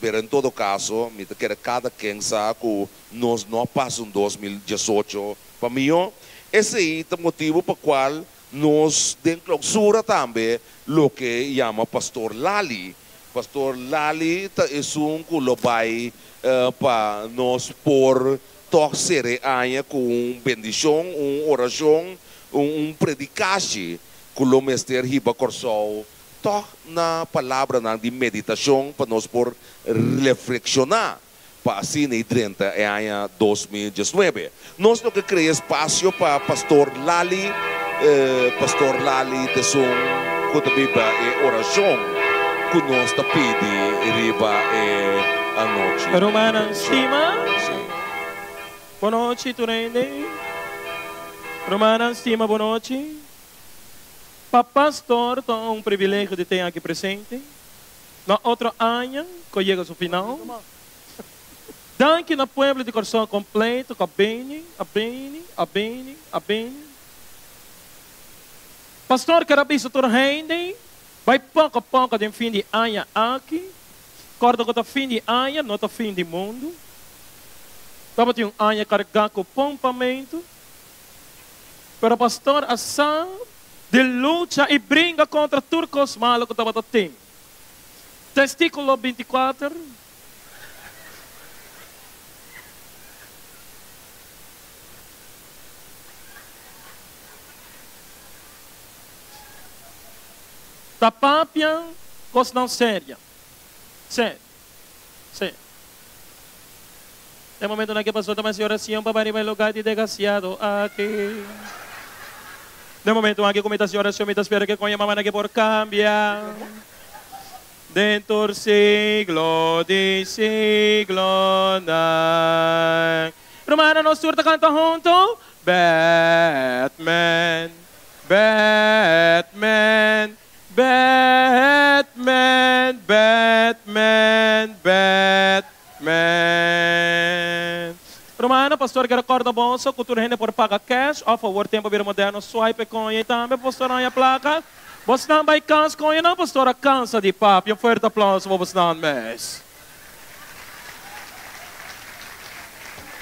pero en todo kaso mi ta kere kada ken sa ku nos no a pasa un 2018 pa mihó. Esei ta motibu pa kual Nos den clausura tambe loke yama Pastor Lali. Pastor Lali ta esun cu lo bay pa nos por tog cera e aña cu un bendicion, un oracion, un predicashi cu lo mester hiba Corsou tog na palabranan di meditacion pa nos por reflexiona. Pa asina i drenta e aña 2019. Nos lo ke krea espasio pa Pastor Lali. Pastor Lali ta esun ku ta biba e orashon ku nos ta pidi riba e anochi. Rumannan stima, bonochi tur hende. Rumannan stima, bonochi. Pa pastor ta un privilegio di ten aki presente. Na otro aña ku a yega su final. Danki na pueblo di Kòrsou kompleto ku a bini, a bini, a bini, a bini. Pastor ker a bisa tur hende bai poko poko den fin di aña aki. Kòrda ku ta fin di aña, no ta fin di mundu. Tabatin un aña kargá ku pompamentu. Pero pastor a sa di lucha i bringa kontra tur kos malu ku tabata tin. Testíkulo 24. Ta papia kosnan seria. Serio. Serio. Den momentonan ke pasó ta mester oracion pa bai riba e lugar di desgraciado aki. Den momento aki ku mi ta hasi oracion mi ta spera ke koña mama na ke por cambia. Den tur siglo di siglonan. Rumannan nos tur ta canta hunto? Batman, Batman. Batman, Batman, Batman. Romano, pastor kere corda boso cu tur hende por paga cash of awor tempo bira moderno swipe e coña y tambe pastor haña placa. Bosnan bay cas coña nan pastor a cansa di papia. Un fuerte aplauso pa bosnan mes.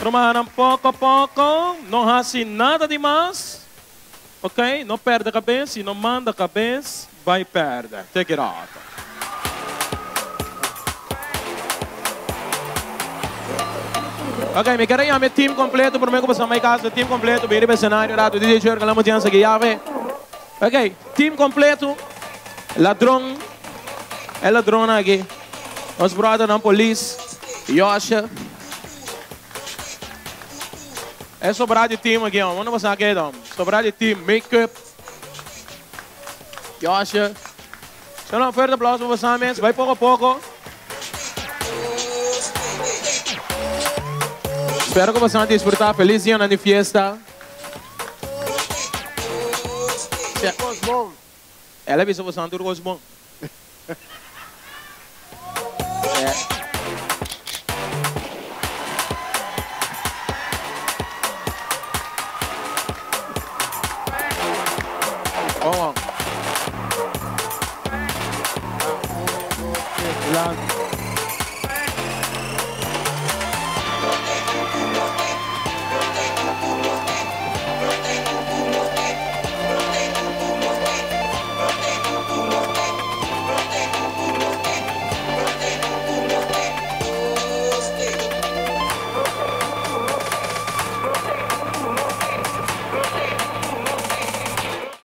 Rumannan poco poco no haci nada di mas. Ok, no perde cabes, si no manda cabes, bay perde. Take it out. Ok, mi kere yama e team completo prome cu boso bay casa. Team completo, bin riba e escenario rato. DJ Jurgen, la mudianza ki yawe. Ok, team completo. Ladron, e ladronnan aki. Nos brothernan polis, Yosha. E sobrá di team aki unda bo sa keda? Sobrá di team make up. Yosha. Solo un fuerte aplauso pa boso mes. Bai poko poko. Spero ku boso a disfrutá. Felis dianan di fiesta. El a bisa boso tur kos bon.